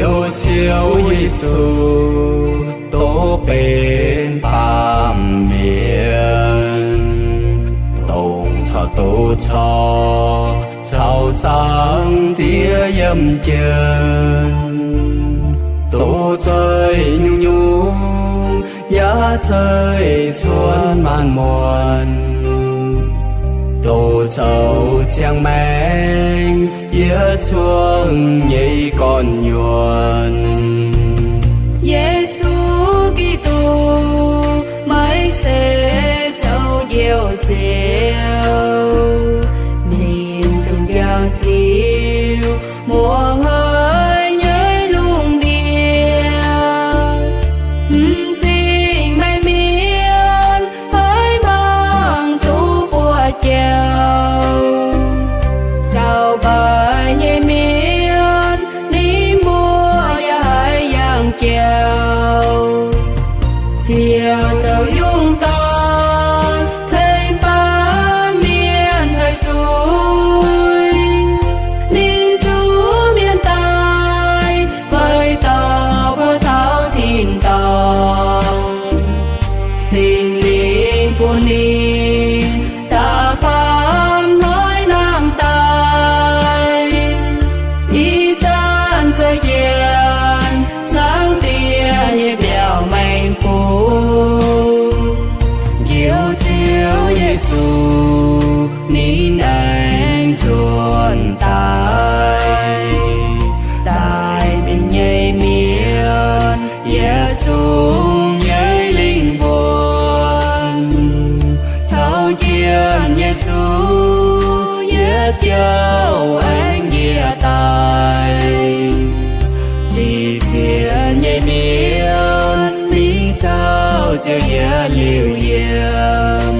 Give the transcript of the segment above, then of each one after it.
Douh Ziouv Yesu, doqc benx baamh mienh, dongh caux doqc corc caux Zaangc Diex yiem jienv, doqc zeih nyungc-nyungc yaac zeih cuotv maanc muonc, doqc zoux ziangh maengc yietc zungv nyei gorn-nyuonh. Yesu Giduc, meih se zoux Njoux Nziouv, ninh zungv jangx ziux muoz-hnoi nyei lungh ndiev. M'zing meih mienh haiz mangc duqv buoz-jauv, zaux mbaaix nyei mienh ninh mbuo yaac haiz yangh jauv. Ziouv zoux yungh dorn tengx baamh mienh haih zuiz, ninh zuqc mienh daaih weic dorh mbuo taux tin-dorngh. Singx Lingh bun ninh da'faam hnoi nangh daaih, ih zanc zueih jienv Zaangc Diex nyei mbiauz maengx bung. Njoux Ziouv Yesu ninh aengx nzuonx daaih, daaih mienh nyei mienh yietc zungv nyei lingh wuonh. Caux jienv Yesu yietc jouh aengx njiec daaih, zipv sienx nyei mienh mingh caux Ziouv yietc liuz yiem.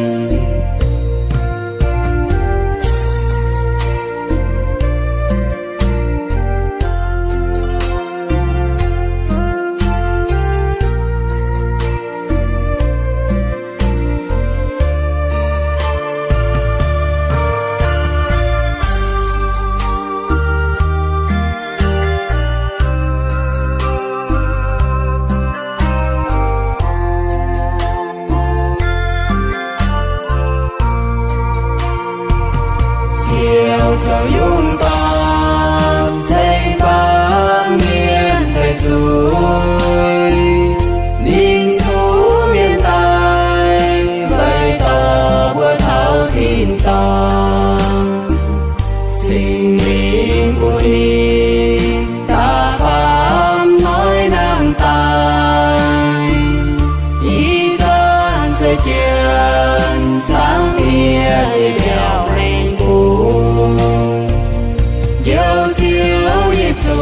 Ziouv zoux yungh dorn tengx baamh mienh daic zuiz, ninh zuqc mienh daaih weic dorh mbuo taux tin-dorngh. Singx Lingh bun ninh da'faam hnoi nangh daaih, ih zanc zueih jienv Zaangc Diex nyei mbiauz maengx bung. Njoux Ziouv Yesu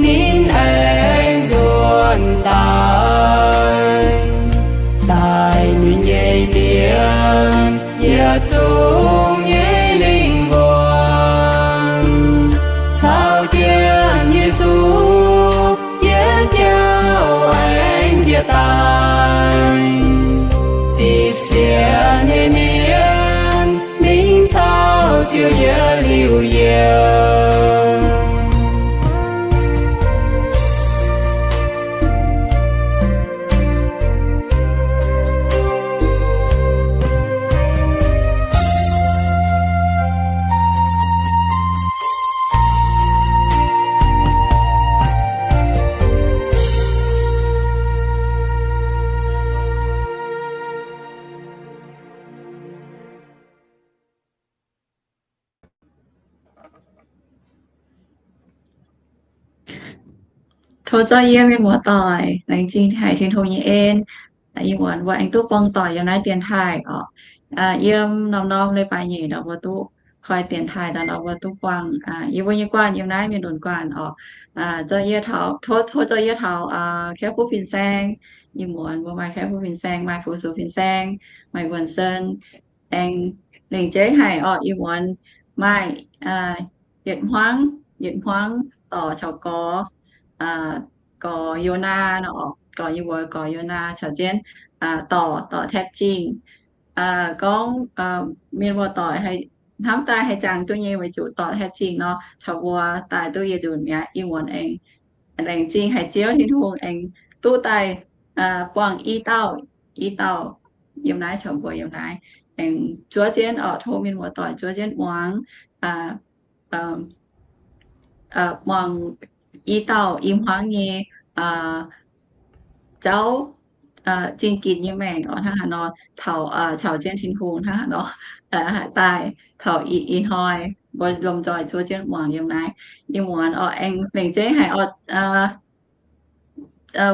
ninh aengx nzuonx daaih, daaih mienh nyei mienh yietc zungv nyei lingh wuonh. Caux jienv Yesu yietc jouh aengx njiec daaih, zipv sienx nyei mienh mingh caux Ziouv yietc liuz yiem. Tov zorqv yie mienh muoz-doic laengz zingh haic Tin-Hungh nyei en. Ih muonz mbuo aengx duqv buangh doic yiem naaiv dienx taaih orqc. Yiem norm-norm leiz-baaix nyeic nor mbuo duqv koi dienx taaih nor, mbuo duqv buangh yie mbuo nyei guanh yiem naaiv mienh lunx guanh orqc. Zorqv yie taux, tov, tov zorqv yie taux Kaiv Fuqv fin-saeng. Ih muonz mbuo maaih Kaiv Fuqv fin-saeng, maaih Fu Sux fin-saeng, maaih Wuonh Sen, aengx lengc jeiv haic orqc. Ih muonz maaih yietc hmuangv, yietc hmuangv dorc caux gorx, gorx Yonaa nor orqc, gorx yie mbuo gorx Yonaa caux jienv dorc, dorc Taetv Zingh. Gorngv mienh muoz-doic hnamv daaih haih jangx duqv nyei weic zuqc dorc Taetv Zingh nor caux mbuo daaih duqv yietc nzunc mi'aqv. Ih muonz aengx Laengz zingh haic Ziouv Tin-Hungh aengx duqv daaih buangh i dauh, i dauh yiem naaiv caux mbuo yiem naaiv, aengx zuov jienv oc, tov mienh muoz-doic zuov jienv muangx, muangx i dauh i hmuangv nyei jauv, zingh ginx nyei maengc oc, hnangv haaix nor taux caux jienv Tin-Hungh hnangv haaix nor haih daaih taux ih hnoi, mbuo lomh nzoih zuov jienv muangx yiem naaiv. Ih muonz oc, aengx laengz zingh haic oc,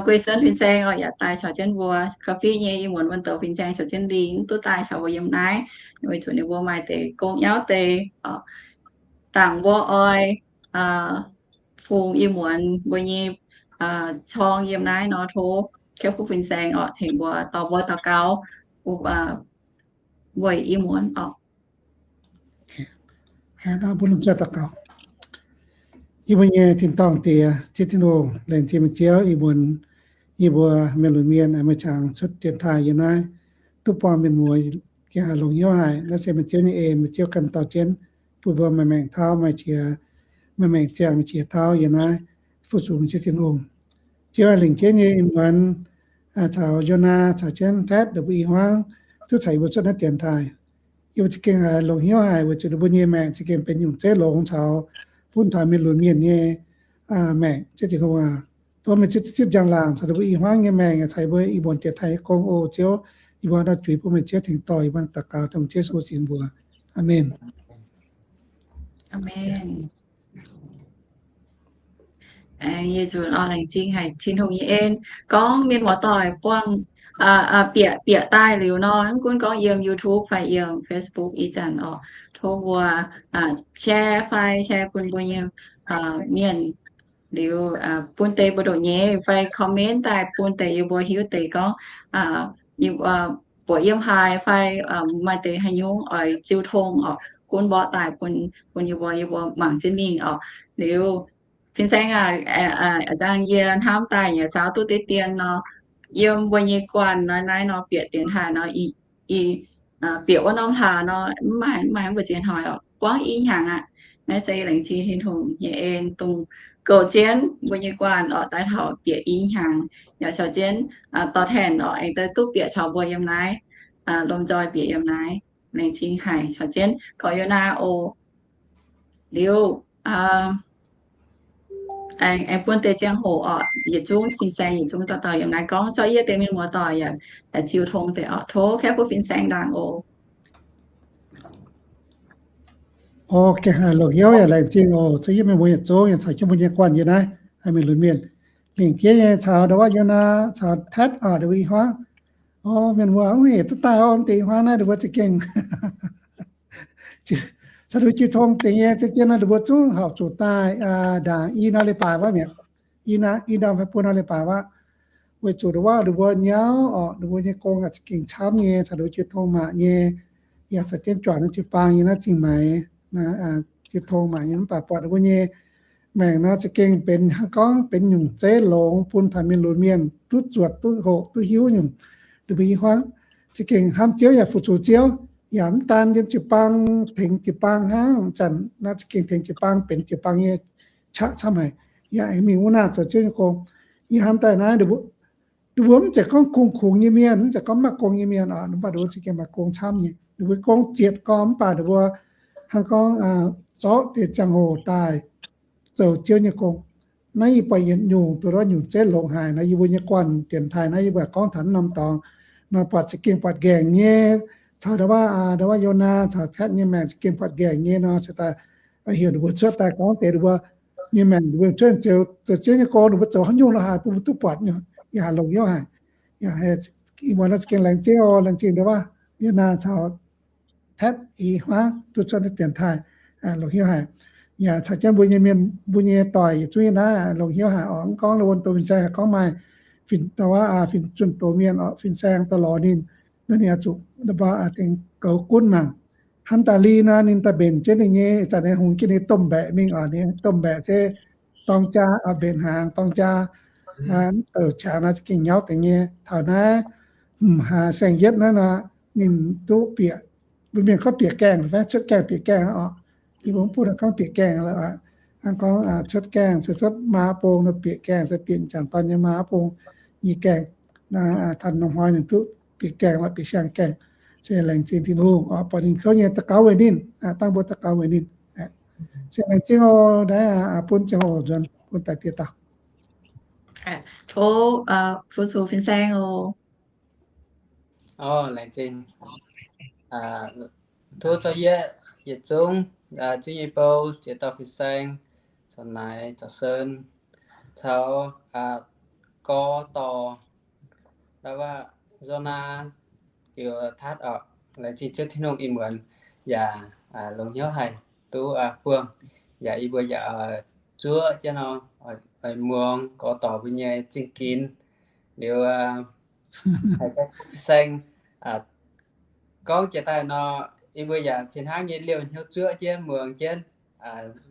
Guei Sen fin-saeng oc, yaac daaih caux jienv mbuo. Ga'fih nyei ih muonz wuonh douz fin-saeng caux jienv Lingh duqv daaih caux mbuo yiem naaiv, weic zuqc ninh mbuo maaih deix gong nyauv deix oc. Dangc mbuo oix fungx ih muonz mbuo nyei corng yiem naaiv nor, tov Kepv-Kuv fin-saeng oc tengx mbuo, dorh mbuo daux gaux weic ih muonz oc. Yie mbuo nyei tin-dorngh Diex, Ziouv Tin-Hungh, laengz zingh meih Ziouv ih muonz yie mbuo mienh lunx mienh meih ziangh cuotv dienx taaih yiem naaiv, duqv buangh mienh muoz gengh haih longc hnyouv haic. Naaiv se meih Ziouv nyei en, meih Ziouv ganh dorh jienv bun mbuo maaih maengc tauv, maaih qiex, maaih maengc ziangh, maaih qiex tauv yiem naaiv fu-sux meih Ziouv Tin-Hungh. Ziouv aac, lengc jeiv nyei ih muonz caux Yonaa caux jienv Tetv ninh mbuo i hmuangv duqv caux yie mbuo cuotv naaiv dienx taaih. Yie mbuo za'gengh haiz longc hnyouv haic weic zuqc ninh mbuo nyei maengc za'gengh benx nyungc zeiv longx caux bun taux mienh lunx mienh nyei maengc. Ziouv Tin-Hungh aac, tov meih Ziouv zipv njang-laangc caux ninh mbuo i hmuangv nyei maengc, caux yie mbuo i muonz dienx taaih nyei gong oc Ziouv. Yie mbuo nor juix bun meih Ziouv tengx dorh, yie mbuo daux gaux dongh Ziouv Yesu singx mbuox. Aamen. Aamen. Yie nzunc oix laengz zingh haic Tin-Hungh nyei en, gorngv mienh muoz-doic buangh bieqc bieqc daaih liuz nor, mv gunv gorngv yiem YouTube fai yiem Facebook ih zanc oc, tov mbuo share fai share bun mbuo nyei mienh liuz, bun deix mbuo ndoqc nyeiz fai comment daaih bun deix yie mbuo hiuv deix gorngv mbuoqc yiem haaix fai maaih deix haaix nyungc oix jiu tong oc, gunv mborqv daaih bun, bun yie mbuo, yie mbuo mangc jienv mingh oc. Liuz fin-saeng aac, a'jang yie hnamv daaih yaac saau duqv deix dien nor, yiem mbuo nyei guanh naaiv nor bieqc dienx taaih nor, bieqc wuov norm hlaax nor, mv maaih, mv maaih mbuo ziex hnoi oc, buangv i hnyangx aqv. Naaiv se laengz zingh Tin-Hungh nyei en dongh goux jienv mbuo nyei guanh oc, daaih taux bieqc i hnyangx yaac caux jienv dorh taengx oc, aengx daaih duqv bieqc caux mbuo yiem naaiv, lomh nzoih bieqc yiem naaiv. Laengz zingh haic caux jienv gorx-youz naaiv oc. Liuz aengx bun deix ziangh hoc oc, yietc zungv fin-saeng yietc zungv dauh dauh yiem naaiv gorngv zorqv yie deix mienh muoz-doic yaac jiu tong deix oc. Tov Kepv-Kuv fin-saeng ndaangc oc. Oc, gengh haih longc hnyouv yaac laengz zingh oc. Zorqv yie mienh muoz yietc zungv yaac caux jienv mbuo nyei guanh yiem naaiv, mienh lunx mienh, lingc jeiv nyei caux ndau wuov Yonaa caux Tetv oc, ndau wuov i hmuangv. Oc, mienh muoz, wuov hec duqv daaih oc, mv deix i hmuangv naaiv ndau wuov za'gengh caux ndau wuov jiu tong deix nyei, zien-zien nor ndau wuov zungv horpc zuqc daaih ndaangc i norm leiz-baaix wuov mi'aqv. I norm, i norm fai buo norm leiz-baaix wuov. Weic zuqc ndau wuov ndau wuov nyauv oc, ndau wuov nyei gong aac za'gengh camv nyei, caux ndau wuov jiu tong mangc nyei, yaac caux jienv juangc naaiv jiu-baang nyei naaiv zingh maix, jiu tong mangc nyei, mv baac buatc ndau wuov nyei maengc nor za'gengh benx hnangv gorngv benx nyungc zeiv longx bun taux mienh lunx mienh duqv zuotc duqv hoqc duqv hiuv nyungc. Ndau wuov i hmuangv za'gengh hnamv Ziouv yaac fu-sux Ziouv, yaac mv daan yiem jiu-baang tengx jiu-baang hnangv. Zanc naaiv za'gengh tengx jiu-baang benx jiu-baang nyei qaqv camv haic, yaac aengx mingh wuov naaiv zoux Ziouv nyei gong. Yie hnamv daaih naaiv, ndau wuov mv zeiz gorngv kungx-kungx nyei mienh, mv zeiz gorngv mv maaih gong nyei mienh oc, mv baac ndau wuov za'gengh maaih gong camv nyei. Ndau wuov gong zietc gorngv, mv baac ndau wuov hnangv gorngv zorqv deix ziangh hoc daaih zoux Ziouv nyei gong. Naaiv yie buatc yietc nyungc, duqv nyungc zeiv longx haic nor, yie mbuo nyei guanh dienx taaih naaiv yie buatc gorngv taux norm dorngx nor, buatc za'gengh buatc nqaengc nyei. Caux ndau wuov, ndau wuov Yonaa caux Tetv nyei maengc za'gengh buatc nqaengc nyei nor, se daaih heuc ninh mbuo cuotv daaih gorngv deix ninh mbuo nyei maengc, ninh mbuo cuotv zoux Ziouv nyei gong, ninh mbuo zoux haaix nyungc lorqc haaix bun mbuo duqv buatc nyei, yaac longc hnyouv haic. Yaac ih muonz nor za'gengh laengz zingh oc, laengz zingh ndau wuov Yonaa caux Tetv i hmuangv duqv cuotv naaiv dienx taaih, longc hnyouv haic. Yaac caux jienv mbuo nyei mienh, mbuo nyei doic yietc zungv yiem naaiv longc hnyouv haic oc. Mv gorngv wuonh doz fin-saeng haic, gorngv maaih fin-, wuov fin-, zunh doz mienh oc, fin-saeng daaih lorz ninh, naaiv ninh oix zuqc dengh goux gunv mangc. Hnamv daaih Lingh nor, ninh daaih mbenc jienv ninh nyei, ih zanc ninh hungx jienv ninh domh mbaeqc mingh oc. Ninh domh mbaeqc se dorng jaa oc, mbenc hnaangx dorng jaa, douc qangx nor za'gengh nyauv deix nyei. Taux naaiv hmz hlaax saeng-yietv naaiv nor, ninh duqv bieqc, mbuo mienh gorngv bieqc gaengh fai cuotv gaengh, bieqc gaengh oc. Yie mbuo mv buv gorngv bieqc gaengh lorqc. Hnangv gorngv cuotv gaengh se cuotv maa bung, bieqc gaengh se bieqc m'jangc dorn nyei maa bung nyei gaengh. Taux norm hnoi ninh duqv bieqc gaengh lorqc, bieqc siang-gaengh. Se laengz zingh Tin-Hungh oc, buatc ninh kouv nyei daux gaux weic ninh, dangh mbuo daux gaux weic ninh. Se laengz zingh oc. Naaiv bun ziangh hoc nzuonx bun daaih dieh dauh. Tov fu-sux fin-saeng oc. Tov zorqv yietv yietc zungv, zungv nyei bou, ziex dauh fin-saeng, caux naaic, caux sen, caux gorx dorc, ndau wuov Zona, liuz Tatv oc. Laengz zingh Ziouv Tin-Hungh ih muonz yaac longc hnyouv haih duqv buangh, yaac yie mbuo yaac zuov jienv nor, oix muangx gorx dorc mbuo nyei zingh ginx, liuz haih gaengh fin-saeng gorngv jiex daaih nor, yie mbuo yaac fih hnangv nyei liouh hnyouv zuov jienv muangx jienv,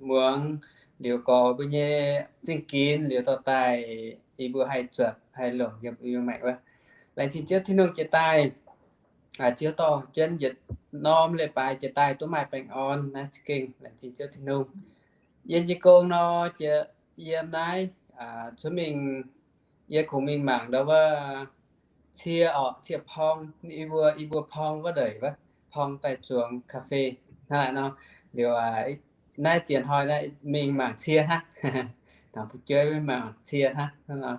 muangx liuz gorx mbuo nyei zingh ginx liuz dorh daaih, yie mbuo haih zuotc haih longc yiem yie mbuo maengc wuov. Laengz zingh Ziouv Tin-Hungh jiex daaih, Ziouv dorh jienv yietc norm leiz-baaix jiex daaih duqv maaih baengh orn naaiv za'gengh laengz zingh Ziouv Tin-Hungh. Yiem jiez gong nor, jiex yiem naaiv cuotv mingh, yie kungx mingh mangc ndau wuov cie orqc, cie porng, yie mbuo, yie mbuo porng wuov ndeic wuov, porng daaih zuangx cà phê hnangv naaic nor. Liuz naaiv ziex hnoi naaiv mingh mangc cie hnangv. Taux fu'jueiv mingh mangc cie hnangv.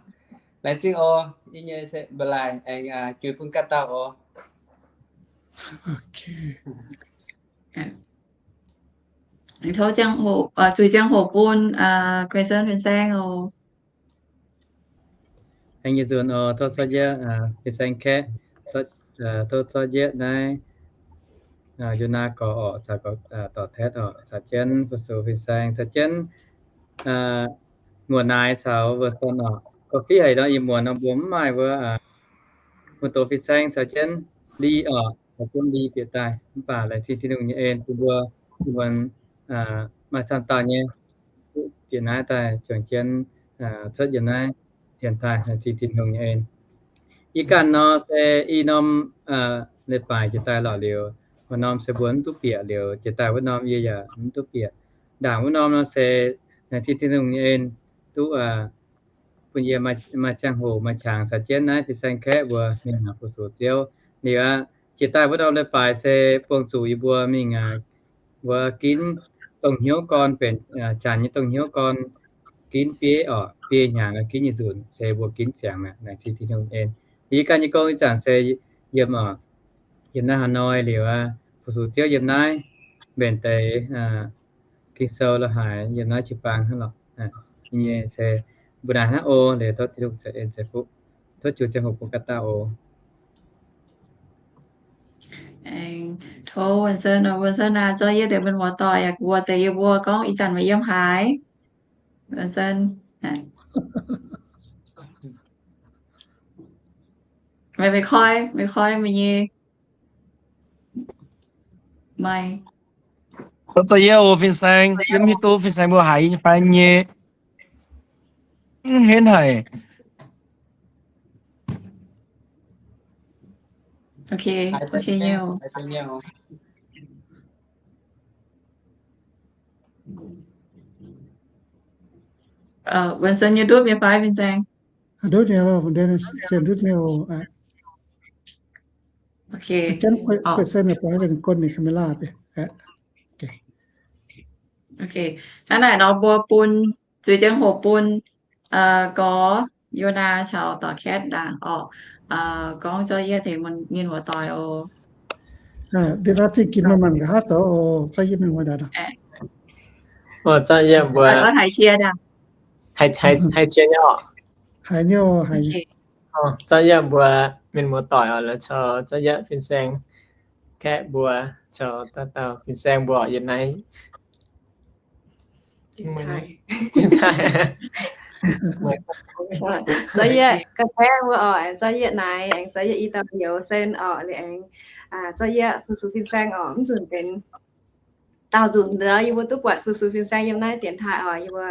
Laengz zingh oc. Yie nyei se mba'laaih aengx juix bun ganh dauh oc. Tov zuiz ziangh hoc bun Question fin-saeng oc. Aengx yietc nzunc oc, tov zorqv yietv fin-saeng kaeqv, tov zorqv yietv naaiv Yona gorx orqc, caux dorc Tatv orqc, caux jienv fu-sux fin-saeng, caux jienv muoc naaic caux wuov son orqc. Gorqv-fiqv haic nor, ih muonz nor mbuo mv maaih wuov muoz-doz fin-saeng caux jienv Li orqc, caux jienv Li bieqc daaih. Mv baac laengz zingh Tin-Hungh nyei en bun mbuo ih muonz maaih camv dauh nyei bieqc naaiv daaih juangc jienv cuotv yiem naaiv dienx taaih, laengz zingh Tin-Hungh nyei en. Ih ganh nor se i norm leiz-baaix jiex daaih lorqc liuz, wuov norm se mbuo mv duqv bieqc liuz, jiex daaih wuov norm yie yaac mv duqv bieqc. Ndaangc wuov norm nor se laengz zingh Tin-Hungh nyei en duqv bun yie maaih ziangh hoc maaih qangx caux jienv naaiv fin-saeng kaeqv mbuo mingh fu-sux Ziouv. Liuz aqv, jiex daaih wuov norm leiz-baaix se buangh zuqc yie mbuo mingh wuov ginv dongh hnyouv gorn, benx janx nyei dongh hnyouv gorn, ginv bieiv orqc, biei hnyangx ginv nyei nzunc se mbuo ginv ziangx mi'aqv, laengz zingh Tin-Hungh en. Yie ganh nyei gong ih zanc se yiem orqc, yiem naaiv Hà Nội liuz aqv, fu-sux Ziouv yiem naaiv mbenc deix Ging-Sou lo haaix, yiem naaiv jiu-baang hnangv lorqc. Nyei se mbuo naaic hnangv oc. Liuz tov Tin-Hungh ceix en ceix fuqv, tov juix ziangh hoc bun ganh dauh oc. Aengx tov Vincent, Vincent aac, zorqv yie deix mienh muoz-doic yaac mbuox deix yie mbuo gorngv ih zanc meih yiem haaix. Vincent, meih, meih koi, meih koi meih nyei maiv. Tov zorqv yie oc fin-saeng, yie mv hiuv duqv fin-saeng mbuo haiz nyei fai nyei. Mv henv haic. Ok, ok nyei oc. Vincent, you do it fine, Vincent. I do it, yeah, then I send it, yeah. Ok. Question, question, ปล่อยให้เป็นคนใน camera ไป. Ok. Hnangv naaic nor mbuo bun, zuiz ziangh hoc bun gorx Yona caux dorc Kat ndaangc orqc, gorngv zorqv yie tengx mienh muoz-doic oc. Ndie naaiv zingh ginx maaih maanc nqa'haav zoux oc, zorqv yie mienh muoz-doic. Zorqv yie mbuo haiz qiex, haiz qiex nyei oc. Haiz nyei oc, haiz nyei. Zorqv yie mbuo mienh muoz-doic oc, la'caux zorqv yie fin-saeng kaeqv mbuo, caux dauh dauh fin-saeng mbuo yiem naaiv. Zorqv yie ga'kaeqv mbuo oc, aengx zorqv yie naaic, aengx zorqv yie i dauh youz sen oc, liuz aengx zorqv yie fu-sux fin-saeng oc. Mv nzunc benx daauh nzunc nor yie mbuo duqv buatc fu-sux fin-saeng yiem naaiv dienx taaih oc, yie mbuo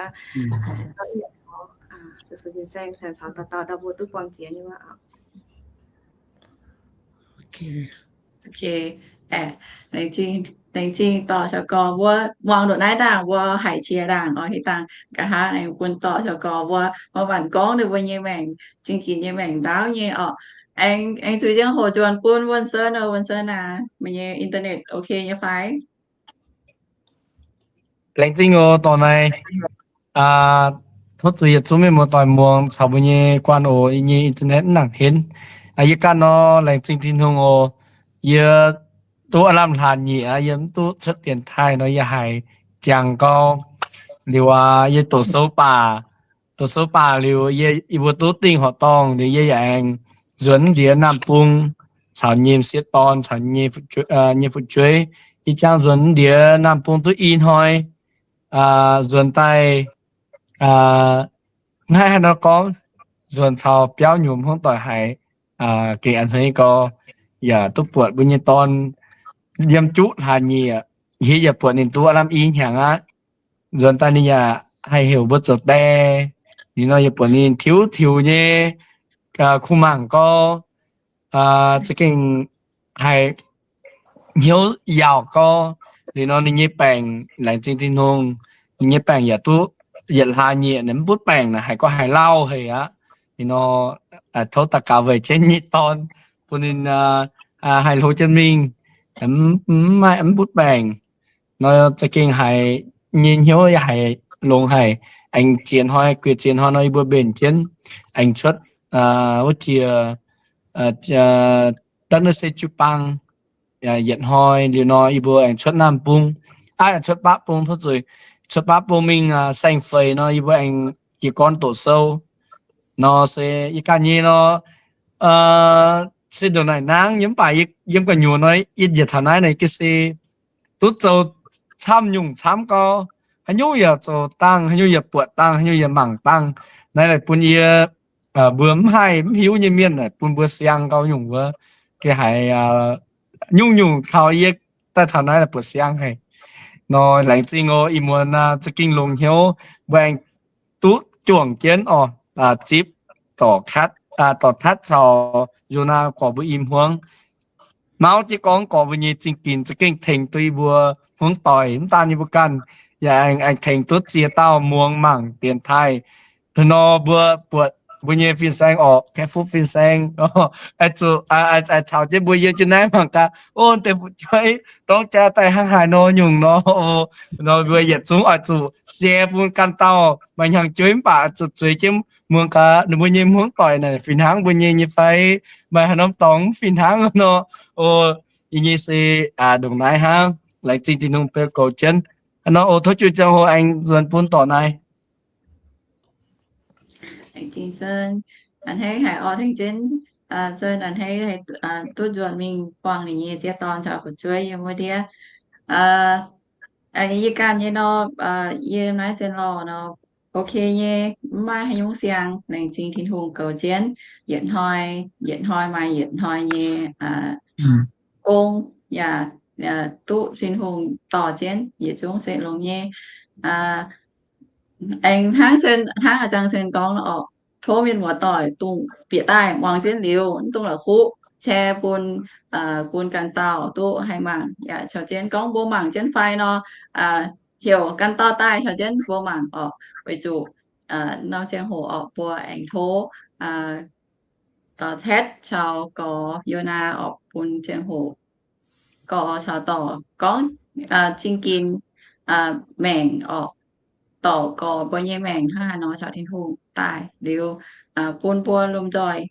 zorqv yie fu-sux fin-saeng caux dauh dauh dauh mbuo duqv buangh jiex nyei oc. Ok. Ok. Laengz zingh Laengz zingh dorh shou gorx mbuo muangx nduqc naaiv ndaangc, mbuo haiz qiex ndaangc oc. Hih dangh nqa'haav aengx bun dorh shou gorx mbuo, mbuo mangc gorngv ninh mbuo nyei maengc, zingh ginx nyei maengc ndaauv nyei oc. Aengx, aengx zuiz ziangh hoc nzuonx bun Wuonh Sen oc. Wuonh Sen aac, meih nyei internet ok nyei fai? Laengz zingh oc, dorh naaiv. Tov zuiz yietc zungv mienh muoz-doic muangx caux mbuo nyei guanh oc. Yie nyei internet mv nangc henv. Yie ganh nor, laengz zingh Tin-Hungh oc. Yie duqv aav lamh hlaax nyieqc aqv, yie mv duqv cuotv dienx taaih nor, yie haiz ziangx gau. Liuz aac, yie doqc sou baac, doqc sou baac liuz, yie, yie mbuo duqv dingh horqc dorngh liuz, yie yaac aengx nzuonx ndiev Naamh Bung caux nyei m'sieqv dorn caux nyei fu'jueiv. Ih jangx nzuonx ndiev Naamh Bung duqv i hnoi, nzuonx daaih, hnangv haaix nor gorngv, nzuonx caux biauv nyuoz hmuangv doic haiz, gengh a'hneiv gau, yaac duqv buatc mbuo nyei dorn yiem juqv hlaax nyieqc. Yie yaac buatc ninh duqv aav lamh i hnyangx aqv. Nzuonx daaih ninh yaac haih heuc mbuo zoux die. Ninh nor yaac buatc ninh tiux tiux nyei, kuh mangc gau, za'gengh haih hnyouv yaauc gau. Liuz nor ninh nyei baengc, laengz zingh Tin-Hungh, ninh nyei baengc yaac duqv yietc hlaax nyieqc, mv butv baengc naaic, haiz gorngv haiz lauh haic aqv. Ninh nor tov daux gaux weic jienv nyei dorn, bun ninh haih hlo jienv mingh, mv butv baengc. Nor za'gengh haiz nyei hnyouv yaac haiz longx haic. Aengx ziex hnoi, guiex ziex hnoi nor yie mbuo mbenc jienv, aengx cuotv wuov jiex da'nyeic se jiu-baang, yietc hnoi. Liuz nor yie mbuo aengx cuotv Naamh Bung, aav, cuotv Baav Bung, tov zuiz, cuotv Baav Bung mingh Saeng Feix nor yie mbuo aengx jiez gorn doqc sou. Nor se yie ganh nyei nor, se ndongc naaic nangv nyei, mv baac yiem gu'nyuoz nor, yie njiec taux naaiv naaic ga'sie duqv zoux camv nyungc camv gau. Haaix nyungc yaac zoux dangh, haaix nyungc yaac buatc dangh, haaix nyungc yaac mangc dangh. Naaiv naaic bun yie, mbuo mv haih mv hiuv nyei mienh naaic bun mbuo siang gau nyungc wuov. Gengh haiz nyungc-nyungc taux yie daaih taux naaiv naaic buatc siang haic. Nor laengz zingh oc. Ih muonz za'gengh longx hnyouv mbuo aengx duqv juangc jienv oc, zipv dorc katv, dorc katv caux Yonaa gorx mbuo i hmuangv. Mauv jienv gorngv gorx mbuo nyei zingh ginx za'gengh tengx duqv yie mbuo hmuangv doic, mv daan yie mbuo ganh, yaac aengx tengx duqv ziex dauh muangx mangc dienx taaih. Nor mbuo buatc mbuo nyei fin-saeng orqc, Kaeqv Fuqv fin-saeng, zuqc caux jienv mbuo yiem jienv naaiv mangc gaax, o, deix fu'jueiv dorng jaa daaih hnangv haaix nor nyungc nor. Nor mbuo yietc zungv oix zuqc share bun ganh dauh maaih hnyangx-jueiv mv baac zuqc zueiz jienv muangx gaax ninh mbuo nyei hmuangv doic naaic fih hnangv mbuo nyei nyei fai, maaih haaix norm dorngx mv fih hnangv nor. O, yie nyei se ndongc naaiv hnangv. Laengz zingh Tin-Hungh beu goux jienv. Nor o, tov juix ziangh hoc aengx nzuonx bun dorc naaiv. Laengz zingh Sen, a'hneiv haic orqc, tengx jienv Sen a'hneiv duqv nzuonx mingh buangh ninh nyei sieqv dorn caux fu'jueiv yiem wuov ndiev. Yie ganh nyei nor, yie naaiv Sen Lorh nor, ok nyei, mv maaih haaix nyungc siang, laengz zingh Tin-Hungh goux jienv. Yietc hnoi, yietc hnoi maaih yietc hnoi nyei gong, yaac duqv Tin-Hungh dorh jienv yietc zungv se longx nyei. Aengx hnangv Sen, hnangv a'jang Sen gorngv orqc, tov mienh muoz-doic dungx bieqc daaih muangx jienv liuz, mv dungx la'kuqv, share bun, bun ganh dauh duqv haih mangc. Yaac caux jienv gorngv mbuo mangc jienv fai nor, heuc ganh dauh daaih caux jienv mbuo mangc orqc. Weic zuqc norm ziangh hoc orqc, mbuo aengx tov dorc Tet caux gorx Yonaa orqc, bun ziangh hoc gorx caux dorc gorngv zingh ginx maengc orqc, dorc gorx mbuo nyei maengc hnangv haaix nor caux Tin-Hungh daaih liuz, bun mbuo lomh nzoih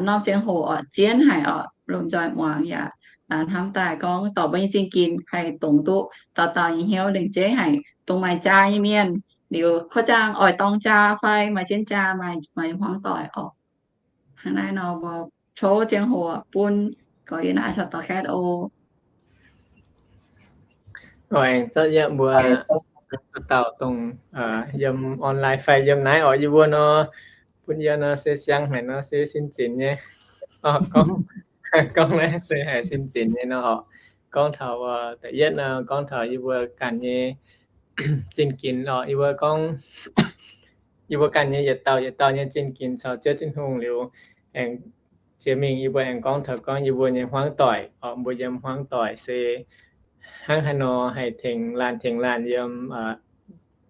norm ziangh hoc orqc, zien haic orqc, lomh nzoih muangx yaac hnamv daaih gorngv dorc mbuo nyei zingh ginx haih dongz duqv dauh dauh nyei hnyouv. Lengc jeiv haic dongh maaih jaa nyei mienh, liuz korv zaangc oix dorng jaa fai maaih jienv jaa, maaih hmuangv doic orqc. Hnangv naaiv nor mbuo tov ziangh hoc bun gorx Yonaa caux dorc Tet oc. Oc, aengx zorqv yie mbuo dauh dauh dongh yiem online fai yiem naaiv orqc, yie mbuo nor, bun yie nor se siang haic nor se sin zinx nyei. Gorngv, gorngv naaiv se haiz sin zinx nyei nor orqc. Gorngv taux da'yietv nor, gorngv taux yie mbuo ganh nyei zinh ginx orqc, yie mbuo gorngv, yie mbuo ganh nyei yietc dauh yietc dauh nyei zinh ginx caux Ziouv Tin-Hungh liuz, aengx jiex mingh yie mbuo aengx gorngv taux gorngv yie mbuo nyei hmuangv doic orqc, mbuo yiem hmuangv doic se hnangv haaix nor haih tengx laanh tengx laanh yiem,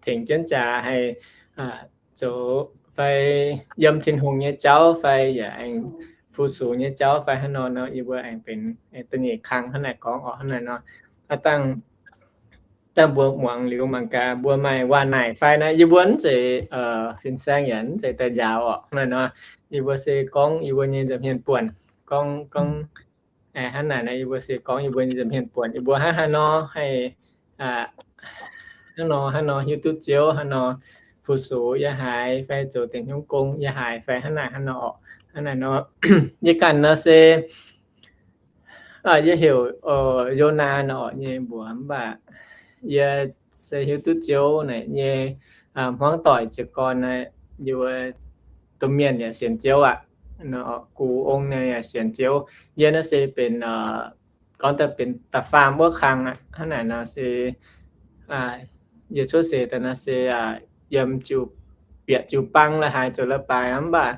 tengx jienv jaax haih zoux fai yiem Tin-Hungh nyei jauv fai yaac aengx fu-sux nyei jauv fai hnangv nor nor, yie mbuo aengx benx da'nyeic kang hnangv naaic gorngv orqc. Hnangv naaic nor, dangh mbuo muangx liuz mangc gaax mbuo maaih waac-naaic fai naaiv, yie mbuo mv zeiz fin-saeng yaac mv zeiz daaih njaaux orqc. Hnangv naaic nor, yie mbuo se gorngv yie mbuo nyei nza'hmien buonc, gorngv, gorngv hnangv naaic nor, yie mbuo se gorngv yie mbuo nyei nza'hmien buonc, yie mbuo hnangv haaix nor haih, hnangv nor, hnangv nor hiuv duqv Ziouv, hnangv nor fu-sux yaac haaix fai zoux dingc hnyouv gong yaac haaix fai hnangv naaic, hnangv nor orqc. Hnangv naaic nor, yie ganh nor se yie heuc Yonaa nor orqc nyei mbuox, mv baac yie se hiuv duqv Ziouv naaic nyei hmuangv doic jiez gorn naaic, yie mbuo domh mienh yaac sienx Ziouv aqv. Gux ong naaic yaac sienx Ziouv. Yie naaiv se benx, gorngv daaih benx da'faam wuov kang aqv. Hnangv naaic nor se yie cuotv seix daaih nor se yiem jiu, bieqc jiu-baang la'haaix zoux la'baaix mv baac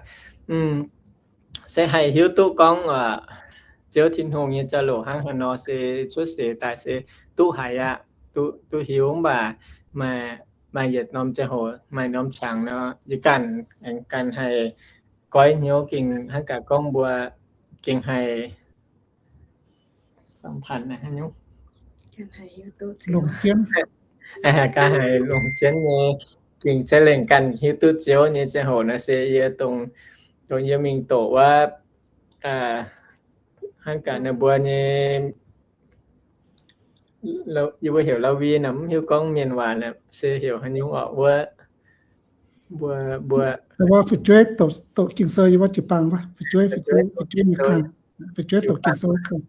se haih hiuv duqv gorngv Ziouv Tin-Hungh nyei jauv-louc hnangv haaix nor se cuotv seix daaih se duqv haiz aqv, duqv hiuv mv baac maaih, maaih yietc norm ziangh hoc, maaih norm qangx nor, yie ganh aengx ganh haih goiv hnyouv gengh hnangv gaax gorngv mbuo gengh haih longc jienv, ganh haih longc jienv nyei, gengh za'lengh ganh hiuv duqv Ziouv nyei ziangh hoc naaiv se yie dongh, dongh yie mingh doqc wuov, hnangv gaax ninh mbuo nyei, yie mbuo heuc Lawi nor, mv hiuv gorngv mienh waac se heuc haaix nyungc orqc wuov, mbuo, mbuo fu'jueiv doqc Ging-Sou yiem wuov jiu-baang wuov, fu'jueiv, fu'jueiv, fu'jueiv nyei kang, fu'jueiv doqc Ging-Sou kang.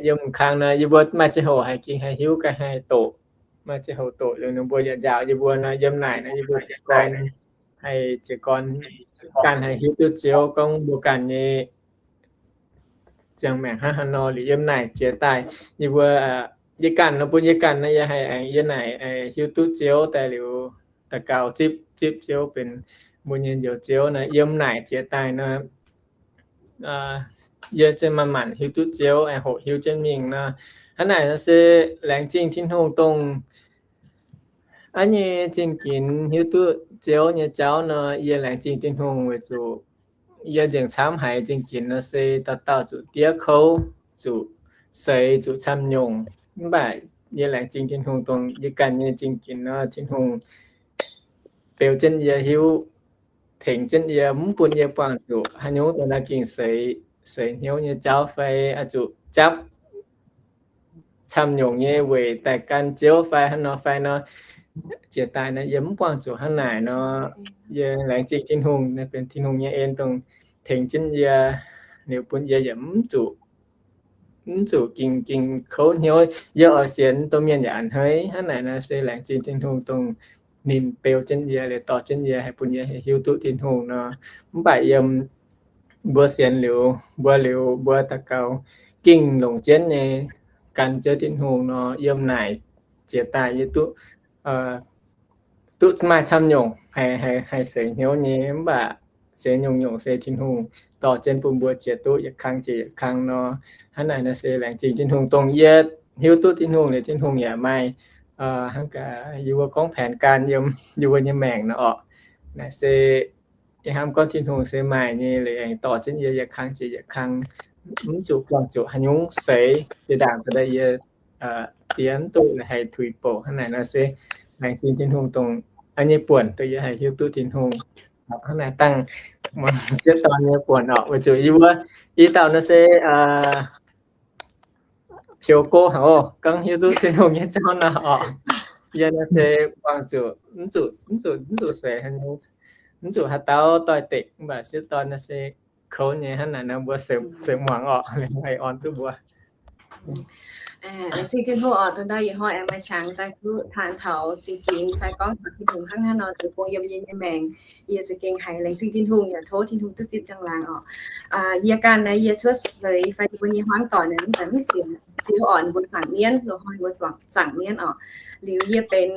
Yiem kang nor, yie mbuo maaih ziangh hoc haih gengh haih hiuv ganh haih doqc, maaih ziangh hoc doqc liuz ninh mbuo yaac njaaux yie mbuo nor, yiem naaic nor yie mbuo jiez gorn haih, jiez gorn ganh haih hiuv duqv Ziouv gorngv mbuo ganh nyei ziangh maengc hnangv haaix nor liuz yiem naaic jiex daaih. Yie mbuo, yie ganh nor, bun yie ganh nor, yie haih aengx yiem naaic hiuv duqv Ziouv daaih liuz, daux gaux zipv, zipv Ziouv benx mbuo nyei Njoux Ziouv nor, yiem naaic jiex daaih nor, yie za'gengh manc-manc hiuv duqv Ziouv, aengx hoqc hiuv jienv mingh nor. Hnangv naaic nor se laengz zingh Tin-Hungh dongh a'nyei zingh ginx hiuv duqv Ziouv nyei jauv nor, yie laengz zingh Tin-Hungh weic zuqc yie nzengc camv haiz zingh ginx nor se dauh dauh zuqc diev kouv, zuqc seix, zuqc camv nyungc. Mv baac yie laengz zingh Tin-Hungh dongh yie ganh nyei zingh ginx nor, Tin-Hungh beu jienv yie hiuv, tengx jienv yie, mv bun yie buangh zuqc haaix nyungc daaih naaiv gengh seix, seix hnyouv nyei jauv fai oix zuqc japv camv nyungc nyei weic daaih gan Ziouv fai hnangv nor fai nor. Jiex daaih nor yie mv buangh zuqc hnangv naaic nor, yie laengz zingh Tin-Hungh, naaiv benx Tin-Hungh nyei en dongh tengx jienv yie, liuz bun yie yaac mv zuqc, mv zuqc ging, ging kouv hnyouv. Yie oix sienx domh mienh yaac a'hneiv. Hnangv naaic nor se laengz zingh Tin-Hungh dongh ninh beu jienv yie, liuz dorh jienv yie, haih bun yie haih hiuv duqv Tin-Hungh nor. Mv baac yiem mbuo sienx liuz, mbuo liuz, mbuo daux gaux gengh longc jienv nyei gan Ziouv Tin-Hungh nor, yiem naaic jiex daaih yie duqv, duqv maaih camv nyungc haih, haih seix hnyouv nyei. Mv baac seix nyungc-nyungc se Tin-Hungh dorh jienv bun mbuo jiex duqv yietc kang jiex yietc kang nor. Hnangv naaic nor se laengz zingh Tin-Hungh dongh yie hiuv duqv Tin-Hungh liuz, Tin-Hungh yaac maaih hnangv gaax yie mbuo gorngv แผนการ yiem yie mbuo nyei maengc nor orqc. Naaic se yie hnamv gorngv Tin-Hungh se maaih nyei liuz aengx dorh jienv yie yietc kang jiex yietc kang, mv zuqc buangh zuqc haaix nyungc seix. Zinh ndaangc daaih yie diev mv duqv haih tuix bouc. Hnangv naaic nor se laengz zingh Tin-Hungh dongh a'nyei buonc duqv yie haih hiuv duqv Tin-Hungh. Hnangv naaic dangh muangx sieqv dorn nyei buonc orqc, weic zuqc yie mbuo i dauh nor se piou go haic oc, gorngv hiuv duqv Tin-Hungh nyei jauv nor orqc. Yie nor se buangh zuqc mv zuqc, mv zuqc, mv zuqc seix, mv zuqc haaix dauh doix-dekc. Mv baac sieqv dorn nor se kouv nyei. Hnangv naaic nor mbuo seix muangx orqc, haih orn duqv mbuo. Laengz zingh Tin-Hungh orqc, dongh ndau ih hnoi aengx maaih qangx daaih duqv 探讨 zingh ginx fai gorngv taux Tin-Hungh hnangv haaix nor zoux gong yiem yie nyei maengc. Yie za'gengh haiz laengz zingh Tin-Hungh yaac tov Tin-Hungh duqv zipv njang-laangc orqc. Yie ganh naaiv yie cuotv seix fai yie mbuo nyei hmuangv doic naaiv mv baac mv sienx Ziouv orqc, ninh mbuo zaangc mienv, loz-hnoi mbuo zaangc mienv orqc. Liuz yie benx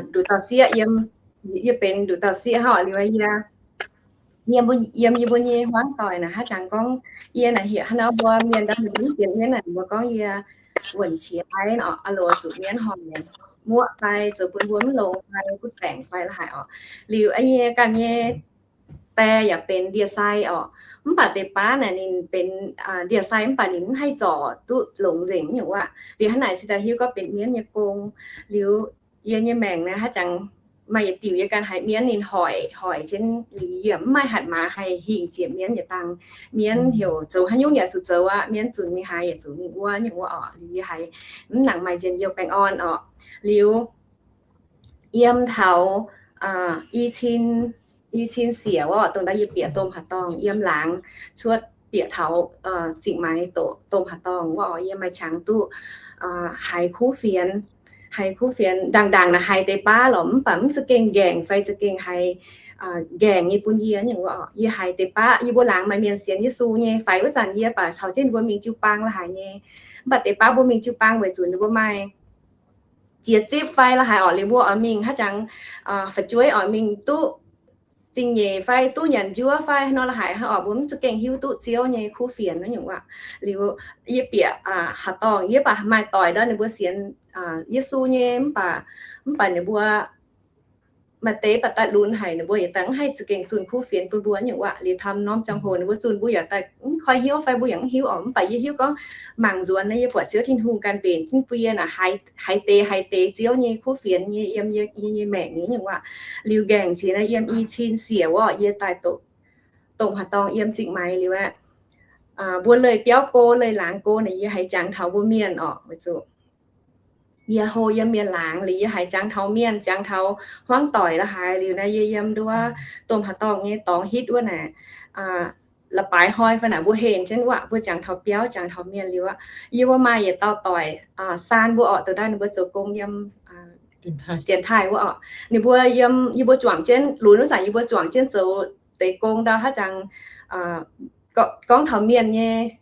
nduqc dauh sieqv yiem, yie benx nduqc dauh sieqv orqc. Liuz yie yiem, yiem yie mbuo nyei hmuangv doic naaic haaix jangx gorngv yie naaic heuc haaix nor mbuo mienh ndau ninh mbuo mv sienx mienv naaic mbuo gorngv yie wuonc qiex fai oc, aa loz zuqc mienv hoic, muoqv fai zoux bun mbuo mv longx fai butv baengc fai la'haic oc. Liuz yie nyei ganh nyei die yaac benx ndie-sai oc. Mv baac deix baav naaic ninh benx ndie-sai mv baac ninh mv haih zorc duqv longx nzengc nyungc wuov. Liuz hnangv naaic cingx daaih hiuv gorngv benx mienv nyei gong. Liuz yie nyei maengc naaiv haaix jangx maaih yietc diuc yie ganh haiz mienv ninh hoic hoic jienv liuz yie mv maaih hatc maaz haih hingh jiex mienv yietc dangh. Mienv heuc zoux haaix nyungc yaac zuqc zoux aqv. Mienv zunc mingh haaix yaac zuqc mingh wuov nyungc wuov oc. Liuz yie haiz mv nangc maaih njien-youh baengh orn oc. Liuz yiem taux i cin, i cin siec wuov, dongh ndau yie bieqc domh haaix-dorngh yiem laangz cuotv bieqc taux zingh maaiz doqc domh haaix-dorngh wuov oc, yie maaih qangx duqv haiz kuv fienx. Haiz kuv fienx ndaangc ndaangc naaic haiz deix baav lorqc, mv baac mv za'gengh nqaengc fai za'gengh haiz nqaengc nyei bun yie nyungc wuov oc. Yie haiz deix baav, yie mbuo laangz maaih mienh sienx Yesu nyei faix wuov zanc yie baac caux jienv ninh mbuo mingh jiu-baang la'haic nyei. Mv baac deix baav mbuo mingh jiu-baang weic zuqc ninh mbuo maaih jiex zipv fai la'haic oc, liuz mbuo oix mingh haaix jangx fu'jueiv oix mingh duqv zingh nyeic fai duqv nyanc njuov fai haaix nor la'haic oc, mbuo mv za'gengh hiuv duqv Ziouv nyei kuv fienx wuov nyungc wuov. Liuz yie bieqc haaix-dorngh yie baac maaih doic ndau ninh mbuo sienx Yesu nyei, mv baac, mv baac ninh mbuo maaih deix baac daaih lunx haic, ninh mbuo yietc dangh mv haih za'gengh zunh kuv fienx bun mbuo nyungc wuov. Liuz taux norm ziangh hoc ninh mbuo zunh mbuo yaac daaih mv koi hnyouv fai mbuo yaac mv hiuv oc. Mv baac yie hiuv gorngv mangc nzuonx naaiv yie buatc Ziouv Tin-Hungh ganh mbenc jienv bun yie naaic haiz deix haiz deix Ziouv nyei kuv fienx nyei yiem yie nyei maengc nyei nyungc wuov. Liuz nqaengc cingx naaiv yiem i cin siec wuov yie daaih doqc, domh haaix-dorngh yiem zingh maaiz liuz aqv, mbuo leih biauv go leih laangz go naaic yie haiz jangx taux mbuo mienh oc, weic zuqc yie hlo yiem mienh laangz liuz yie haiz jangx taux mienh, jangx taux hmuangv doic la'haic liuz naaiv yie yiem nduov domh haaix-dorngh nyei dorngx hitv wuov naaic, la'baaix hnoi fai naaic mbuo henc jienv wuov, mbuo jangx taux biauv jangx taux mienh liuz aqv, yie mbuo maaih yietc dauh doic saan mbuo oc, dongh ndau ninh mbuo zoux gong yiem dienx taaih wuov oc. Ninh mbuo yiem yie mbuo juangc jienv lunx wuov zanc yie mbuo juangc jienv zoux deix gong ndau haaix jangx gorngv taux mienh nyei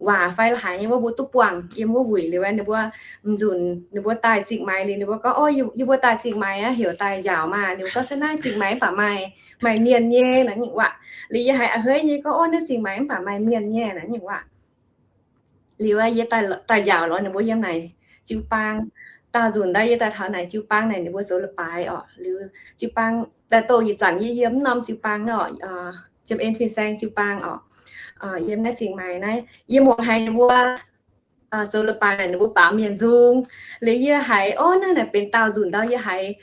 waac fai la'haic nyei wuov mbuo duqv buangh yiem wuov wuic liuz ninh mbuo m'nzunc ninh mbuo daaih zingh maaiz liuz ninh mbuo gorngv, o, yie mbuo daaih zingh maaiz aqv, heuc daaih njaaux maah. Ninh mbuo gorngv se naaiv zingh maaiz mv baac maaih, maaih mienh nyei naaic nyungc waac. Liuz yie haiz a'hneiv nyei gorngv, o, naaiv zingh maaiz mv baac maaih mienh nyei naaic nyungc waac. Liuz yie daaih njaaux lorz ninh mbuo yiem naaic jiu-baang. Daauh nzunc ndau yie daaih taux naaic jiu-baang naaic ninh mbuo zoux la'baaix oc. Liuz jiu-baang daaih dongh ih zanc yie yiem mv norm jiu-baang nor, Jiem En Fin-Saeng jiu-baang oc. Yiem naaiv zingh maaiz naaiv yie muangx haiz ninh mbuo zoux la'baaix naaic ninh mbuo baaux mienh nzung. Liuz yie haiz, o, naaiv naaic benx daauh nzunc ndau yie haiz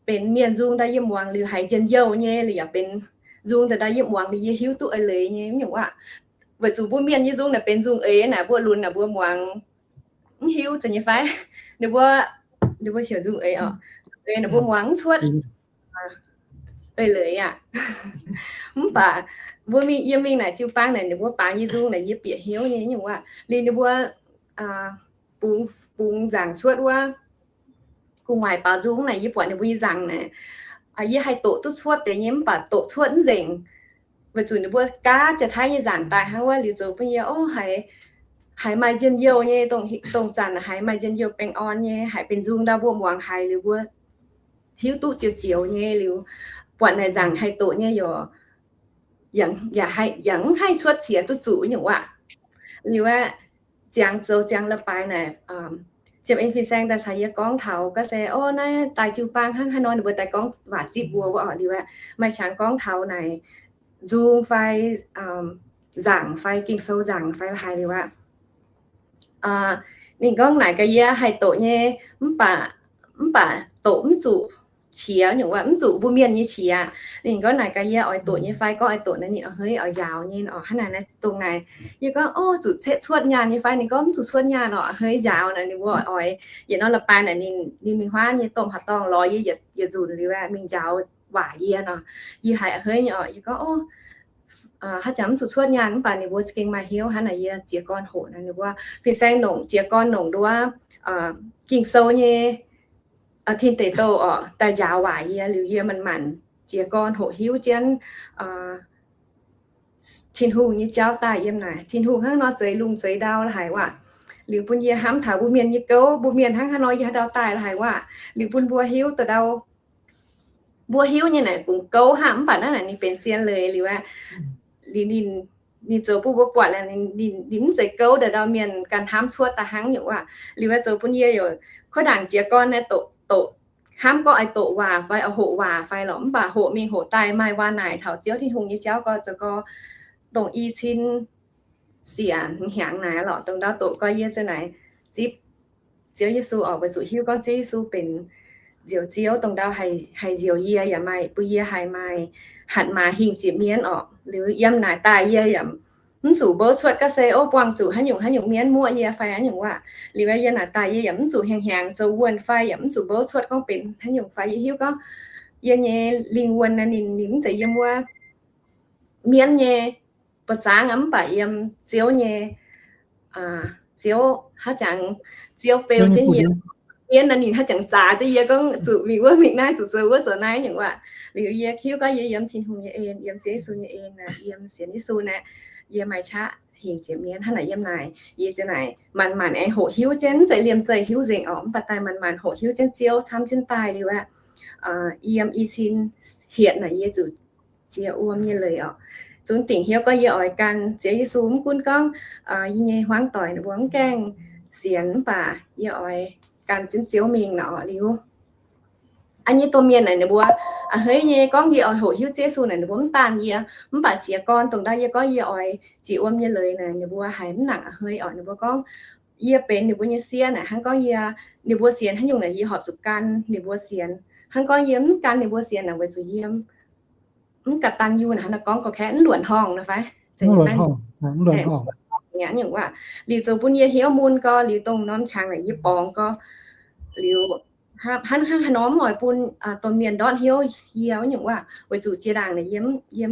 benx mienh nzung ndau yie muangx liuz haiz njien-youh nyei, liuz yaac benx nzung ndau yie muangx liuz yie hiuv duqv eix leiz nyei nyungc waac. Weic zuqc mbuo mienh nyei nzung naaic benx nzung eix naaic mbuo lunx naaic mbuo muangx mv hiuv zeiz nyei fai. Ninh mbuo, ninh mbuo heuc nzung eix oc. Eix naaic mbuo muangx mv cuotv eix leiz aqv. Mv baac mbuo mingh, yie mingh naaic jiu-baang naaic ninh mbuo baaux nyei nzung naaic yie bieqc hnyouv nyei nyungc waac. Liuz ninh mbuo bungx, bungx nzaangc cuotv wuov gu'nguaaic baaux nzung naaic yie buatc ninh mbuo nyei nzaangc naaic, yie haih doqc duqv cuotv deix nyei mv baac doqc cuotv mv nzengc. Weic zuqc ninh mbuo gaav Janx-Taiv nyei nzaangc daaih hnangv wuov liuz zoux bun yie, o, haiz, haiz maaih njien-youh nyei, dongh zanc haiz maaih njien-youh baengh orn nyei, haiz benx nzung ndau mbuo muangx haiz liuz mbuo hiuv duqv ziouc ziouc nyei liuz, buatc naaic nzaangc haih doqc nyei yaac, yaac mv haih cuotv qiex duqv zuqc nyungc waac. Liuz aeqv, ziangx zoux ziangx la'baaix naaic, Jiem En Fin-Saeng daaih caux yie gorngv taux gorngv se, o, naaiv daaih jiu-baang hnangv haaix nor, ninh mbuo daaih gorngv waac zipv mbuo wuov oc. Liuz aeqv, maaih qangx gorngv taux naaic nzung fai nzaangc fai Ging-Sou nzaangc fai la'haaix liuz aqv. Ninh gorngv naaic gaax yie haih doqc nyei, mv baac, mv baac doqc mv zuqc qiex nyungc waac, mv zuqc mbuo mienh nyei qiex. Ninh gorngv naaic gaax yie oix doqc nyei fai, gorngv oix doqc naaic ninh a'hneiv oix njaaux nyei oc. Hnangv naaic naaiv dongh naaic yie gorngv, o, zuqc cuotv nyaanh nyei fai? Ninh gorngv mv zuqc cuotv nyaanh oc, a'hneiv njaaux naaic. Ninh mbuo oix yietc norm la'baaix naaic ninh, ninh mingh huaav nyei domh haaix-dorngh lorz yie yietc nzunc liuz aeqv, mingh njaaux waac yie nor. Yie haiz a'hneiv nyei oc. Yie gorngv, o, haaix zanc mv zuqc cuotv nyaanh mv baac ninh mbuo za'gengh maaih hnyouv. Hnangv naaic yie jiez gorn hoqc naaic ninh mbuo fin-saeng nongc, jiez gorn nongc nduov Ging-Sou nyei tin deic douh oc, daaih njaaux waac yie liuz yie manc-manc jiez gorn hoqc hiuv jienv Tin-Hungh nyei jauv daaih yiem naaic. Tin-Hungh hnangv nor zeix lungh zeix ndau la'haic waac. Liuz bun yie hnamv taux mbuo mienh nyei gouv, mbuo mienh hnangv haaix nor yie haaix ndau daaih la'haic waac. Liuz bun mbuo hiuv da'ndau, mbuo hiuv nyei naaic bungx gouv hnangv, mv baac naaiv naaic ninh benx zien leiz liuz aqv. Liuz ninh ninh zoux bun mbuo buatc laaix ninh, ninh, ninh mv zeiz gouv ndau-ndau mienh ganh hnamv cuotv daaih hnangv nyungc waac. Liuz aeqv, zoux bun yie youc kov ndaangc jiez gorn naaiv doqc, doqc hnamv gorngv oix doqc waac fai oix hoqc waac fai lorqc, mv baac hoqc mingh hoqc daaih maaih waac naaic taux Ziouv Tin-Hungh nyei jauv gorx, zoux gorx dongh i cin siec hnyangx naaic lorqc, dongh ndau doqc gorx yie ziouc naaic zipv Ziouv Yesu oc, weic zuqc hiuv gorngv Ziouv Yesu benx nzioux Ziouv, dongh ndau haih, haih nzioux yie yaac maaih, bun yie haih maaih hatc maaz hingh jiex mienv oc. Liuz yiem naaic daaih yie yaac mv zuqc mbouv cuotv ga'sie ov buangh zuqc haaix nyungc haaix nyungc mienv muoqv yie fai haaix nyungc waac. Liuz yie naaic daaih yie yaac mv zuqc hnyangx-hnyangx zoux wuonh fai yaac mv zuqc mbouv cuotv gorngv benx haaix nyungc fai. Yie hiuv gorngv yie nyei lingh wuonh naaiv ninh, ninh mv zeiz yiem wuov mienv nyei buoz-zaangv aqv, mv baac yiem Ziouv nyei, Ziouv haaix jangx, Ziouv beu jienv yie. Mienv naaiv ninh haaix jangx zaax jienv yie gorngv zuqc mingh wuov mingh naaiv, zuqc zoux wuov zoux naaiv nyungc waac. Liuz yie hiuv gorngv yie yiem Tin-Hungh nyei en, yiem Ziouv Yesu nyei en, yiem sienx Yesu naaiv, yie maaih qaqv hingh jiex mienv hnangv naaic. Yiem naaic yie ziouc naaic manc-manc aengx hoqc hiuv jienv, mv zeiz liemh zeih hiuv nzengc oc, mv baac daaih manc-manc hoqc hiuv jienv Ziouv camv jienv daaih liuz aqv, yiem i cin hietc naaic yie zuqc jiex wuom nyei leiz oc. Zungv dingc hnyouv gorngv yie oix gan Ziouv Yesu, mv gunv gorngv yie nyei hmuangv doic ninh mbuo mv gaengh sienx, mv baac yie oix gan jienv Ziouv mingh nor. Liuz an nyei domh mienh naaic ninh mbuo a'hneiv nyei gorngv yie oix hoqc hiuv Ziouv Yesu naaic ninh mbuo mv daanh yie, mv baac jiez gorn dongh ndau yie gorngv yie oix jiex wuom nyei leiz naaic ninh mbuo haiz mv nangc a'hneiv oc. Ninh mbuo gorngv yie benx ninh mbuo nyei sieqv naaic hnangv gorngv yie, ninh mbuo sienx haaix nyungc naaic yie horpc zuqc gan ninh mbuo sienx. Hnangv gorngv yie mv gan ninh mbuo sienx naaic weic zuqc yie mv ga'danh yunh hnangv naaiv gorngv gorqv-kaeqv mv luonc horngh nor fai? Liuz zoux bun yie hnyouv mun gorx, liuz dongh norm qangx naaic yie borngz gorx, liuz hnangv hnangv haaix nor mv oix bun domh mienh ndortv hnyouv yie wuov nyungc waac. Weic zuqc jiex ndaangc naaic yie, yie,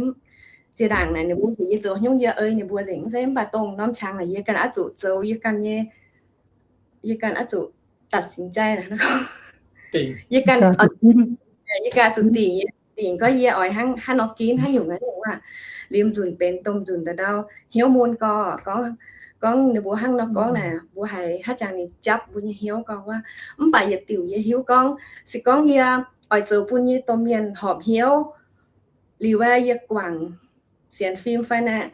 jiex ndaangc naaic ninh mbuo heuc yie zoux haaix nyungc yie ei ninh mbuo nzengc se, mv baac dongh norm qangx naaic yie ganh oix zuqc zoux yie ganh nyei, yie ganh oix zuqc ตัดสินใจ yie ganh, yie ganh zuqc dingc, yie dingc gorngv yie oix hnangv haaix nor ginv haaix nyungc aqv waac. Liuz nzunc benx domh nzunc ndau-ndau hnyouv mun gorx, gorngv, gorngv ninh mbuo hnangv nor gorngv naaic mbuo haiz haaix jangx ninh japv mbuo nyei hnyouv gorx wuov. Mv baac yietc diuc yie hiuv gorngv se gorngv yie oix zoux bun nyei domh mienh horpc hnyouv, liuz wuov yie guangc sienx fim fai naaic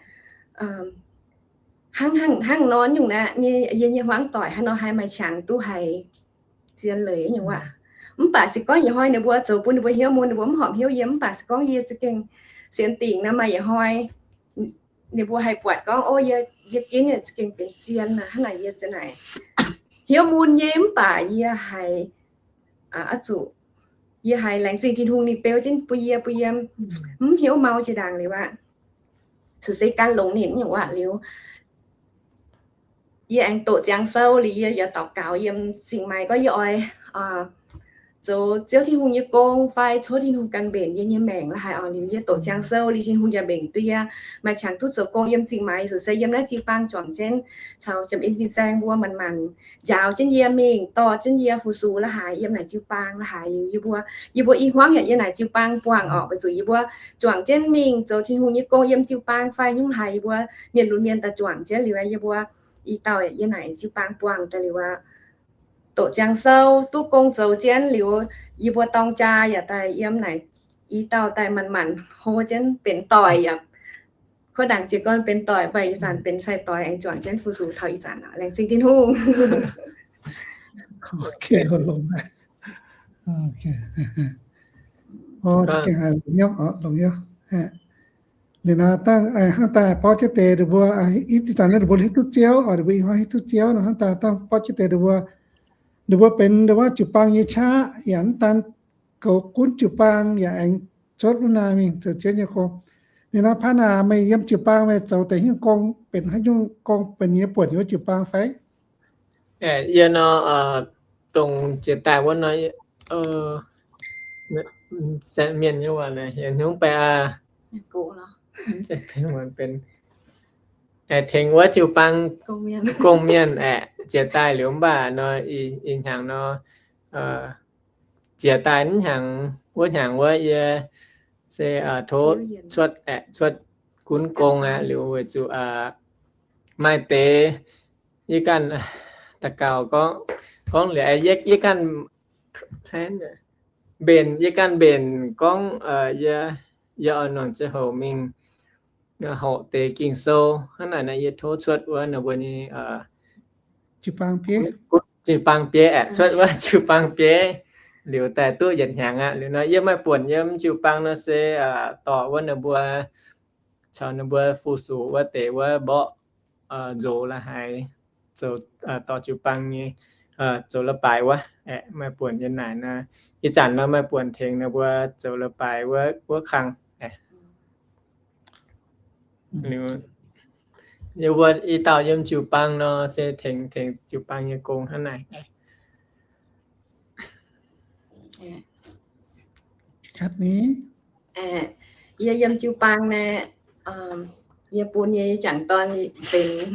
hnangv, hnangv, hnangv nor nyungc naaic nyei, yie nyei hmuangv doic haaix nor haih maaih qangx duqv haiz zien leiz nyungc waac. Mv baac se gorngv yietc hnoi ninh mbuo zoux bun ninh mbuo hnyouv mun, ninh mbuo mv horpc hnyouv yie, mv baac se gorngv yie za'gengh sienx dingc nor maaih yietc hnoi ninh mbuo haih buatc gorngv, o, yie, yie ginv za'gengh benx zien aqv. Hnangv naaic yie ziouc naaic hnyouv mun nyei, mv baac yie haiz oix zuqc, yie haiz laengz zingh Tin-Hungh ninh beu jienv bun yie, bun yie mv hnyouv mau jiex ndaangc liuz aqv. Ceix se gan longx ninh nyungc waac liuz, yie aengx doqc ziangx sou liuz yie yaac daux gaux yiem zingh maaiz gorngv yie oix zoux Ziouv Tin-Hungh nyei gong fai tov Tin-Hungh ganh mbenc yie nyei maengc la'haaix oc. Liuz yie doqc ziangx sou liuz Tin-Hungh yaac mbenc duqv yie maaih qangx duqv zoux gong yiem zingh maaiz. Ceix se yiem naaiv jiu-baang juangc jienv caux Janx-In Fin-Saeng mbuo manc-manc njaaux jienv yie mingh, dorh jienv yie fu-sux la'haaix yiem naaic jiu-baang la'haaix liuz yie mbuo, yie mbuo i hmuangv yaac yiem naaic jiu-baang buangh oc. Weic zuqc yie mbuo juangc jienv mingh zoux Tin-Hungh nyei gong yiem jiu-baang fai nyungc haaix, yie mbuo mienh lunx mienh daaih juangc jienv liuz yie mbuo i dauh yiem naaic jiu-baang buangh daaih liuz aqv, doqc ziangx sou duqv gong zoux jienv liuz, yie mbuo dorng jaa yaac daaih yiem naaic i dauh daaih manc-manc hlo jienv benx doic yaac, kov ndaangc jiez gorn benx doic, mv baac ih zanc benx sai-doix aengx juangc jienv fu-sux taux ih zanc. Laengz zingh Tin-Hungh. Liuz naaiv dangh hnangv daaih borqv jienv deix ninh mbuo, ih zanc naaiv ninh mbuo hiuv duqv Ziouv oc, ninh mbuo ih hnoi hiuv duqv Ziouv nor hnangv daaih dangh borqv jienv deix ninh mbuo, ninh mbuo benx ndau wuov jiu-baang nyei qaqv yaac mv daan goux gunv jiu-baang yaac aengx cuotv wuov naaiv mingh zoux Ziouv nyei gong. Liuz naaiv Paav Naaz, meih yiem jiu-baang meih zoux deix hnyouv gong benx haaix nyungc gong benx yie buonc yiem wuov jiu-baang fai? Yie nor, dongh jiex daaih wuov nor, mienh nyei waac naaic hiex hnyouv baeqc, benx tengx wuov jiu-baang gong mienh aeqv, jiex daaih liuz mv baac nor, ih hnyangx nor, jiex daaih mv hnyangx wuov hnyangx wuov yie se tov cuotv aeqv, cuotv gunv gong aqv. Liuz weic zuqc maaih deix yie ganh daux gaux gorngv, gorngv liuz yie ganh mbenc, yie ganh mbenc gorngv yie, yie oix nongc ziangh hoc mingh horqc deix Ging-Sou hnangv naaic nor, yie tov cuotv wuov ninh mbuo nyei jiu-baang bieiv, jiu-baang bieiv aeqv, cuotv wuov jiu-baang bieiv liuz daaih duqv yietc hnyangx aqv. Liuz nor yie maaih buonc yiem jiu-baang nor se dorh wuov ninh mbuo caux ninh mbuo fu-sux wuov deix wuov mborqv nzox la'haaix, zoux dorh jiu-baang nyei zoux leiz-baaix wuov aeqv, maaih buonc yiem naaic nor. Ih zanc nor maaih buonc tengx ninh mbuo zoux leiz-baaix wuov, wuov kang aeqv. Yie mbuo i dauh yiem jiu-baang nor se tengx, tengx jiu-baang nyei gong hnangv naaic. Yie yiem jiu-baang naaic, yie bun yie jangc dorn benx,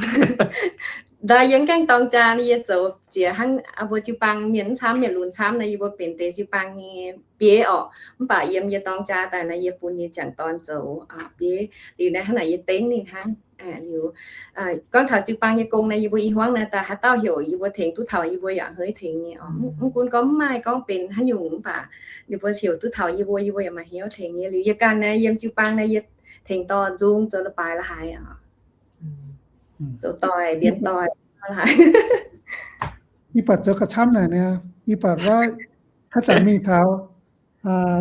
ndaaih yie gaengh dorng jaa yie zoux ziex hnangv mbuo jiu-baang mienh mv camv, mienh lunx camv naaic, yie mbuo benx deix jiu-baang nyei bieiv orqc. Mv baac yiem yie dorng jaa daaih naaic yie bun yie jangc dorn zoux bieiv. Liuz naaiv hnangv naaic yie dengv ninh hnangv. Liuz gorngv taux jiu-baang nyei gong naaic, yie mbuo i hmuangv naaic daaih haaix dauh heuc yie mbuo tengx duqv taux yie mbuo yaac heuc tengx nyei orqc. Mv gunv gorngv mv maaih gorngv benx haaix nyungc mv baac ninh mbuo heuc duqv taux yie mbuo, yie mbuo yaac maaih hnyouv tengx nyei. Liuz yie ganh naaic yiem jiu-baang naaic yie tengx dorh nzung zoux leiz-baaix la'haaix, zoux doic, mbienx doic la'haaix. Yie buatc zoux gauh camv naaic, yie buatc wuov haaix zanc mingh taux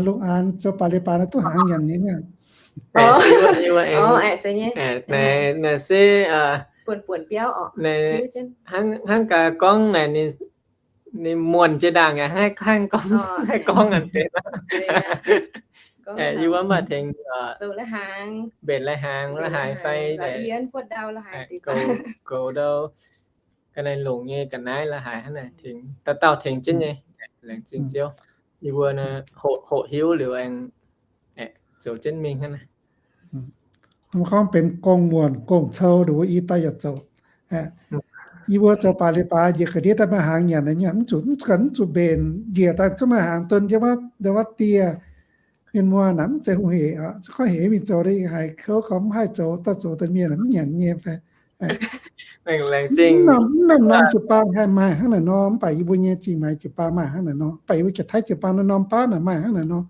lungh aanx zoux baac leiz-baaix naaic duqv hnaangx nyanc nyei. Naaic se hnangv gaax gorngv naaic ninh muonc jiex ndaangc aqv, haih gorngv, haih gorngv aqv. Yie wuov maaih tengx mbenc lai-hnaangx, lai-hnaangx fai goux ndau ga'naaiv longc nyei ga'naaiv la'haaix hnangv naaic tengx, dauh dauh tengx jienv nyei. Laengz zingh Ziouv, yie mbuo hoqc hiuv liuz aengx zoux jienv mingh hnangv naaic. Gorngv benx gong-muonc gong-cou nduov i dauh yaac zoux. Yie mbuo zoux baac leiz-baaix njiec ga'ndiev daaih maaih hnaangx nyanc, mv zuqc, mv zuqc mbenc njiec daaih zuqc maaih hnaangx dunh wuov dieh. Mienh muoz naaic mv zeiz hungh hec, zuqc gorngv hec mingh zoux daaih haiz kouv gorngv mv haih zoux, daaih zoux daaih mienh mv nyanc nyei fai. Mv norm jiu-baang haih maaih hnangv naaic nor, mv baac yie mbuo nyei zingh maaiz jiu-baang maaih hnangv naaic nor, mv baac yie mbuo jiex Taiv jiu-baang naaiv norm baav naaic maaih hnangv naaic nor.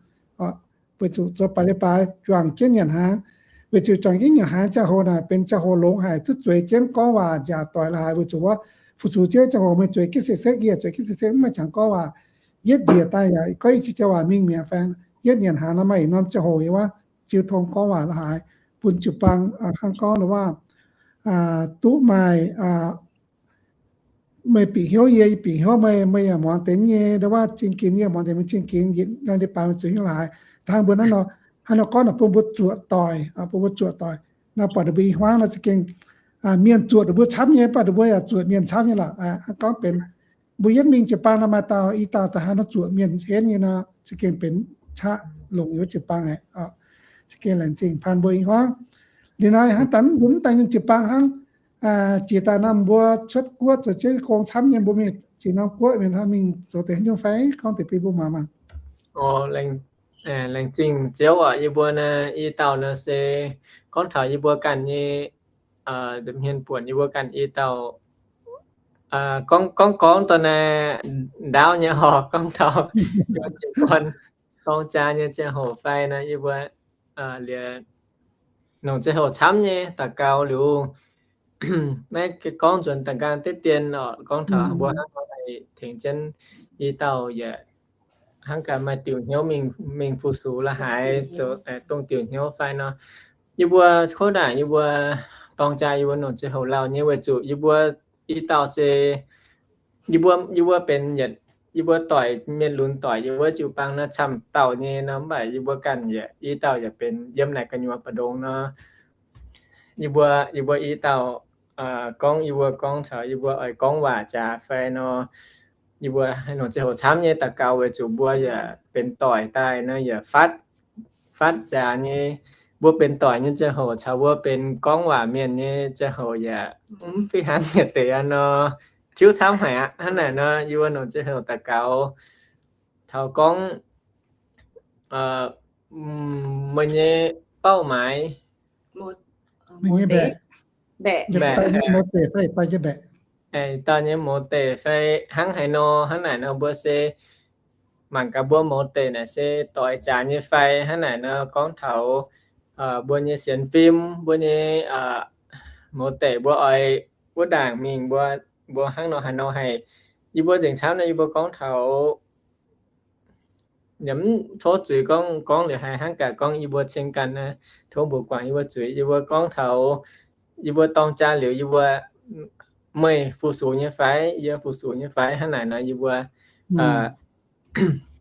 Weic zuqc zoux baac leiz-baaix juangc jienv nyanc hnaangx, weic zuqc juangc jienv nyanc hnaangx ziangh hoc naaic benx ziangh hoc longx haic, zuqc zueiz jienv gorngv waac nziaauc doic la'haaix. Weic zuqc wuov fu-sux Ziouv ziangh hoc meih zueiz jienv se sekv, yie zueiz jienv se sekv, mv maaih qangx gorngv waac. Yietv njiec daaih yaac goiv i ziex jauv waac mingh mi'aqv fai. Yietv nyanc hnaangx nor maaih norm ziangh hoc yie wuov jiu tong gorngv waac la'haaix bun jiu-baang hnangv gorngv waac duqv maaih meih bieqc hnyouv yie, yie bieqc hnyouv meih, meih yaac muangx deix nyei, ndau wuov zingh ginx yie muangx deix meih zingh ginx, naaiv leiz-baaix meih zueiz hnyouv la'haaix. Hnangv mbuo naaiv nor, haaix nor gorngv naaic bun mbuo zuoqc doic, bun mbuo zuoqc doic. Naaiv buatc ninh mbuo i hmuangv naaiv za'gengh mienh zuoqc ninh mbuo camv nyei, buatc ninh mbuo yaac zuoqc mienh camv nyei lorqc. Gorngv benx mbuo yietv mingh jiu-baang naaiv maaih dauh i dauh da'haav naaiv zuoqc mienh henv nyei nor, za'gengh benx qaqv longc wuov jiu-baang aqv. Za'gengh laengz zingh paan mbuo i hmuangv. Liuz naaiv hnangv daaih mv dungx daaih nyungc jiu-baang hnangv, jiex daaih nor mbuo cuotv guoqv zoux jienv gong camv nyei, mbuo mingh jiex norm guoqv mingh hnangv mingh zoux deix haaix nyungc fai gorngv deix bun mbuo muangx maah. Laengz zingh Ziouv oc. Yie mbuo naaiv i dauh nor se gorngv taux yie mbuo ganh nyei, hmien buonc yie mbuo ganh i dauh gorngv, gorngv, gorngv daaih naaiv ndaauv nyei oc, gorngv taux yie mbuo jiez gorn dorng jaa nyei ziangh hoc fai nor, yie mbuo liuz nongc ziangh hoc camv nyei daux gaux liuz, naaiv gorngv nzuonx da'nqaang deix dien oc, gorngv taux mbuo hnangv nor haih tengx jienv i dauh yaac hnangv gaax maaih diuc hnyouv mingh, mingh fu-sux la'haaix, zoux dongh diuc hnyouv fai nor. Yie mbuo kov naaic yie mbuo dorng jaa yie mbuo nongc ziangh hoc lauh nyei weic zuqc yie mbuo i dauh se yie mbuo, yie mbuo benx yietc, yie mbuo doic mienh lunx doic yie mbuo jiu-baang nor camv dauh nyei nor, mv baac yie mbuo ganh yaac i dauh yaac benx yiem naaic gu'nyuoz mbu'ndongx nor, yie mbuo, yie mbuo i dauh gorngv, yie mbuo gorngv taux yie mbuo oix gorngv waac jaax fai nor, yie mbuo haaix nongc ziangh hoc camv nyei daux gaux weic zuqc mbuo yaac benx doic daaih nor yaac fatv, fatv jaax nyei. Mbuo benx doic nyei ziangh hoc caux mbuo benx gorngv waac mienh nyei ziangh hoc yaac mv fih hnangv yietc deix nor, tiuv camv haic aqv. Hnangv naaic nor yie mbuo nongc ziangh hoc daux gaux taux gorngv meih nyei เป้าหมาย mbaeqc, mbaeqc, dauh nyei mouz deic fai hnangv haaix nor, hnangv naaic nor mbuo se mangc gaax mbuo mouz deic naaic se doix jaax nyei fai, hnangv naaic nor gorngv taux mbuo nyei sienx fim, mbuo nyei mouz deic mbuo oix wuov ndaangc mingh mbuo, mbuo hnangv nor haaix nor haih, yie mbuo nzengc camv nor yie mbuo gorngv taux yaac mv tov zuiz gorngv, gorngv liuz haiz hnangv gaax gorngv yie mbuo ceng ganh naaiv tov mbuo guangc yie mbuo zuiz. Yie mbuo gorngv taux yie mbuo dorng jaa liuz yie mbuo meih fu-sux nyei fai, yie fu-sux nyei fai hnangv naaic nor yie mbuo,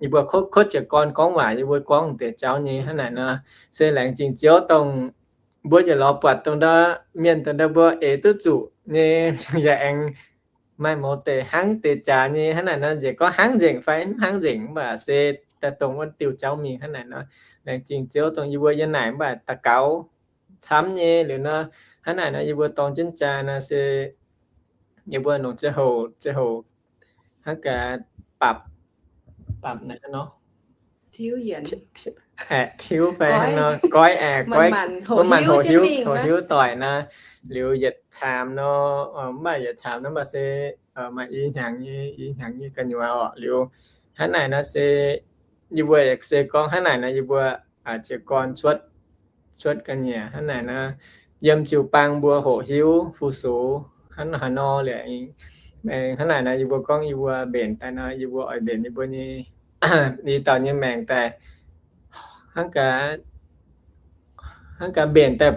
yie mbuo kotv jiez gorn gorngv waac yie mbuo gorngv deix jauv nyei hnangv naaic nor, se laengz zingh Ziouv dongh mbuo yietc lorz buatc dongh ndau mienh dongh ndau mbuo eix duqv zuqc nyei yaac aengx maaih mouz deic hnangv deix jaax nyei hnangv naaic nor, nziex gorngv hnangv nzengc fai mv hnangv nzengc mv baac se daaih dongh wuov diuh jauv mingh hnangv naaic nor, laengz zingh Ziouv dongh yie mbuo yiem naaic mv baac daux gaux camv nyei liuz nor, hnangv naaic nor yie mbuo dorng jienv jaa nor se yie mbuo longc ziangh hoc, ziangh hoc hnangv gaax bapc, bapc naaic nor, tiuv fai hnangv nor goiv, goiv, mbuo maanc hoqc hiuv, hoqc hiuv doic nor, liuz yietc caamx nor, mv baac yietc caamx nor mv baac se maaih i hnyangx nyei, i hnyangx nyei gu'nyuoz orqc. Liuz hnangv naaic nor se yie mbuo yaac se gorngv hnangv naaic nor yie mbuo jiez gorn cuotv, cuotv ga'nyiec hnangv naaic nor, yiem jiu-baang mbuo hoqc hiuv fu-sux hnangv haaix nor liuz, hnangv naaic nor yie mbuo gorngv yie mbuo mbenc daaih nor yie mbuo oix mbenc yie mbuo nyei, i dauh nyei maengc daaih hnangv gaax, hnangv gaax mbenc daaih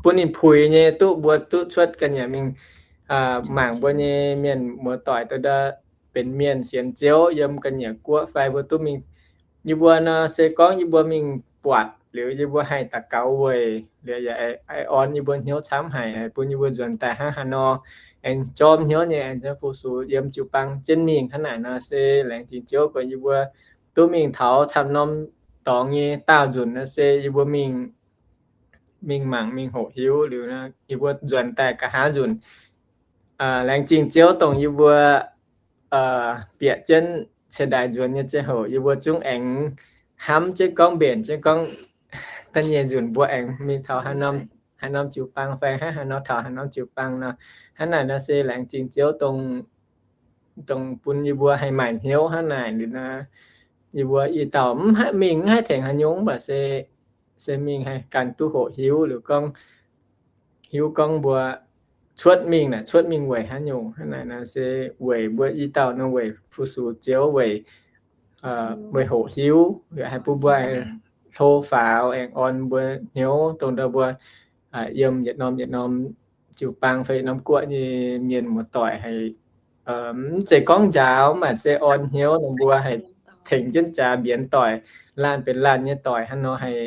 bun ninh puix nyei duqv mbuo duqv cuotv ga'nyiec mingh mangc mbuo nyei mienh muoz-doic dongh ndau benx mienh sienx Ziouv yiem ga'nyiec guoqv fai mbuo duqv mingh. Yie mbuo nor se gorngv yie mbuo mingh buatc liuz yie mbuo haih daux gaux weic liuz yaac orn yie mbuo hnyouv camv haic, bun yie mbuo nzuonx daaih hnangv haaix nor aengx jorm hnyouv nyei aengx fu-sux yiem jiu-baang jienv mingh hnangv naaic nor se laengz zingh Ziouv gorngv yie mbuo duqv mingh taux camv norm dorngx nyei daauh nzunc nor se yie mbuo mingh, mingh mangc mingh hoqc hiuv liuz nor yie mbuo nzuonx daaih nqa'haav nzunc. Laengz zingh Ziouv dongh yie mbuo bieqc jienv ciex ndaix nzuonx nyei ziangh hoc yie mbuo zungv aengx hnamv jienv gorngv mbenc jienv gorngv da'nyeic nzunc mbuo aengx mingh taux haaix norm jiu-baang fai hnangv haaix nor taux haaix norm jiu-baang nor, hnangv naaic nor se laengz zingh Ziouv dongh, dongh bun yie mbuo haih maaic hnyouv hnangv naaic liuz nor, yie mbuo i dauh mv haih mingh mv haih tengx haaix nyungc mv baac se, se mingh haih ganh duqv hoqc hiuv liuz gorngv, hiuv gorngv mbuo cuotv mingh naaic cuotv mingh weic haaix nyungc hnangv naaic nor se weic mbuo i dauh nor weic fu-sux Ziouv weic, weic hoqc hiuv liuz haih bun mbuo hlo faaux aengx orn mbuo hnyouv dongh ndau mbuo yiem yietc norm yietc norm jiu-baang fai yietc norm guoqv nyei mienh muoz-doic haih mv zeiz gorngv njaaux mv baac se orn hnyouv nor mbuo haih tengx jienv jaax mbienx doic, laanh benx laanh nyei doic hnangv nor haih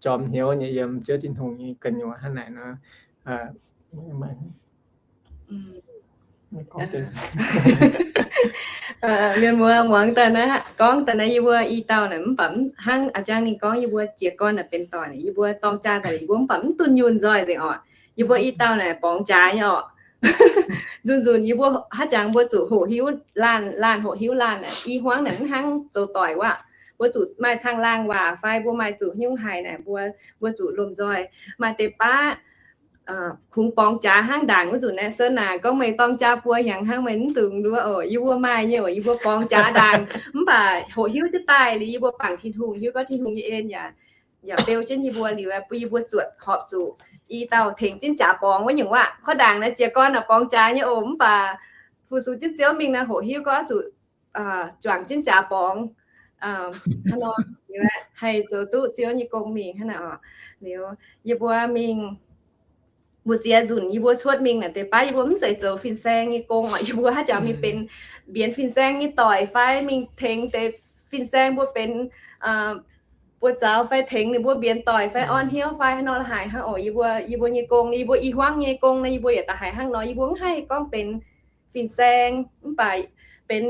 jorm hnyouv nyei yiem Ziouv Tin-Hungh nyei gu'nyuoz hnangv naaic nor. Mienh muoz muangx daaih naaiv, gorngv daaih naaiv yie mbuo i dauh naaic mv baac hnangv a'jang ninh gorngv yie mbuo jiez gorn naaic benx doic naaic yie mbuo dorng jaa daaih yie mbuo mv baac mv dunh yunh nzoih nzengc orqc. Yie mbuo i dauh naaic borngz jaax nyei orqc. Nzunc nzunc yie mbuo haaix jangx mbuo zuqc hoqc hiuv laanh, laanh hoqc hiuv laanh naaic i hmuangv naaic mv hnangv zoux doic wuov. Mbuo zuqc maaih caangh laangh waac fai mbuo maaih zuqc nyungc haic naaic mbuo, mbuo zuqc lomh nzoih. Maaih deix baav kungx borngz jaax hnangv ndaangc wuov nzunc naaiv, Sen aac, gorngv meih dorng jaa buo hnyangx hnangv meih mv dungx nduov oc. Yie mbuo maaih nyei oc, yie mbuo borngz jaax ndaangc. Mv baac hoqc hiuv jienv daaih liuz yie mbuo bangc Tin-Hungh, hiuv gorngv Tin-Hungh nyei en yaac, yaac beu jienv yie mbuo liuz bun yie mbuo zuotc horpc zuqc i dauh tengx jienv jaax borngz wuov nyungc waac. Korv ndaangc naaiv jiez gorn naaic borngz jaax nyei oc, mv baac fu-sux jienv Ziouv mingh naaiv hoqc hiuv gorngv zuqc juangc jienv jaax borngz hnangv nor, haih zoux duqv Ziouv nyei gong mingh hnangv naaic oc. Liuz yie mbuo mingh, mbuo ziex nzunc yie mbuo cuotv mingh naaic deix baav yie mbuo mv zeiz zoux fin-saeng nyei gong oc. Yie mbuo haaix jangx mingh benx mbienx fin-saeng nyei doic fai mingh tengx deix fin-saeng mbuo benx buoz-zaux fai tengx ninh mbuo mbienx doic fai orn hnyouv fai haaix nor la'haic hnangv oc. Yie mbuo, yie mbuo nyei gong, yie mbuo i hmuangv nyei gong naaiv yie mbuo yaac da'haiz hnangv nor. Yie mbuo mv haih gorngv benx fin-saeng mv baac benx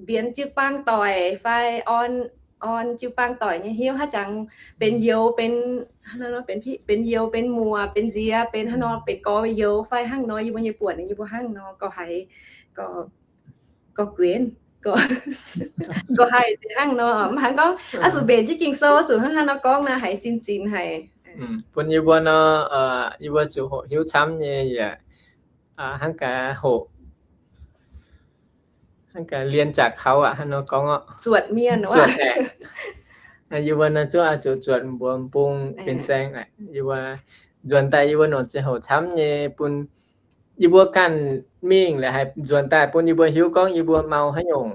mbienx jiu-baang doic fai orn, orn jiu-baang doic nyei hnyouv haaix jangx benx youz, benx, benx youz, benx muoc, benx nziex, benx hnangv nor, benx gorx youz fai hnangv nor. Yie mbuo nyei buonc yie mbuo hnangv nor gorx haiz, gorx guenx, gorx haiz hnangv nor. Mv hnangv gorngv oix zuqc mbenc jienv Ging-Sou, oix zuqc hnangv haaix nor gorngv naaiv haiz sin zinx haic. Bun yie mbuo nor, yie mbuo zuqc hoqc hiuv camv nyei yaac hnangv gaax hoqc, hnangv gaax lienh jaax kaux aqv, hnangv nor gorngv oc. Zuotc mienh, zuotc aeqv, Yie mbuo naaiv zuqc oix zuqc zuotc mbuo bung fin-saeng aqv. Yie mbuo nzuonx daaih yie mbuo nongc ziangh hoc camv nyei bun yie mbuo ganh mingh laaix haih nzuonx daaih bun yie mbuo hiuv gorngv yie mbuo mau haaix nyungc.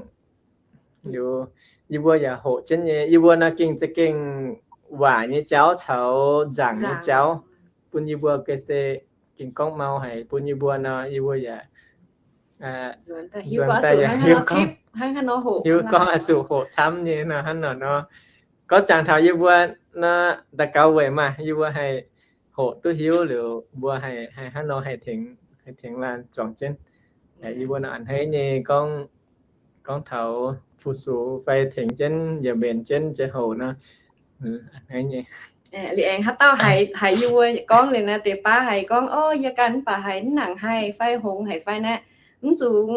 Liuz yie mbuo yaac hoqc jienv nyei. Yie mbuo naaiv gengh za'gengh waac nyei jauv caux nzaangc nyei jauv bun yie mbuo ga'sie gengh gorngv mau haic bun yie mbuo nor, yie mbuo yaac hiuv gorngv oix zuqc hoqc camv nyei nor hnangv nor nor. Gorngv jangx taux yie mbuo nor, daux gaux weic maah, yie mbuo haih hoqc duqv hiuv liuz mbuo haih, haih hnangv nor haih tengx, haih tengx laanh zuangx jienv. Yie mbuo nor a'hneiv nyei gorngv, gorngv taux fu-sux fai tengx jienv yaac mbenc jienv ziangh hoc nor, a'hneiv nyei. Liuz aengx haaix dauh haiz, haiz yie mbuo gorngv liuz naaiv deix baav haiz gorngv, o, yie ganh mv baac haiz mv nangc haih fai hngongx haic fai naaiv, mv zuqc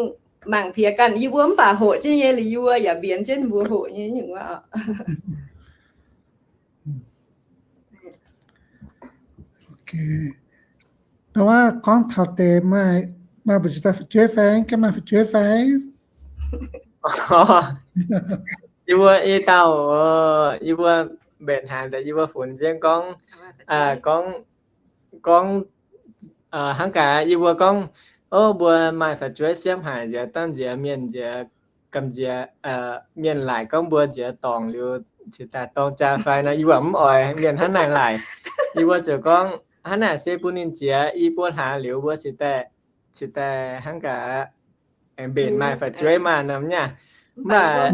mangc piex ganh, yie mbuo mv baac hoqc jienv nyei, liuz yie mbuo yaac mbienx jienv mbuo hoqc nyei nyungc wuov oc. Gorngv taux deix maaih, maaih mbu'ziex daaih fu'jueiv fai? Ganh maaih fu'jueiv fai? Yie mbuo i dauh, yie mbuo mbenc haaix daaih yie mbuo funx jienv gorngv, gorngv, gorngv hnangv gaax yie mbuo gorngv, o, mbuo maaih fu'jueiv siemv haic nziex, dangh nziex mienh nziex, gamh nziex mienh laaic gorngv mbuo nziex dorngc liuz cingx daaih dorng jaa fai nor, yie mbuo mv oix mienh hnangv naaic laaic. Yie mbuo ziouc gorngv hnangv naaic se bun ninh nziex i buo hlaax liuz mbuo cingx daaih, cingx daaih hnangv gaax mbenc maaih fu'jueiv maah nor nyaac. Mv baac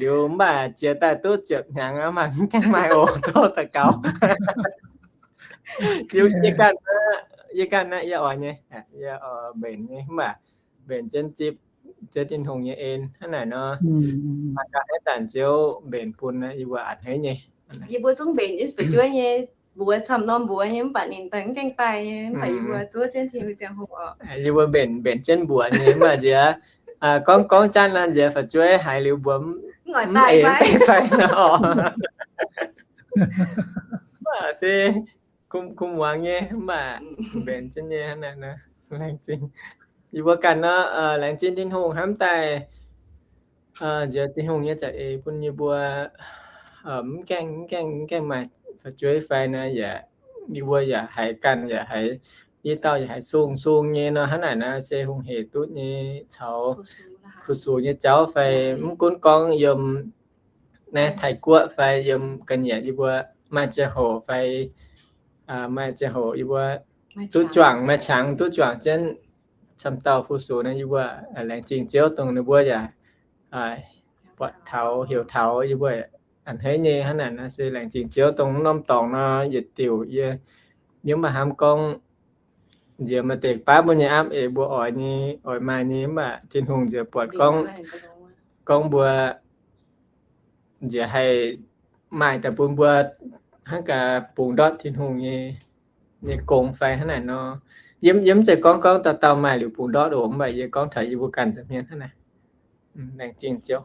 liuz mv baac jiex daaih duqv ziepc hnyangx maaih mv gaengh maaih oc, tov daux gaux. Yie ganh, yie ganh naaiv yie oix nyei, yie oix mbenc nyei, mv baac mbenc jienv zipv, zipv Tin-Hungh nyei en hnangv naaic nor. Maaih ganh haaix zanc Ziouv mbenc bun yie mbuo a'hneiv nyei. Yie mbuo zungv mbenc jienv fu'jueiv nyei, mbuox camv norm mbuox nyei, mv baac ninh daaih mv gaengh daaih nyei, mv baac yie mbuo zuov jienv Tin-Hungh ziangh hoc oc. Yie mbuo mbenc, mbenc jienv mbuox nyei, mv baac nziex gorngv, gorngv janv nor nziex fu'jueiv haiz liuz mbuox mv eix fai nor. Mv baac se kuv muangx nyei, mv baac mbenc jienv nyei hnangv naaic nor. Laengz zingh. Yie mbuo ganh nor, laengz zingh Tin-Hungh hnamv daaih nziex Tin-Hungh nyei za'eix bun yie mbuo mv gaengh, mv gaengh, mv gaengh maaih fu'jueiv fai nor yaac, yie mbuo yaac haiz ganh yaac haiz, yie dauh yaac haiz sung sung nyei nor, hnangv naaic nor se hungh hec duqv nyei caux fu-sux nyei jauv fai mv gunv gorngv yiem naaiv Taiv-Guoqv fai yiem ga'nyiec yie mbuo maaih ziangh hoc fai maaih ziangh hoc yie mbuo duqv juangc, maaih qangx duqv juangc jienv camv dauh fu-sux nor, yie mbuo laengz zingh Ziouv dongh ninh mbuo yaac buatc taux heuc taux yie mbuo a'hneiv nyei hnangv naaic nor se laengz zingh Ziouv dongh norm dorngx nor yietc diuc yie, yie mv baac hnamv gorngv nziex maaih deix baav mbuo nyei aapv eix mbuo oix nyei, oix maaih nyei, mv baac Tin-Hungh nziex buatc gorngv, gorngv mbuo nziex haih maaih daaih bun mbuo hnangv gaax bungx ndortv Tin-Hungh nyei, nyei gong fai hnangv naaic nor. Yie, yie mv zeiz gorngv, gorngv dauh dauh maaih liuz bungx ndortv oc, mv baac yie gorngv taux yie mbuo ganh nza'hmien hnangv naaic. Laengz zingh Ziouv.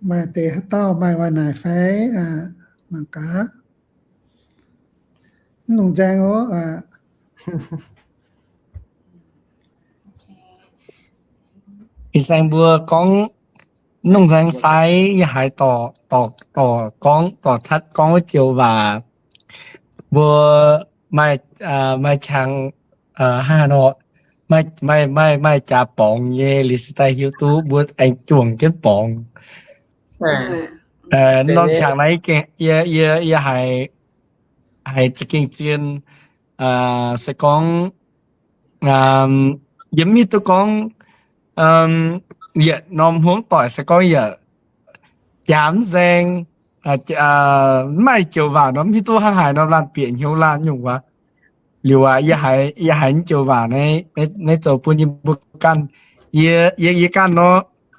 Maaih deix haaix dauh maaih waac naaic fai? Mangc gaax. Mv nongc nzaeng oc. Ih saeng mbuo gorngv mv nongc nzaeng fai yie haiz dorc, dorc, dorc gorngv, dorc tatv gorngv wuov joux waac. Mbuo maaih, maaih qangx, hnangv nor, maaih, maaih, maaih jaax borngz nyei, liuz se daaih hiuv duqv mbuo aengx juangc jienv borngz. Norm qangx naaiv yie, yie, yie haiz, haiz za'gengh zien, se gorngv yie mv hiuv duqv gorngv yietc norm hmuangv doic se gorngv yaac jaax mv nzaeng, mv maaih joux waac nor mv hiuv duqv hnangv haaix nor laanh bieqc hnyouv laanh nyungc waac. Liuz aac, yie haiz, yie haiz naaiv joux waac naaiv, naaiv zoux bun yie mbuo ganh, yie, yie, yie ganh nor,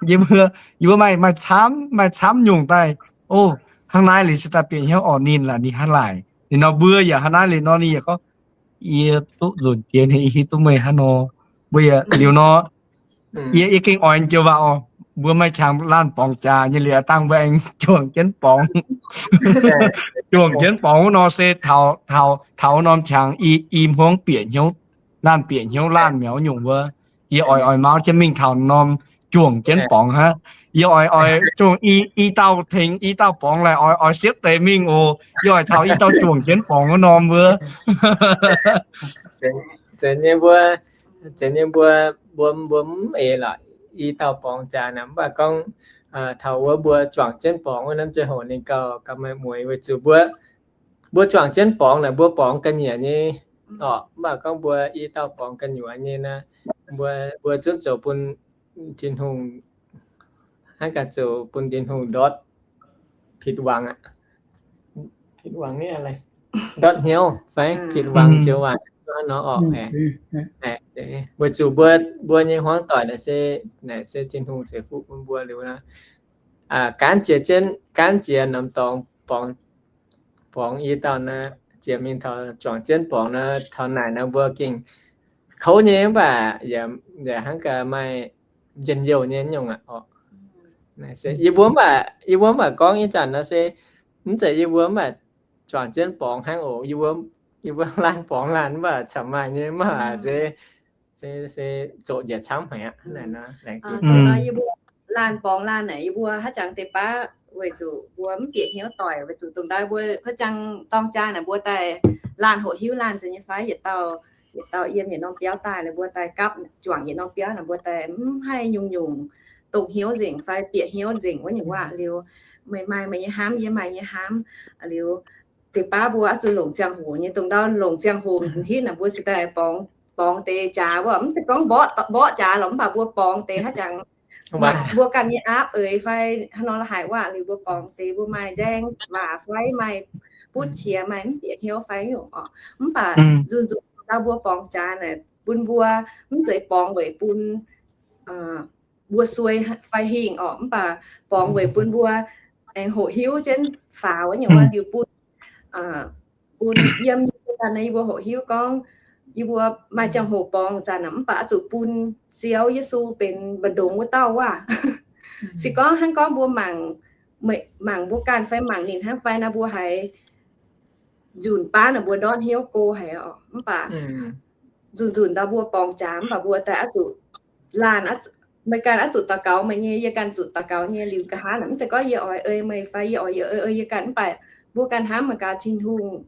yie mbuo, yie mbuo maaih, maaih camv, maaih camv nyungc daaih. O, hnangv naaiv liuz se daaih bieqc hnyouv orqc, ninh laaix ninh hnangv laaic, ninh nor mbuo yaac hnangv naaiv liuz nor ninh yaac gorngv, yie duqv nzunc jiex ninh, yie hiuv duqv meih hnangv nor. Mbuo yaac liuz nor, yie, yie gengh oix joux waac oc. Mbuo maaih qangx laanh borngz jaax nyei liuz, dangh mbuo aengx juangc jienv borngz. Juangc jienv borngz wuov nor se taux, taux, taux norm qangx i, i hmuangv bieqc hnyouv, laanh bieqc hnyouv laanh miaux nyungc wuov. Yie oix, oix mau jienv mingh taux norm juangc jienv borngz hnangv. Yie oix, oix zungv i, i dauh tengx i dauh borngz laaic oix, oix siepv deix mingh oc. Yie oix taux i dauh juangc jienv borngz wuov norm wuov. Zeiz nyei mbuo, zeiz nyei mbuo, mbuo, mbuo mv eix lorqc i dauh borngz jaax naaic, mv baac gorngv taux wuov mbuo juangc jienv borngz wuov norm ziangh hoc ninh gauh, gauh maaih mueiz weic zuqc mbuo, mbuo juangc jienv borngz naaic mbuo borngz ga'nyiec nyei orqc. Mv baac gorngv mbuo i dauh borngz ga'nyiec nyei naaic, mbuo, mbuo zungv zoux bun Tin-Hungh, hnangv gaax zoux bun Tin-Hungh ndortv ผิดหวัง aqv. ผิดหวัง ni, ndortv hnyouv fai ผิดหวัง joux waac nor orqc. Weic zuqc mbuo, mbuo nyei hmuangv doic naaic se, naaic se Tin-Hungh ceix fuqv bun mbuo liuz nor, gaanv jiex jienv, gaanv jiex norm dorngx borngz, borngz i dauh naaic, jiex mingh taux juangc jienv borngz nor, taux naaic nor mbuo gengh kouv nyei, mv baac yaac hnangv gaax maaih njien-youh nyei nyungc aqv orqc. Yie mbuo mv baac, yie mbuo mv baac gorngv ih zanc nor se, mv zeiz yie mbuo mv baac juangc jienv borngz hnangv oc. Yie mbuo, yie mbuo laanh borngz laanh mv baac camv maaih nyei mv baac se, se, se zoqc njiec camv haic aqv. Laengz zingh. Yie mbuo laanh borngz laanh naaic, yie mbuo haaix jangx deix baav weic zuqc mbuo mv bieqc hnyouv doic, weic zuqc dongh ndau mbuo haaix jangx dorng jaa naaic mbuo daaih laanh hoqc hiuv laanh nzengc nyei fai, yietc dauh, yietc dauh yiem yietc norm biauv daaih, mbuo daaih gapv juangc yietc norm biauv naaic, mbuo daaih mv haih nyungc-nyungc dongh hnyouv nzengc fai bieqc hnyouv nzengc wuov nyungc waac liuz, meih maaih meih nyei hnamv, yie maaih yie nyei hnamv liuz, deix baav mbuo oix zuqc longc ziangh hoc nyei, dongh ndau longc ziangh hoc hitv naaic mbuo se daaih borngz, borngz deix jaax wuov, mv zeiz gorngv mborqv, mborqv jaax lorqc, mv baac mbuo borngz deix haaix jangx mbuo ganh nyei aapv eix fai haaix nor la'haic waac liuz mbuo borngz deix mbuo maaih nzaeng waac fai maaih butv qiex maaih mv bieqc hnyouv fai nyungc orqc. Mv baac nzunc nzunc ndau mbuo borngz jaax naaic bun mbuo mv zeiz borngz weic bun mbuo suei fai hingh orqc, mv baac borngz weic bun mbuo aengx hoqc hiuv jienv faaux wuov nyungc waac liuz bun, bun yiem yie mbuo ganh naaiv yie mbuo hoqc hiuv gorngv yie mbuo maaih ziangh hoc borngz zanc mv baac oix zuqc bun Ziouv Yesu benx mba'ndongx wuov dauh waac. Se gorngv hnangv gorngv mbuo mangc, mangc mbuo ganh fai mangc ninh hnangv fai naaiv mbuo haiz nzunc baav naaic mbuo ndortv hnyouv go haic orqc. Mv baac nzunc nzunc ndau mbuo borngz jaax mv baac mbuo daaih oix zuqc laanh, meih ganh oix zuqc daux gaux meih nyei, yie ganh zuqc daux gaux nyei liuz nqa'haav naaic mv zeiz gorngv yie oix ei meih fai yie oix ei yie ganh, mv baac mbuo ganh hnamv mangc gaax Tin-Hungh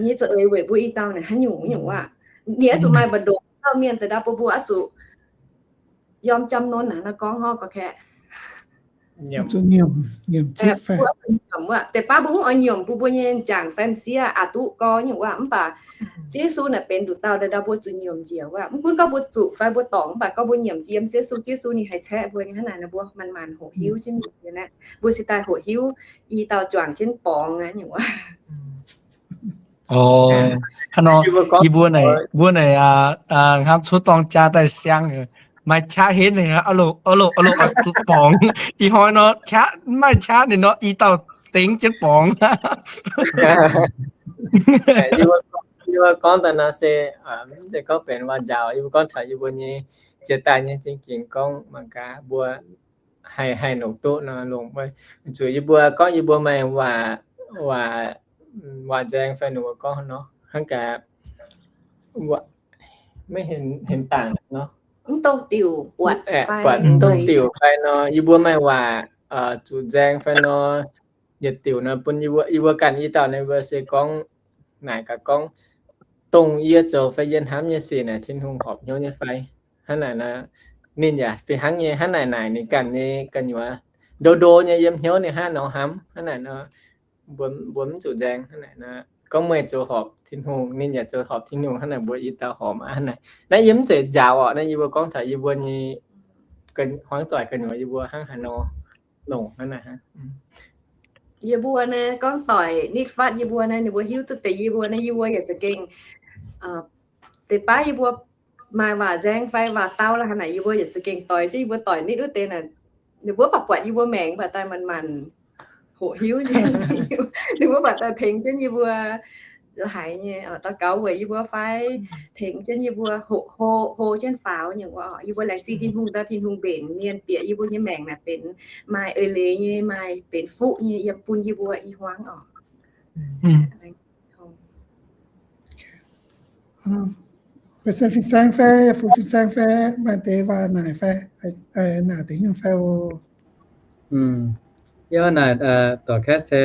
nyei za'eix weic mbuo i dauh naaic haaix nyungc nyungc waac. Ninh oix zuqc maaih mba'ndongx dauh mienh daaih ndau bun mbuo oix zuqc yiem jam nonv naaic nor gorngv hov gorx kaeqv. Deix baav mbuo mv oix nyiemc bun mbuo nyei jangc fai m'sieqv aqc duqv gorx nyungc waac, mv baac Ziouv Yesu naaic benx nduqc dauh daaih ndau mbuo zuqc nyiemc njiec waac. Mv gunv gorngv mbuo zuqc fai mbuo dorngc, mv baac gorngv mbuo nyiemc yiem Ziouv Yesu, Ziouv Yesu ninh haih caeqv mbuo nyei hnangv naaic nor mbuo manc-manc hoqc hiuv jienv mingh naaiv. Mbuo se daaih hoqc hiuv i dauh juangc jienv borngz aqv nyungc waac. Hnangv nor, yie mbuo naaic, mbuo naaic hnamv cuotv dorng jaa daaih siang, maaih qaqv henv ninh, aa loc, aa loc, aa loc, oix zuqc borngz. Ih hnoi nor qaqv, maaih qaqv ninh nor i dauh dengv jienv borngz. Yie mbuo gorngv daaih nor se, mv zeiz gorngv benx waac-njaaux, yie mbuo gorngv taux yie mbuo nyei jiex daaih nyei zingh gingx gorngv mangc gaax mbuo haih, haih longc duqv nor longc. Zuqc yie mbuo gorngv yie mbuo maaih waac, waac, waac nzaeng fai ninh mbuo gorngv nor hnangv gaax, maiv henx dangc nor, mv dongh diuc buatc, buatc mv dongh diuc fai nor, yie mbuo maaih waac zuqc nzaeng fai nor, yietc diuc nor bun yie mbuo, yie mbuo ganh i dauh naaiv mbuo se gorngv naaic gaax gorngv, dongh yie zoux fai yie hnamv nyei sic naaic Tin-Hungh horpc hnyouv nyei fai? Hnangv naaic nor, ninh yaac fih hnangv nyei hnangv naaic naaic ninh ganh nyei gu'nyuoz ndo ndo nyei yiem hnyouv ninh hnangv nor hnamv hnangv naaic nor, mbuo, mbuo mv zuqc nzaeng hnangv naaic nor. Gorngv meih zoux horpc Tin-Hungh, ninh yaac zoux horpc Tin-Hungh hnangv naaic, mbuo i dauh horpc aqv hnangv naaic. Naaiv yie mv zeiz njaaux orqc, naaiv yie mbuo gorngv taux yie mbuo nyei hmuangv doic gu'nyuoz yie mbuo hnangv haaix nor longc hnangv naaic. Yie mbuo naaiv gorngv doic nitv fatv yie mbuo naaiv, ninh mbuo hiuv duqv deix yie mbuo naaiv, yie mbuo yaac za'gengh deix baav yie mbuo maaih waac nzaeng fai waac dau la'haaix naaic, yie mbuo yaac za'gengh doix jienv yie mbuo doic nitv wuov deix naaic, ninh mbuo baac buatc yie mbuo maengc baac daaih manc-manc hoqc hiuv, ninh mbuo baac daaih tengx jienv yie mbuo la'haiz nyei daux gaux weic yie mbuo fai tengx jienv yie mbuo hoqc hlo, hlo jienv faaux nyei. Yie mbuo laengz zingh Tin-Hungh, daaih Tin-Hungh mbenc mienh bieqc yie mbuo nyei maengc naaic benx maaih eix leiz nyei, maaih benx fuqv nyei yiem bun yie mbuo i hmuangv oc. Hnangv Kuv sen fin-saeng fai, fu fin-saeng fai, maaih deix waac naaic fai, naaic deix nyungc fai o. Yie naaic dorc kaeqv se,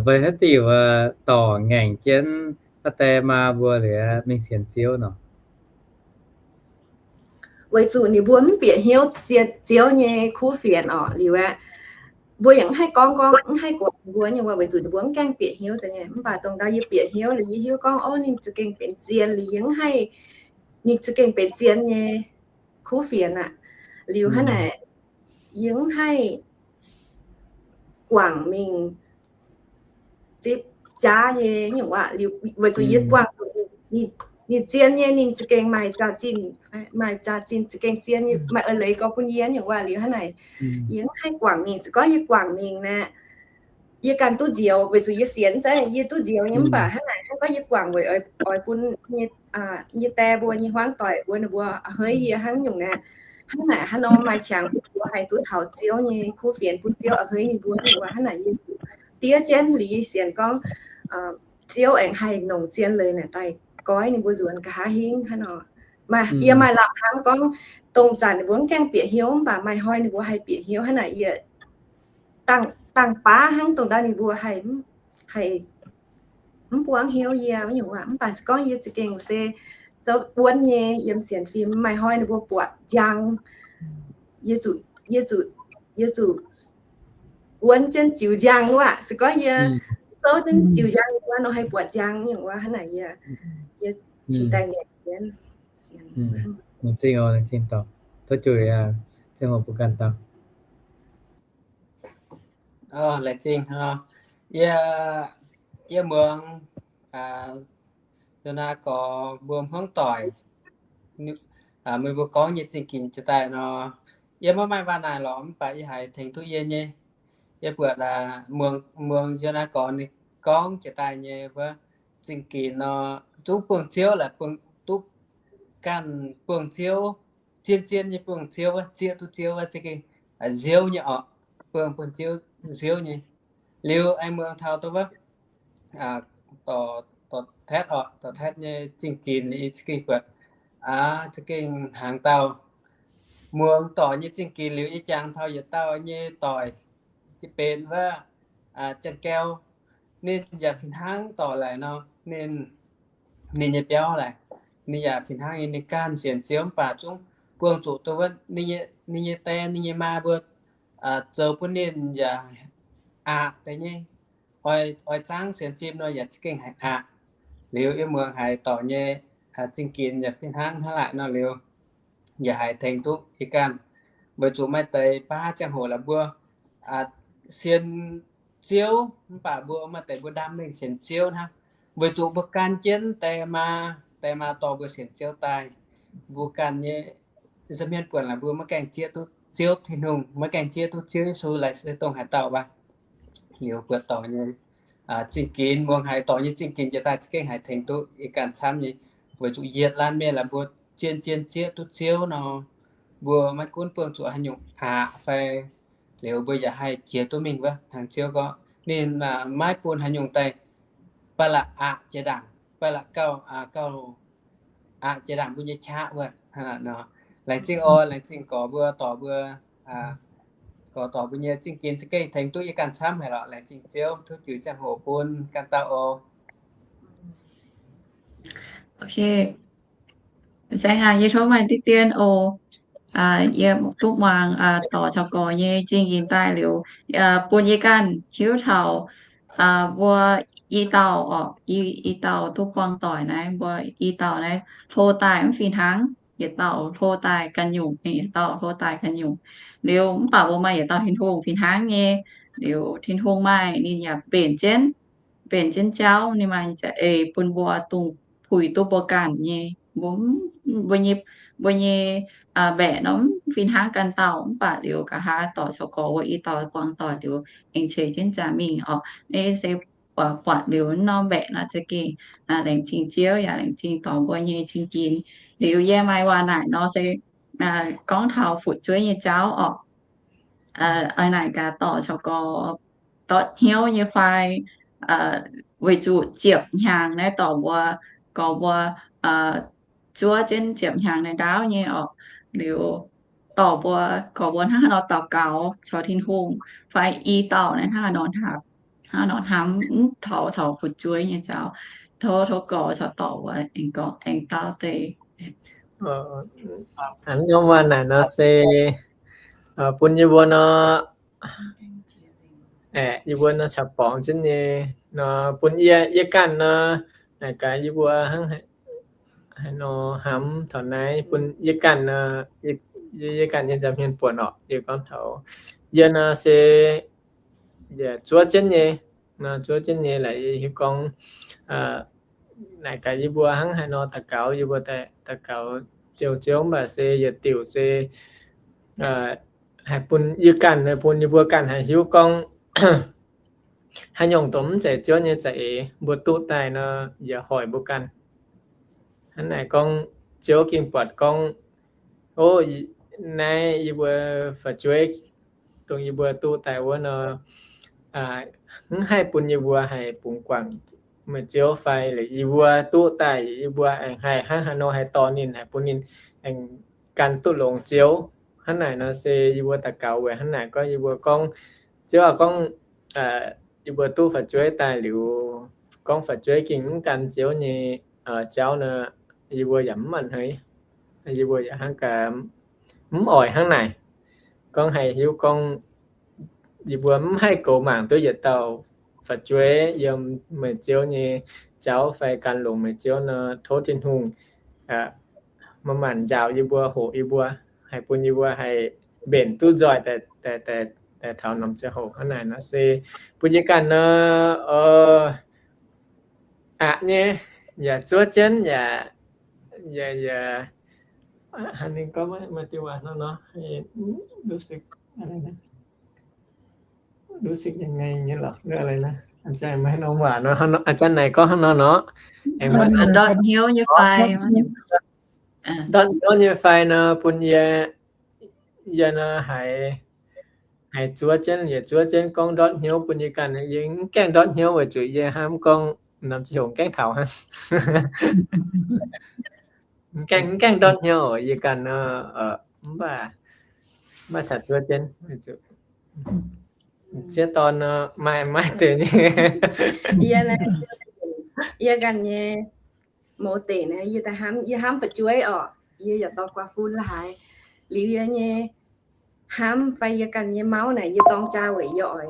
weic haaix diuc dorc ngaengc jienv aa die maa mbuo liuz mingh sienx Ziouv nor? Weic zuqc ninh mbuo mv bieqc hnyouv Ziouv nyei kuv fienx orqc. Liuz aeqv, mbuo yaac mv haih gorngv, gorngv mv haih guangc mbuo nyei waac, weic zuqc ninh mbuo mv gaengh bieqc hnyouv nyei. Mv baac dongh ndau yie bieqc hnyouv liuz, yie hiuv gorngv, o, ninh za'gengh benx zien liuz, yie mv haih, ninh za'gengh benx zien nyei kuv fienx aqv. Liuz hnangv naaic, yie mv haih guangc mingh zipv jaav nyei nyungc waac. Liuz weic zuqc yie buangh ninh zien nyei, ninh za'gengh maaih zaax zinh, maaih zaax zinh za'gengh zien nyei, maaih eix leiz gorx bun yie nyungc waac. Liuz hnangv naaic, yie mv haih guangc mingh. Se gorngv yie guangc mingh naaic, yie ganh duqv nzioux, weic zuqc yie sienx se yie duqv nzioux nyei. Mv baac hnangv naaic, hnangv gorngv yie guangc weic oix bun yie die mbuo nyei hmuangv doic mbuo, ninh mbuo a'hneiv yie hnangv nyungc naaic. Hnangv naaic hnangv nor maaih qangx mbuo haih duqv taux Ziouv nyei kuv fienx, bun Ziouv a'hneiv ninh mbuo nyungc waac. Hnangv naaic yie diev jienv liuz yie sienx gorngv, Ziouv aengx haih nongc zien leiz naaic daaih goiv ninh mbuo nzuonx nqa'haav hingv hnangv nor. Maaih, yie maaih lamh hnamv gorngv, dongh zanc ninh mbuo mv gaengh bieqc hnyouv, mv baac maaih hnoi ninh mbuo haih bieqc hnyouv hnangv naaic, yie dangh baav hnangv dongh ndau ninh mbuo haih, haih mv buangv hnyouv yie nyungc waac. Mv baac se gorngv yie za'gengh se souv wuonv nyei yiem sienx fim, maaih hnoi ninh mbuo buatc njang, yie zuqc, yie zuqc, yie zuqc wuonv jienv ziux njang wuov. Se gorngv yie souv jienv ziux njang wuov nor haih buatc njang nyungc waac. Hnangv naaic yie, yie cingx daaih ngaengc jienv. Laengz zingh oc, laengz zingh dorc. Tov juix ziangh hoc mbuo ganh dauh. Laengz zingh. Yie, yie muangx Yonaa gorx mbuo hmuangv doic, meih mbuo gorngv nyei zingh ginx jiex daaih nor, yie maiv maaih waac naaic lorqc, mv baac yie haiz tengx duqv yie nyei. Yie buatc muangx Yonaa gorx ninh gorngv jiex daaih nyei wuov zingh ginx nor, zungv buangh Ziouv laaix duqv ganh buangh Ziouv, zien-zien nyei buangh Ziouv wuov, zieqv duqv Ziouv wuov, za'gengh nziouv nyei orqc, buangh, buangh Ziouv, nziouv nyei. Liuz aengx muangx taux duqv wuov dorc Tet orqc, dorc Tet nyei zingh ginx, yie za'gengh buatc, aa, za'gengh hnaangx dauh. Muangx dorc nyei zingh ginx liuz, yie jangx taux yietc dauh nyei doic, jiex benx wuov Janx-Gau. Ninh yaac fih hnangv dorc laaic nor, ninh, ninh nyei biauv laaic, ninh yaac fih hnangv nyei, ninh ganh sienx Ziouv mv baac zungv buangh zuqc duqv wuov ninh nyei die, ninh nyei maa mbuo zoux bun ninh yaac aqc deix nyei. Oix, oix zaangv sienx fim nor yaac za'gengh haiz aqc. Liuz yie muangx haiz dorc nyei zingh ginx yaac fih hnangv hnangv laaic nor liuz, yaac haiz tengx duqv yie ganh. Weic zuqc maaih deix baav ziangh hoc laaix mbuo sienx Ziouv mv baac mbuo maaih deix mbuo ndaam mengh sienx Ziouv hnangv, weic zuqc mbuo gan jienv die maa, die maa dorh mbuo sienx Ziouv daaih. Mbuo ganh nyei nza'hmien buonc laaix mbuo maiv gaengh zieqv duqv Ziouv Tin-Hungh, maiv gaengh zieqv duqv Ziouv Yesu laaix se dongh haaix dauh wuov. Liuz buatc dorc nyei zingh ginx, muangx haiz dorc nyei zingh ginx jiex daaih za'gengh haiz tengx duqv yie ganh camv nyei, weic zuqc yietc laanh mienh laaix mbuo zien-zien zieqv duqv Ziouv nor, mbuo maiv gunv buangh zuqc haaix nyungc aqc fai, liuz mbuo yaac haih jiex duqv mingh wuov. Hnangv Ziouv gorngv ninh maiv bun haaix nyungc daaih ba'laqc aqc jiex ndaangc, ba'laqc gauh, gauh aqc jiex ndaangc mbuo nyei qaqv wuov. Laengz zingh oc, laengz zingh gorx mbuo, dorc mbuo, gorx dorc mbuo nyei zingh ginx za'gengh tengx duqv yie ganh camv haic lorqc. Laengz zingh Ziouv, tov juix ziangh hoc bun ganh dauh oc. Saeng aac, yie tov maaih diqv dien oc. Yie duqv muangx dorc caux gorx nyei zingh ginx daaih liuz, bun yie ganh hiuv taux mbuo i dauh orqc, i dauh duqv buangh doic naaiv, mbuo i dauh naaiv hlo daaih mv fih hnangv. Yietc dauh hlo daaih ganh nyungc, yietc dauh hlo daaih ganh nyungc. Liuz mv baac mbuo maaih yietc dauh Tin-Hungh fih hnangv nyei. Liuz Tin-Hungh maaih ninh yaac mbenc jienv, mbenc jienv jauv, ninh maaih za'eix bun mbuo dungx puix duqv mbuo ganh nyei. Mbuo, mbuo nyei, mbuo nyei mbaeqc nor mv fih hnangv ganh dauh, mv baac liuz nqa'haav dorc caux gorx wuov i dauh buangh doic liuz aengx ceix jienv jaax mingh orqc. Naaiv se buatc liuz norm mbaeqc nor za'gengh laengz zingh Ziouv yaac laengz zingh dorc mbuo nyei zingh ginx. Liuz yie maaih waac naaic nor se gorngv taux fu'jueiv nyei jauv orqc. Aa, naaic gaax dorc caux gorx, dorc hnyouv nyei fai, weic zuqc ziepc hnyangx naaiv dorc mbuo, gorx mbuo zuov jienv ziepc hnyangx naaiv ndaauv nyei oc. Liuz dorh mbuo, gorx mbuo hnangv haaix nor daux gaux caux Tin-Hungh, fai i dauh naaiv hnangv haaix nor, hnangv haaix nor hnamv, mv taux, taux fu'jueiv nyei jauv. Tov, tov gorx caux dorc mbuo aengx gorngv, aengx dau deix. Hnangv gorngv waac naaic nor se bun yie mbuo nor, yie mbuo nor caux borngz jienv nyei nor, bun yie, yie ganh nor, naaic gaax yie mbuo hnangv haaix nor hnamv taux naaiv, bun yie ganh nor, yie ganh nyei nza'hmien buonc orqc. Yie gorngv taux yie nor se yaac zuov jienv nyei, nor zuov jienv nyei laaix yie hiuv gorngv naaic gaax yie mbuo hnangv haaix nor daux gaux, yie mbuo daux gaux ziouc, ziouc mv baac se yietc diuc se haih bun yie ganh, bun yie mbuo ganh haih hiuv gorngv haaix nyungc dongh mv zeiz Ziouv nyei za'eix mbuo duqv daaih nor, yaac hoic mbuo ganh. Hnangv naaic gorngv Ziouv gengh buatc gorngv, o, naaiv yie mbuo fu'jueiv dongh yie mbuo duqv daaih wuov nor, mv haih bun yie mbuo haih bungx guangc meih Ziouv fai, liuz yie mbuo duqv daaih yie mbuo aengx haih hnangv haaix nor haih dorh ninh, haih bun ninh aengx gan duqv longx Ziouv. Hnangv naaic nor se yie mbuo daux gaux weic hnangv naaic gorngv, yie mbuo gorngv, Ziouv aah, gorngv yie mbuo duqv fu'jueiv daaih liuz, gorngv fu'jueiv gengh mv gan Ziouv nyei jauv nor, yie mbuo yaac mv maaih hneiv. Yie mbuo yaac hnangv gaax mv oix hnangv naaic. Gorngv haih hiuv gorngv yie mbuo mv haih goux mangc duqv yietc dauh fu'jueiv yiem meih Ziouv nyei jauv fai gan longx meih Ziouv nor, tov Tin-Hungh maaih maanc njaaux yie mbuo, hoqc yie mbuo, haih bun yie mbuo haih mbenc duqv nzoih daaih taux norm ziangh hoc hnangv naaic nor se bun yie ganh nor, aqc nyei, yaac zuov jienv, yaac, yaac, yaac, haaix nyungc gorngv maaih diuh waac nor, nor, รู้สึกยังไง อย่างนี้เหรอ หรืออะไรนะ อาจารย์ maaih haaix norm waac nor, aengx ndortv hnyouv nyei fai, ndortv hnyouv nyei fai nor bun yie, yie nor haiz, haiz zuov jienv, yietc zuov jienv gorngv ndortv hnyouv bun yie ganh. Yie mv gaengh ndortv hnyouv weic zuqc yie hnamv gorngv norm ziangh hoc gaengh taux hnangv. Mv gaengh, mv gaengh ndortv hnyouv yie ganh nor, mv baac, mv baac caux zuov jienv, ziex dorn nor maaih, maaih deix nyei. Yie, yie ganh nyei mouz deic naaiv, yie daaih hnamv, yie hnamv fu'jueiv orqc, yie yaac dorh guaax fun la'haaix. Liuz yie nyei hnamv fai yie ganh nyei mauv naaic, yie dorng jaa weic yie oix,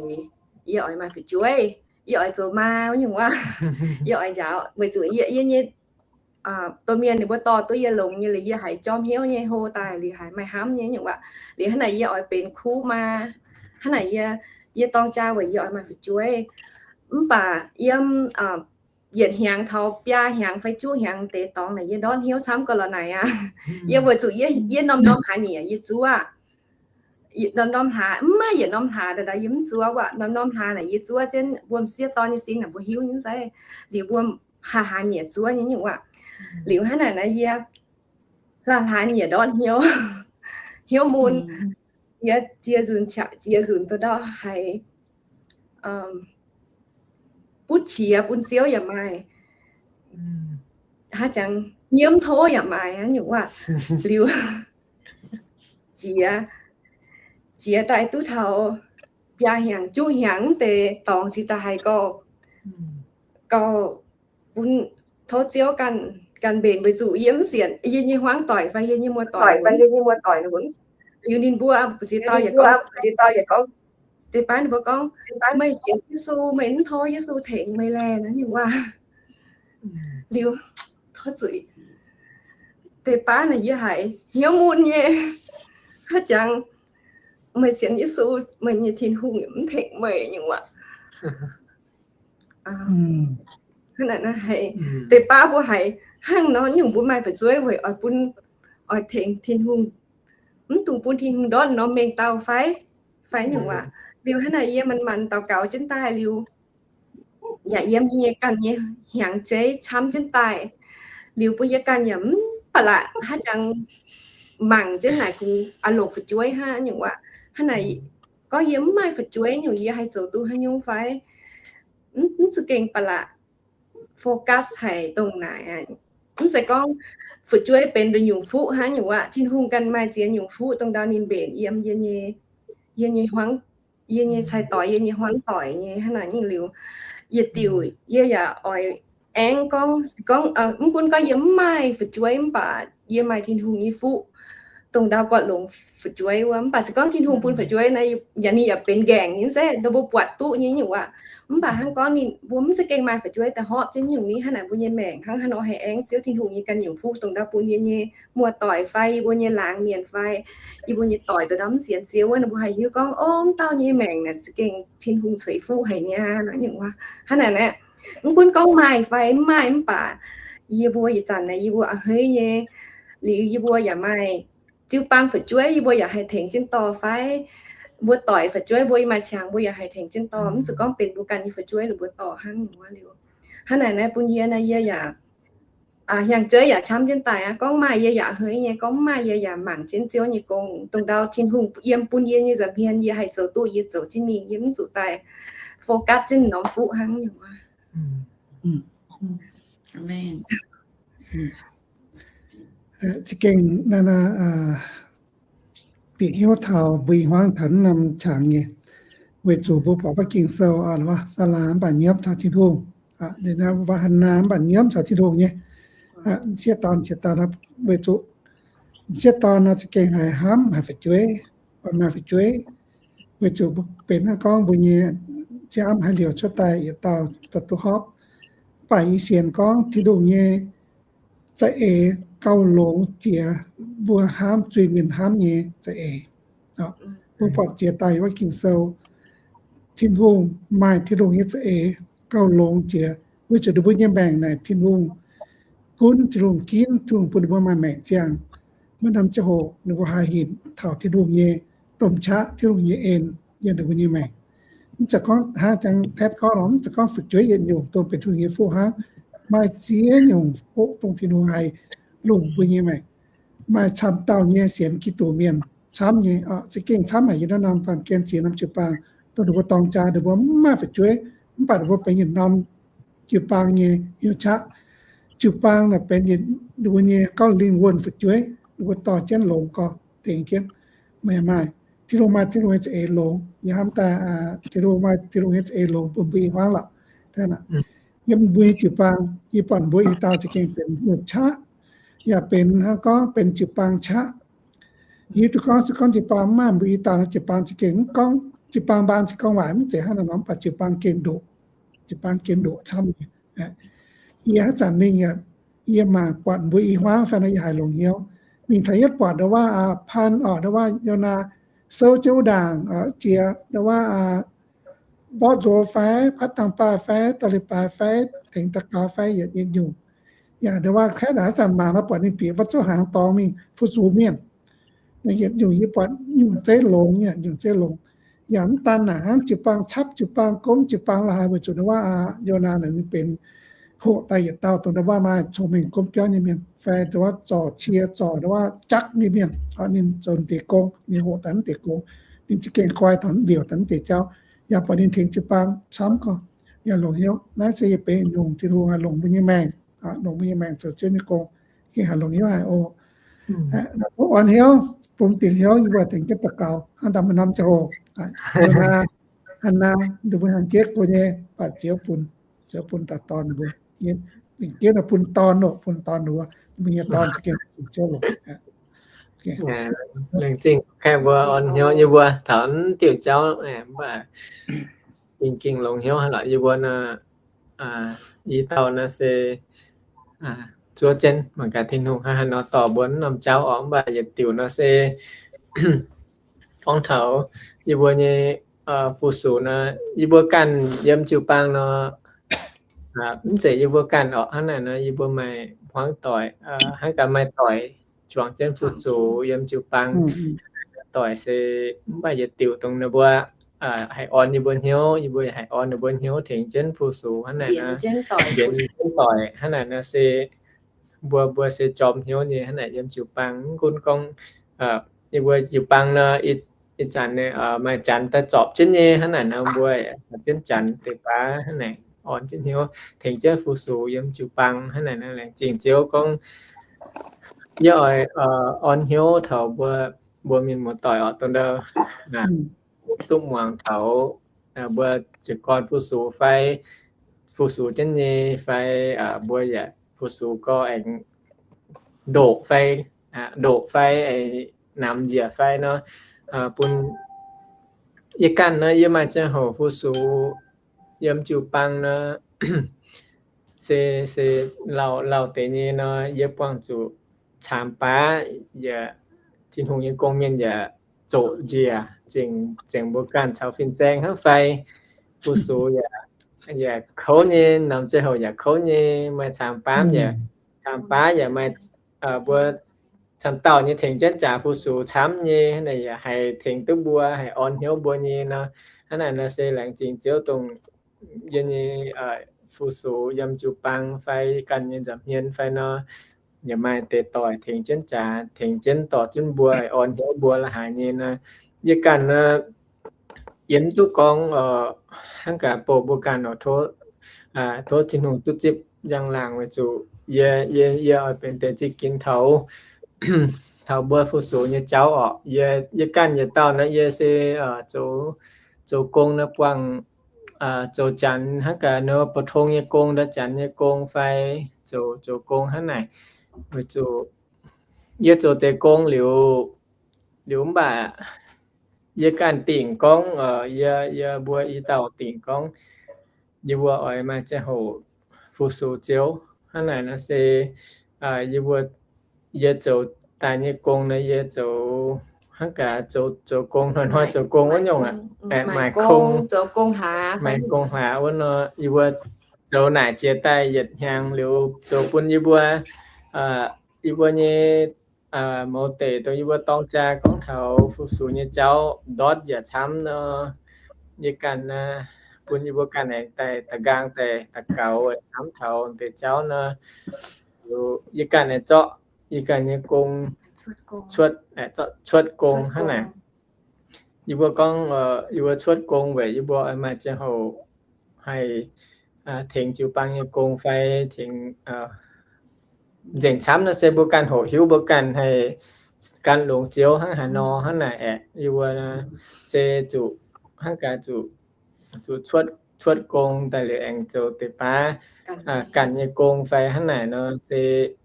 yie oix maaih fu'jueiv, yie oix zoux maa wuov nyungc waac, yie oix njaaux weic zuqc yie, yie nyei domh mienh ninh mbuo dorh duqv yie longx nyei liuz, yie haiz jorm hnyouv nyei hlo daaih liuz haiz maaih hnamv nyei nyungc waac. Liuz hnangv naaic yie oix benx kuv maa. Hnangv naaic yie, yie dorng jaa weic yie oix maaih fu'jueiv. Mv baac yiem yietc hnyangx taux biaa hnyangx fai juqv hnyangx deix dorngx naaic yie ndortv hnyouv camv gau lorqc naaic aqv. Yie weic zuqc yie, yie norm-norm hlaax nyieqc yie zuov. Norm-norm hlaax, mv maaih yietc norm hlaax daaih yie mv zuov waac. Norm-norm hlaax naaic yie zuov jienv mbuo m'sieqv dorn nyei sin naaic mbuo hiuv nyei nzaiv. Liuz mbuo hlaax hlaax nyieqc zuov nyei nyungc waac. Liuz hnangv naaic naaiv yie hlaax hlaax nyieqc ndortv hnyouv, hnyouv mun. Yie ziex nzunc qaqv ziex nzunc da'ndorh haiz butv qiex bun Ziouv yaac maaih, haaix jangx nyiemv tov yaac maaih nyungc waac. Liuz jiex, jiex daaih duqv taux biaa hnyangx juqv hnyangx deix dorngx cingx daaih haiz gauh, gauh bun tov Ziouv ganh, ganh mbenc weic zuqc yie mv sienx, yie nyei hmuangv doic fai yie nyei muoz-doic, liuz ninh mbuo ziex dauh yaac gorngv, deix baav ninh mbuo gorngv, meih sienx Yesu, meih mv tov Yesu tengx meih laeh naaiv nyungc waac. Liuz tov zuqc deix baav naaic yie haiz hnyouv mun nyei, haaix jangx meih sienx Yesu, meih nyei Tin-Hungh mv tengx meih nyungc waac. Hnangv naaic naaiv haiz deix baav mbuo haiz hnangv nor nyungc mbuo maaih fu'jueiv weic oix bun, oix tengx Tin-Hungh, mv dungx bun Tin-Hungh ndortv norm mengh dauh fai, fai nyungc waac. Liuz hnangv naaic yie manc-manc daux gaux jienv daaih liuz, yaac yiem yie nyei ganh nyei hnyangx-jeiv camv jienv daaih. Liuz bun yie ganh yaac mv baac laaix haaix jangx mangc jienv naaic kungx a'loc fu'jueiv hnangv nyungc waac. Hnangv naaic gorngv yie mv maaih fu'jueiv nyungc yie haih zoux duqv haaix nyungc fai? Mv zuqc gengh baac laaix focus haic dongh naaic. Mv zeiz gorngv fu'jueiv benx nduqc nyungc fuqv hnangv nyungc aqv. Tin-Hungh ganh maaih ziex nyungc fuqv dongh ndau ninh mbenc yiem yie nyei, yie nyei hmuangv, yie nyei cai-doix, yie nyei hmuangv doic nyei hnangv naaic nyungc liuz, yietc diuc yie yaac oix aengx gorngv, gorngv, mv gunv gorngv yie mv maaih fu'jueiv mv baac yie maaih Tin-Hungh nyei fuqv dongh ndau guatc longx fu'jueiv wuov. Mv baac se gorngv Tin-Hungh bun fu'jueiv naaic, yaac ninh yaac benx nqaengc nyei se dongh mbuo buatc duqv nyei nyungc aqv. Mv baac hnangv gorngv ninh mbuo mv za'gengh maaih fu'jueiv daaih horpc jienv nyungc ni hnangv naaic mbuo nyei maengc hnangv haaix nor haih aengx Ziouv Tin-Hungh nyei ganh nyungc fuqv dongh ndau bun yie nyei muoz-doic fai yie mbuo nyei laangz mienh fai yie mbuo nyei doic dongh ndau mv sienx Ziouv wuov, ninh mbuo haih hiuv gorngv, o, mv dauh nyei maengc naaic za'gengh Tin-Hungh ceix fuqv haic niaa naaic nyungc wuov. Hnangv naaic aeqv, mv gunv gorngv maaih fai mv maaih mv baac yie mbuo ih zanc naaic yie mbuo a'hneiv nyei, liuz yie mbuo yaac maaih jiu-baang fu'jueiv, yie mbuo yaac haih tengx jienv dorh fai mbuo doic fu'jueiv mbuo yie maaih qangx mbuo yaac haih tengx jienv dorh, mv zuqc gorngv benx mbuo ganh nyei fu'jueiv liuz mbuo dorh hnangv nyungc wuov liuz. Hnangv naaic naaiv bun yie naaiv yie yaac hiaangx zeiv yaac camv jienv daaih aqv. Gorngv maaih yie yaac a'hneiv nyei, gorngv mv maaih yie yaac mangc jienv Ziouv nyei gong. Dongh ndau Tin-Hungh yiem bun yie nyei nza'hmien yie haih zoux duqv yie zoux jienv mingh, yie mv zuqc daaih focus jienv norm fuqv hnangv nyungc wuov. Za'gengh naaiv bieqc hnyouv taux mbuo ih hmuangv taux norm qangx nyei, weic zuqc mbuo buatc wuov Ging-Sou, saalaa mv baac nyiemv caux Tin-Hungh, Hannaa mv baac nyiemv caux Tin-Hungh nyei. M'sieqv dorn, m'sieqv dorn, weic zuqc m'sieqv dorn nor za'gengh haiz hnamv haic fu'jueiv, oix maaih fu'jueiv, weic zuqc benx hnangv gorngv mbuo nyei ziangh hnamv haaix liouc cuotv daaih yietc dauh duqv hopv. Mv baac yie sienx gorngv Tin-Hungh nyei za'eix gauh longx jiex mbuo hnamv zuiz-mienh hnamv nyei za'eix. Mbuo buatc jiex daaih wuov Ging-Sou, Tin-Hungh maaih Tin-Hungh nyei za'eix gauh longx jiex, weic zuqc ninh mbuo nyei maengc naaic Tin-Hungh gunv, Tin-Hungh ginv, Tin-Hungh bun ninh mbuo maaih maengc ziangh. Maiv norm ziangh hoc ninh mbuo haih hinc taux Tin-Hungh nyei domh qaqv, Tin-Hungh nyei en yiem ninh mbuo nyei maengc. Mv zeiz gorngv hnangv jangx Ted gorngv nor, mv zeiz gorngv fu'jueiv yietc nyungc dongh benx Tin-Hungh nyei fuqv hnangv. Maaih ziex nyungc fuqv dongh Tin-Hungh haih longc mbuo nyei maengc. Maaih camv dauh nyei sienx Giduc mienh camv nyei, za'gengh camv haic yiem naaiv norm baamh gen ziex norm jiu-baang, dongh ninh mbuo dorng jaa ninh mbuo mv maaih fu'jueiv, mv baac ninh mbuo benx yietc norm jiu-baang nyei hnyouv qaqv. Jiu-baang naaic benx yietc ninh mbuo nyei gorngv lingh wuonh fu'jueiv, ninh mbuo dorh jienv longx gorx tengx jienv. Meih maaih, Tin-Hungh maaih Tin-Hungh nyei za'eix longx, yie hnamv daaih Tin-Hungh maaih Tin-Hungh nyei za'eix longx bun mbuo ih hmuangv lorqc. Yiem mbuo nyei jiu-baang, yie buatc mbuo i dauh za'gengh benx hnyouv qaqv, yaac benx hnangv gorngv benx jiu-baang qaqv. Yie duqv gorngv se gorngv jiu-baang mv maaih mbuo i dauh nor, jiu-baang za'gengh mv gorngv, jiu-baang mbaang za'gengh gorngv waaic mv zeiz hnangv naaic nor, mv baac jiu-baang gengh ndoqc, jiu-baang gengh ndoqc camv nyei. Yie haaix zanc mingh yaac, yie mangc buatc mbuo i hmuangv fai nor yie haiz longx hnyouv. Mingh taux yietv buatc ndau wuov Pan orqc, ndau wuov Yonaa souv jienv wuov ndaangc jiex ndau wuov mborqv nzox fai patv dangh baaih fai da'leiz-baaix fai tengx daux gaux fai yietc nyungc. Yaac ndau wuov kaeqv naaic haaix zanc mangc nor buatc ninh bieqc wuov zouv hnaangx dorngx mingh fu-sux mienh. Yietc nyungc yie buatc nyungc zeiv longx, nyungc zeiv longx. Yaac mv daan naaic hnangv, jiu-baang capv, jiu-baang gomv, jiu-baang la'haaix, weic zuqc ndau wuov Yonaa naaic ninh benx hoqc daaih yietc dauh dongh ndau wuov maaih cong-mengh gomv biauv nyei mienh, fai ndau wuov zorc cie zorc ndau wuov jagv nyei mienh, ninh zoux deix gong, ninh hoqc daaih mv deix gong, ninh za'gengh guai taux mv mbiouc daaih mv deix jauv. Yaac buatc ninh tengx jiu-baang camv gorx, yaac longx hnyouv. Naaiv se yie benx nyungc Tin-Hungh haih longc mbuo nyei maengc, longc mbuo nyei maengc zoux Ziouv nyei gong, gengh haih longx hnyouv haic oc. Orn hnyouv, bun dingc hnyouv yie mbuo tengx jienv daux gaux hnangv daaih maaih norm ziangh hoc. Yonaa, Hannaa, ninh mbuo hnyangx-jeiv go nyei, baac Ziouv bun, Ziouv bun dauh dorn ninh mbuo. Ninh jeiv bun dorn oc, bun dorn ninh mbuo, ninh mbuo nyei dorn za'gengh zuqc Ziouv longc. Laengz zingh kaeqv mbuo orn hnyouv yie mbuo taux diuh jauv, mv baac gengh gengh longx hnyouv haic lorqc. Yie mbuo nor, i dauh nor se zuov jienv mangc gaax Tin-Hungh haaix haaix nor dorh mbuo norm jauv orqc. Mv baac yietc diuc nor se gorngv taux yie mbuo nyei fu-sux nor, yie mbuo ganh yiem jiu-baang nor, mv zeiz yie mbuo ganh orqc. Hnangv naaic nor yie mbuo maaih hmuangv doic, hnangv gaax maaih doic juangc jienv fu-sux yiem jiu-baang. Doic se mv baac yietc diuc dongh ninh mbuo haih orn yie mbuo hnyouv, yie mbuo haih orn ninh mbuo hnyouv tengx jienv fu-sux hnangv naaic nor, mbienx jienv doic hnangv naaic nor se mbuo, mbuo se jorm hnyouv nyei hnangv naaic yiem jiu-baang. Mv gunv gorngv yie mbuo jiu-baang nor, ih zanc maaih janx daaih zorpc jienv nyei hnangv naaic nor, mbuo zorpc jienv janx deix baav hnangv naaic. orn jienv hnyouv tengx jienv fu-sux yiem jiu-baang hnangv naaic. Laengz zingh Ziouv gorngv yie oix orn hnyouv taux mbuo, mbuo mienh muoz-doic oc, dongh ndau duqv muangx taux mbuo jiez gorn fu-sux fai fu-sux jienv nyei fai mbuo yaac fu-sux gorx aengx ndoqc fai, ndoqc fai namx njiec fai nor, bun yie ganh nor, yie maaih ziangh hoc fu-sux yiem jiu-baang nor, se, se lauh, lauh deix nyei nor, yie buangh zuqc caamx baav, yaac Tin-Hungh nyei gong mienh yaac zoqc njiec, zengc mbuo ganh caux fin-saeng hnangv fai. Fu-sux yaac, yaac kouv nyei, namx ziangh hoc yaac kouv nyei, maaih caamx baav yaac, caamx baav yaac maaih, mbuo camv dauh nyei tengx jienv jaax fu-sux camv nyei, yaac haih tengx duqv mbuo, haih orn hnyouv mbuo nyei nor. Hnangv naaic nor se laengz zingh Ziouv dongh yie nyei fu-sux yiem jiu-baang fai ganh nyei nza'hmien fai nor, yaac maaih deix doic tengx jienv jaax, tengx jienv dorh jienv mbuo, haih orn hnyouv mbuo la'haaix nyei nor. Yie ganh nor, yie mv duqv gorngv hnangv gaax bouh mbuo ganh oc, tov, tov Tin-Hungh duqv zipv njang-laangc weic zuqc yie, yie, yie oix benx deix zingh ginx taux, taux mbuo fu-sux nyei jauv oc. Yie, yie ganh yietc dauh nor, yie se zoux, zoux gong nor buangh zoux janx hnangv gaax nor, pou-tong nyei gong, ndau janx nyei gong fai zoux, zoux gong hnangv naaic. Weic zuqc yie zoux deix gong liuz, liuz mv baac yie ganh dingc gorngv, yie, yie mbuo i dauh dingc gorngv yie mbuo oix maaih ziangh hoc fu-sux Ziouv hnangv naaic nor se, yie mbuo, yie zoux daaih nyei gong nor, yie zoux hnangv gaax zoux, zoux gong hnoi-hnoi zoux gong wuov nyungc aqv, maaic kong, maaic gong hlaax wuov nor, yie mbuo zoux naaic jiex daaih yietc hnyangx liuz zoux bun yie mbuo, yie mbuo nyei mouz deic dongh yie mbuo dorng jaa gorngv taux fu-sux nyei jauv ndortv yaac camv nor, yie ganh bun yie mbuo ganh aengx daaih da'nqaang daaih daux gaux camv taux deix jauv nor, yie ganh aengx zorqv yie ganh nyei gong cuotv, cuotv gong hnangv naaic. Yie mbuo gorngv yie mbuo cuotv gong weic yie mbuo oix maaih ziangh hoc haih tengx jiu-baang nyei gong fai tengx nzengc camv nor se mbuo ganh hoqc hiuv mbuo ganh haih gan longx Ziouv hnangv haaix nor hnangv naaic aeqv. Yie mbuo se zuqc hnangv gaax zuqc, zuqc cuotv, cuotv gong daaih liuz aengx zoux deix baav ganh nyei gong fai hnangv naaic nor se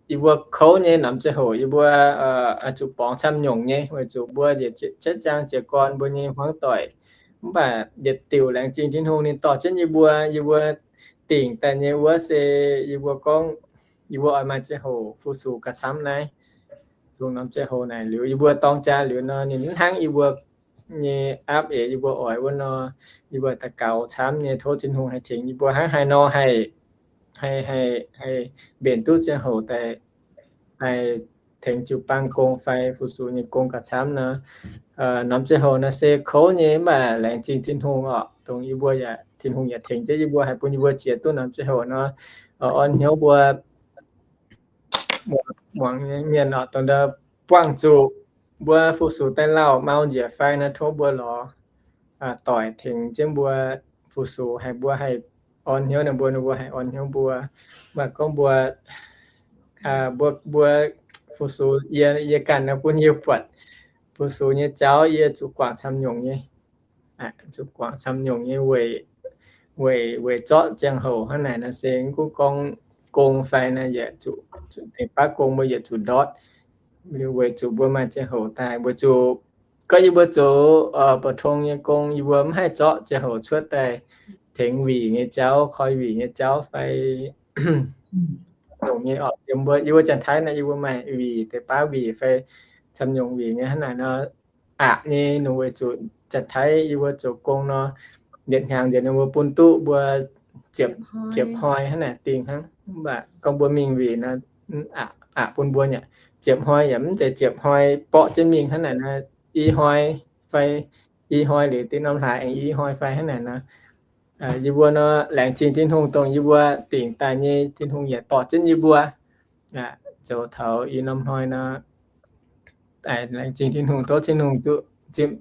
yie mbuo kouv nyei. Namx ziangh hoc yie mbuo zuqc borngz camv nyungc nyei weic zuqc mbuo yietc jaax jaang jiez gorn mbuo nyei hmuangv doic. Mv baac yietc diuc laengz zingh Tin-Hungh ninh dorh jienv yie mbuo, yie mbuo dingc daaih nyei wuov se yie mbuo gorngv yie mbuo oix maaih ziangh hoc fu-sux gauh camv naaiv. Dongh norm ziangh hoc naaic liuz yie mbuo dorng jaa liuz nor, ninh mv hnangv yie mbuo nyei aapv eix yie mbuo oix wuov nor, yie mbuo daux gaux camv nyei tov Tin-Hungh haih tengx yie mbuo hnangv haaix nor haih, haih, haih mbenc duqv ziangh hoc daaih, haih tengx jiu-baang gong fai fu-sux nyei gong gauh camv nor. Norm ziangh hoc nor se kouv nyei, mv baac laengz zingh Tin-Hungh oc, dongh yie mbuo yaac, Tin-Hungh yaac tengx jienv yie mbuo haih bun yie mbuo jiex duqv norm ziangh hoc nor, orn hnyouv mbuo muangx nyei mienh oc, dongh ndau buangh zuqc mbuo fu-sux daaih lauh mau njiec fai nor tov mbuo lorz doic tengx jienv mbuo fu-sux, haih mbuo haih orn hnyouv ninh mbuo, ninh mbuo haih orn hnyouv mbuo. Mv baac gorngv mbuo, mbuo, mbuo fu-sux, yie, yie ganh nor bun yie buatc fu-sux nyei jauv yie zuqc guangc camv nyungc nyei, zuqc guangc camv nyungc nyei weic, weic, weic zorqv ziangh hoc hnangv naaic nor se mv gunv gorngv gong fai nor yietc zuqc, deix baav gong mbuo yietc zuqc ndortv, weic zuqc mbuo maaih ziangh hoc daaih weic zuqc gorngv yie mbuo zoux ba'tong nyei gong, yie mbuo mv haih zorqv ziangh hoc cuotv daaih tengx wih nyei jauv, koi wih nyei jauv fai longc nyei oc. Yie mbuo, yie mbuo Janx-Taiv naaiv yie mbuo maaih wih, deix baav wih fai camv nyungc wih nyei hnangv naaic nor, aqc nyei nor weic zuqc Janx-Taiv yie mbuo zoux gong nor, yietc hnyangx nzengc ninh mbuo bun duqv mbuo ziepc, ziepc hnoi hnangv naaic dingh hnangv. Mv baac gorngv mbuo mingh wih nor, aqc, aqc bun mbuo nyei ziepc hnoi yaac mv zeiz ziepc hnoi borqv jienv mingh hnangv naaic nor, i hnoi fai i hnoi liuz dinh norm hlaax aengx i hnoi fai hnangv naaic nor. Yie mbuo nor laengz zingh Tin-Hungh dongh yie mbuo dingc daaih nyei, Tin-Hungh yaac dorh jienv yie mbuo zoux taux i norm hnoi nor. Laengz zingh Tin-Hungh, tov Tin-Hungh duqv zipv.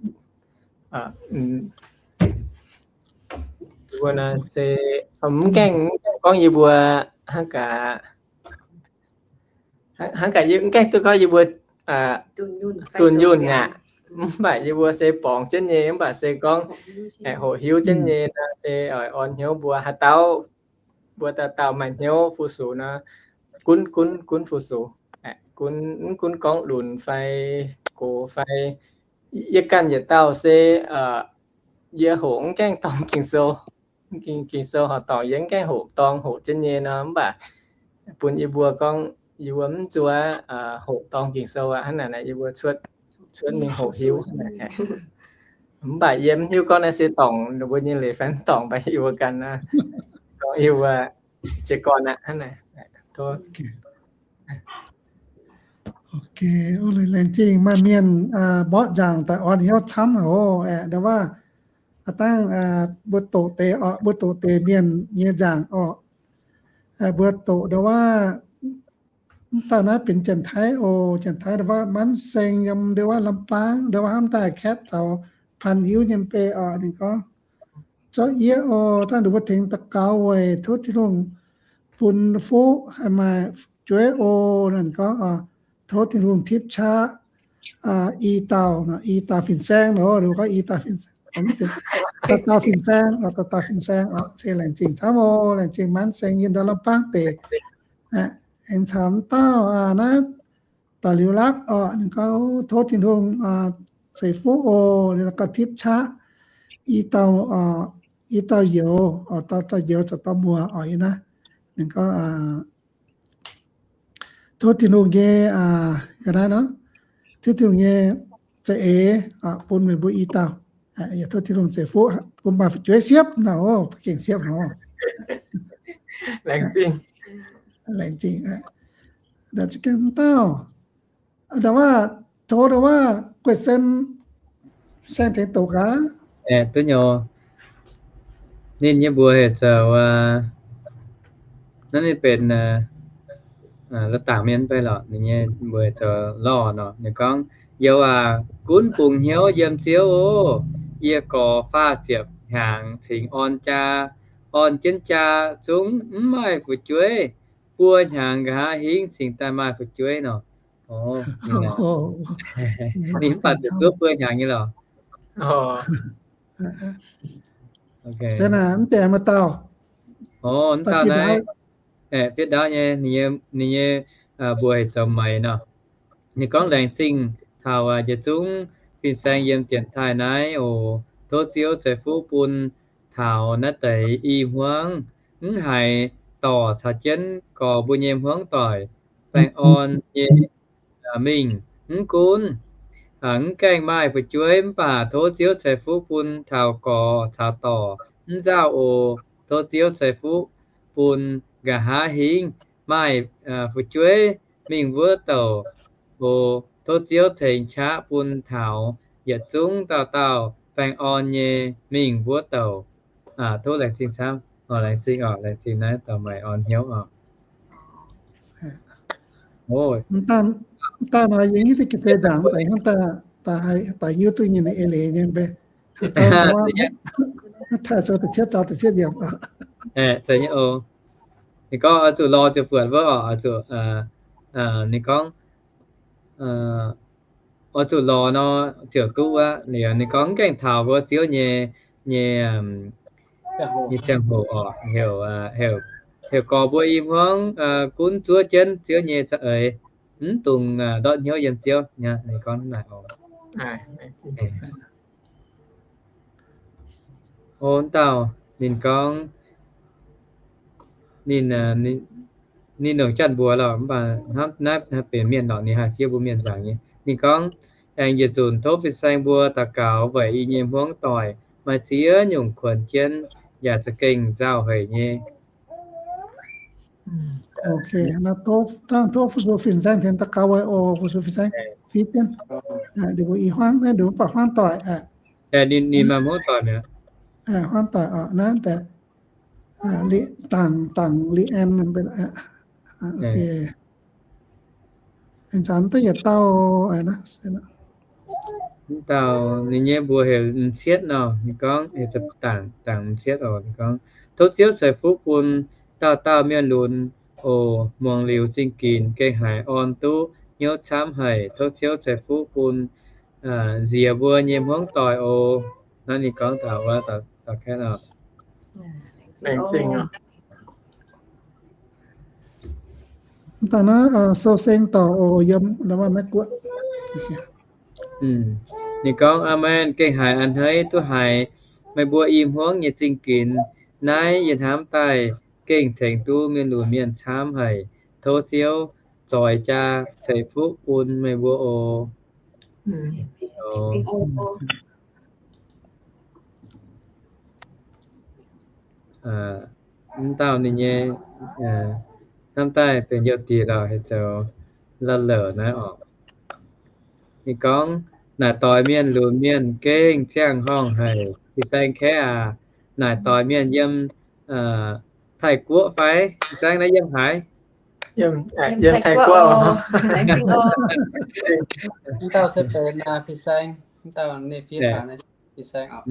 Yie mbuo nor se Mv gaengh, mv gaengh gorngv yie mbuo hnangv gaax, hnangv gaax yie mv gaengh duqv gorngv yie mbuo dunh yunh aqv. Mv baac yie mbuo se borngz jienv nyei, mv baac se gorngv hoqc hiuv jienv nyei nor se oix orn hnyouv mbuo haaix dauh, mbuo dauh dauh maaih hnyouv fu-sux nor, gunv, gunv, gunv fu-sux. Gunv, mv gunv gorngv lunx fai gox fai, yie ganh yietc dauh se yie hoqc mv gaengh dorngx Ging-Sou. Ging, Ging-Sou horqc dorngx yie mv gaengh hoqc dorngx hoqc jienv nyei nor, mv baac bun yie mbuo gorngv yie mbuo mv zuov hoqc dorngx Ging-Sou aqv. Hnangv naaic yie mbuo cuotv, cuotv mingh hoqc hiuv. Mv baac yie mv hiuv gorngv naaiv se dorngc mbuo nyei leiz fai mv dorngc, mv baac yie mbuo ganh, gorngv yie mbuo jiez gorn aqv hnangv naaic. Ok, laengz zingh maaih mienh mborqv nzaangc daaih orn hnyouv camv oc. Aeqv, ndau wuov, aav dangh mbuo doqc deix oc, mbuo doqc deix mienh nyei nzaangc oc. Mbuo doqc ndau wuov, mv daaih naaiv benx Janx-Taiv oc. Janx-Taiv ndau wuov Manv Seng yiem ndau wuov Lambaang, ndau wuov hnamv daaih Katv caux Pan Hiuv nyei bei oc. Ninh gorngv, zorqv yie oc, dangh ninh mbuo tengx daux gaux weic tov Tin-Hungh bun fuqv haih maaih fu'jueiv oc. Ninh gorngv, tov Tin-Hungh tipv qaqv i dauh, i dauh fin-saeng nor, ninh gorngv i dauh fin-saeng, dauh dauh fin-saeng, dauh dauh fin-saeng oc. Se laengz zingh camv oc. Laengz zingh Manv Seng yiem ndau Lambaang deic. Aengx caux m'dauh naaiv da'liuz lakv oc, ninh gorngv tov Tin-Hungh ceix fuqv oc, ninh gorngv tipv qaqv i dauh, i dauh youz, dauh, dauh youz zoux dauh muoz oc. Yie naaiv ninh gorngv tov Tin-Hungh nyei, ga'naaiv nor, tov Tin-Hungh nyei za'eix bun meih mbuo i dauh. Yaac tov Tin-Hungh ceix fuqv bun maaih fu'jueiv siepv nor, gengh siepv nor. Laengz zingh. Laengz zingh. Ndau za'gengh m'dauh, ndau wuov, tov ndau wuov Guei Sen saeng tengx doqc gaax. Duqv nyei. Ninh nyei mbuox heuc zoux, naaiv ninh benx la'dangc mienh fai lorqc. Ninh nyei mbuox heuc zoux Lorh nor. Ninh gorngv, youz aac, gunv bungx hnyouv yiem Ziouv oc. Yie gorx faah ziepc hnyangx cingx orn jaa, orn jienv jaa zungv mv maaih fu'jueiv. Buo hnyangx nqa'haav hingv cingx daaih maaih fu'jueiv nor. Ninh mv baac zuqc zuov buo hnyangx nyei lorqc. Se naaic mv deix maaih dauh, mv dauh naaiv, fiev ndaauv nyei, ninh nyei mbuox heuc zoux Meix nor. Ninh gorngv, laengz zingh taux yietc zungv fin-saeng yiem dienx taaih naaiv oc. Tov Ziouv ceix fuqv bun taux naaiv deix i hmuangv, mv haiz dorc caux jienv gorx mbuo nyei hmuangv doic, baengh orn nyei mingh. Mv gunv mv gaengh maaih fu'jueiv, mv baac tov Ziouv ceix fuqv bun taux gorx caux dorc mv nzauh oc. Tov Ziouv ceix fuqv bun nqa'haav hingv maaih fu'jueiv mingh wuov douc oc. Tov Ziouv tengx qaqv bun taux yietc zungv dauh dauh baengh orn nyei mingh wuov douc. Tov laengz zingh camv. Laengz zingh oc, laengz zingh naaiv dauh Meix orn hnyouv oc. Mv daaih nor yie hiuv duqv ga'deix ndaangc, mv baac hnangv daaih hiuv duqv nyei eix leiz nyei mbe. Taaih zoux da'cietv zaux da'cietv yiemc. Ninh gorngv oix zuqc lorz ziepc buatc wuov oc, oix zuqc, ninh gorngv oix zuqc lorz nor ziouc duqv aqv. Liuz ninh gorngv mv gaengh taux wuov Ziouv nyei, nyei, nyei ziangh hoc oc, heuc, heuc gorx mbuo i hmuangv gunv zuov jienv Ziouv nyei za'eix, mv dungx ndortv hnyouv yiem Ziouv. Ninh gorngv naaic oc. O, dauh ninh gorngv, ninh, ninh longc janx mbuox lorqc, mv baac hnamv naaiv benx mienh lorqc, ninh haih fiev mbuo mienh nzaangc nyei. Ninh gorngv, aengx yietc zunc tov fin-saeng mbuo daux gaux weic yie nyei hmuangv doic maaih ziex nyungc kuonx jienv yaac za'gengh nzauh haic nyei. Ok, tov fu-sux fin-saeng tengx daux gaux weic oc, fu-sux fin-saeng fiev jienv. Ninh mbuo i hmuangv, ninh mbuo baac hmuangv doic. Ninh maaih hmuangv doic mi'aqv. Hmuangv doic oc, naaiv deix dangc, dangc Li An. Ih zanc duqv yietc dauh. Mv dauh ninh nyei mbuox heuc m'cietv nor, ninh gorngv, dangc, dangc m'cietv oc. Ninh gorngv, tov Ziouv ceix fuqv bun dauh dauh mienh lunx oc. Muangx liuz zingh ginx gengh haiz orn duqv hnyouv camv haic. Tov Ziouv ceix fuqv bun nziex mbuo nyei hmuangv doic oc. Naaiv ninh gorngv taux wuov, Mv dauh naaiv sou seng dorc oc, yiem maiv guoqv. Ninh gorngv, aamen, gengh haiz a'hneiv duqv haiz meih mbuo i hmuangv nyei zingh ginx. Naaiv yie hnamv daaih gengh tengx duqv mienh lunx mienh camv haic. Tov Ziouv zoix jaa ceix fuqv bun meih mbuo oc. Mv dauh ninh nyei hnamv daaih benx youh diex lorqc, heuc zoux La'leuc naaiv oc. Ninh gorngv, naaic doix mienh lunx mienh gengh ziangh horngh haic. Fin-saeng kaeqv aac, naaic doix mienh yiem Taiv-Guoqv fai? Fin-saeng naaiv yiem haaix? Yiem Taiv-Guoqv. Mv dauh se benx fin-saeng, mv dauh ninh fiev faaux fin-saeng oc.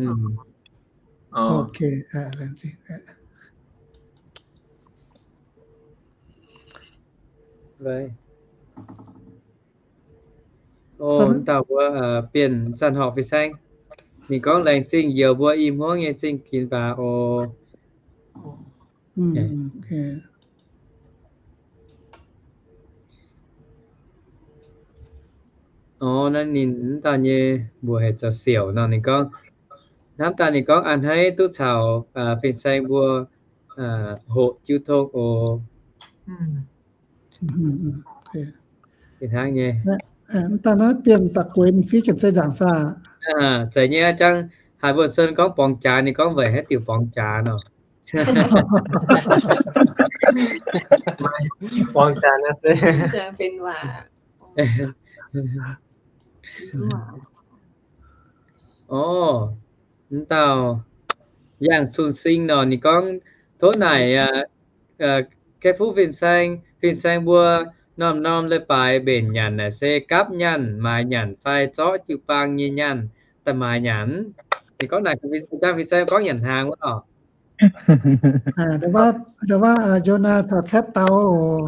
Mv dauh mbuo Bienh Zanc Horqc fin-saeng. Ninh gorngv, laengz zingh njoux mbuo i hmuangv nyei zingh ginx baac oc. Orv, naaiv ninh mv dauh nyei mbuox heuc zoux Siouc nor. Ninh gorngv, hnamv daaih ninh gorngv a'hneiv duqv caux fin-saeng mbuo hoqc jiu tong oc. Hnangv nyei. Mv dauh naaiv Bienh Da'gueix ninh fiev Janx-Zei Nzaangc saah? Zeiz nyei, jangx haaix mbuo sen gorngv borngz jaax, ninh gorngv weic haaix diuc borngz jaax nor. Borngz jaax nor se. Orv, mv dauh Yangh Cun Sing nor, ninh gorngv, tov naaic kaeqv fuqv fin-saeng, fin-saeng mbuo norm-norm leiz-baaix mbenc nyanc naaic se gapv nyanc, maaiz nyanc fai zorqv jiu-baang nyei nyanc daaih maaiz nyanc? Ninh gorngv naaic, fin-saeng gorngv nyanc hnaangx wuov oc. Ndo wuov Yonaa taux Kaeqv Dau oc.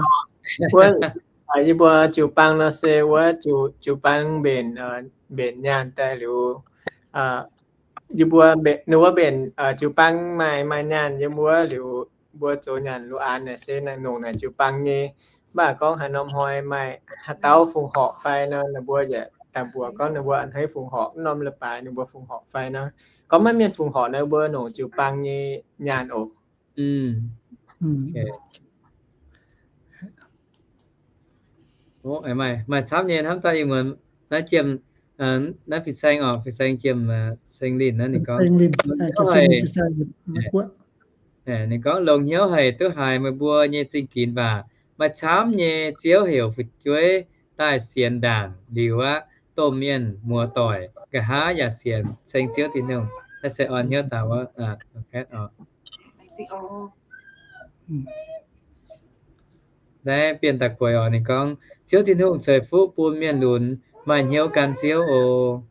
Wuov, yie mbuo jiu-baang nor se wuov jiu-baang mbenc, mbenc nyaanh daaih liuz, yie mbuo, ninh wuov mbenc jiu-baang maaih, maaih nyaanh yiem wuov liuz, mbuo zoux nyanc lu aanx naaic se naaic nongc naaic jiu-baang nyei. Mv baac gorngv haaix norm hnoi maaih haaix dauh fungx horqc fai nor, ninh mbuo yaac daaih mbuox gorngv ninh mbuo a'hneiv fungx horqc, norm leiz-baaix ninh mbuo fungx horqc fai nor. Gorngv maiv mienh fungx horqc nor, mbuo nongc jiu-baang nyei nyaanh oc. Maaih camv nyei hnamv daaih ih muonz naaiv jiem, naaiv fin-saeng oc, fin-saeng jiem, Seng Linh naaiv ninh gorngv, ninh gorngv, longx hnyouv haic duqv haiz meih mbuo nyei zingh ginx waac. Maaih camv nyei Ziouv heuc fu'jueiv daaih sienx ndaangc liuz aqv, domh mienh muoz-doic nqa'haav yaac sienx ceng Ziouv Tin-Hungh. Naaiv se orn hnyouv daaih wuov. Naaiv Bienh Da'gueix oc, ninh gorngv, Ziouv Tin-Hungh ceix fuqv bun mienh lunx maaih hnyouv gan Ziouv oc.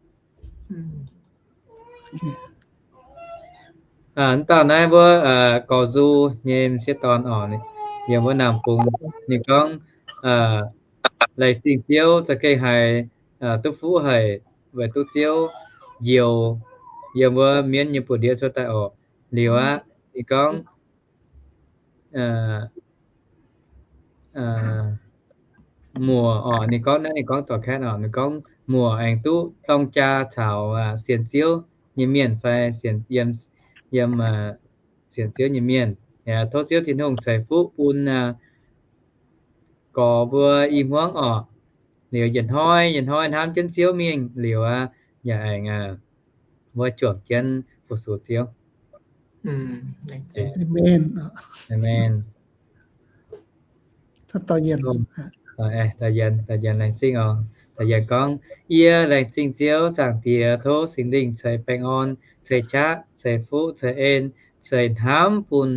Mv dauh naaiv wuov Gorx Nzu nyei m'sieqv dorn oc, yiem wuov Naamh Bung, ninh gorngv, laengz zingh Ziouv za'gengh haiz duqv fuqv haic weic duqv Ziouv njoux yiem wuov mienv nyei buoz-ndiev cuotv daaih oc. Liuz aqv, ninh gorngv, muoc oc, ninh gorngv naaiv, ninh gorngv dorh kaeqv oc, ninh gorngv muoc aengx duqv dorng jaa caux sienx Ziouv nyei mienh fai yiem, yiem sienx Ziouv nyei mienh. Tov Ziouv Tin-Hungh ceix fuqv bun gorx mbuo i hmuangv oc. Liuz yietc hnoi yietc hnoi hnamv jienv Ziouv mingh liuz aqv, yaac aengx wuov juangc jienv fu-sux Ziouv. Aamen. Daux yienx, daux yienx laengz zingh oc. Daux yienx gorngv, Yie laengz zingh Ziouv Zaangc Diex, tov Singx Lingh ceix baengh orn, ceix qaqv, ceix fuqv, ceix en, ceix hnamv bun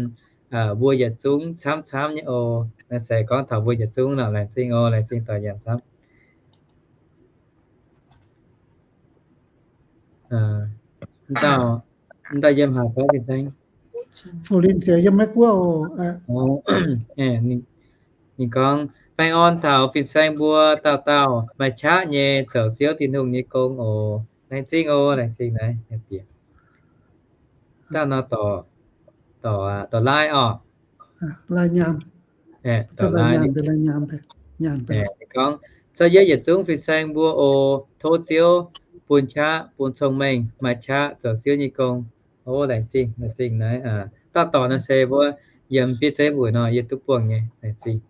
mbuo yietc zungv camv camv nyei oc. Naaiv se gorngv taux mbuo yietc zungv nor, laengz zingh oc, laengz zingh daux yienx camv. Dauh, dauh yiem haaix gorngv fin-saeng? Fu Lin ziouc yiem Meiv Guoqv oc. Ninh gorngv, baengh orn taux fin-saeng mbuo dauh dauh maaih qaqv nyei zoux Ziouv Tin-Hungh nyei gong oc. Laengz zingh oc, laengz zingh naaiv. Dauh nor, dorh laaih oc. Laaih nyaanh. Gorngv, zorqv yie yietc zungv fin-saeng mbuo oc. Tov Ziouv bun qaqv, bun cong-mengh, maaih qaqv zoux Ziouv nyei gong. Laengz zingh, laengz zingh naaiv. Dauh dorh nor se mbuo yiem bieiv zeiv mbuoqc nor yie duqv buangh nyei. Laengz zingh.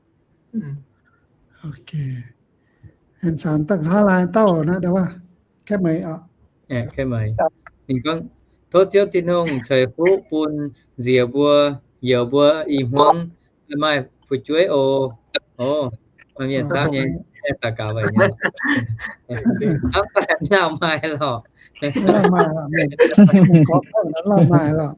Aengx camv daaih nqa'haav laai dauh naaiv, Ninh gorngv, tov Ziouv Tin-Hungh ceix fuqv bun nziex mbuo, youz mbuo i hmuangv maaih fu'jueiv oc. Mienh camv nyei, daux gaux weic nyei. Hnamv daaih lauh maaih lorqc. Lauh maaih lorqc.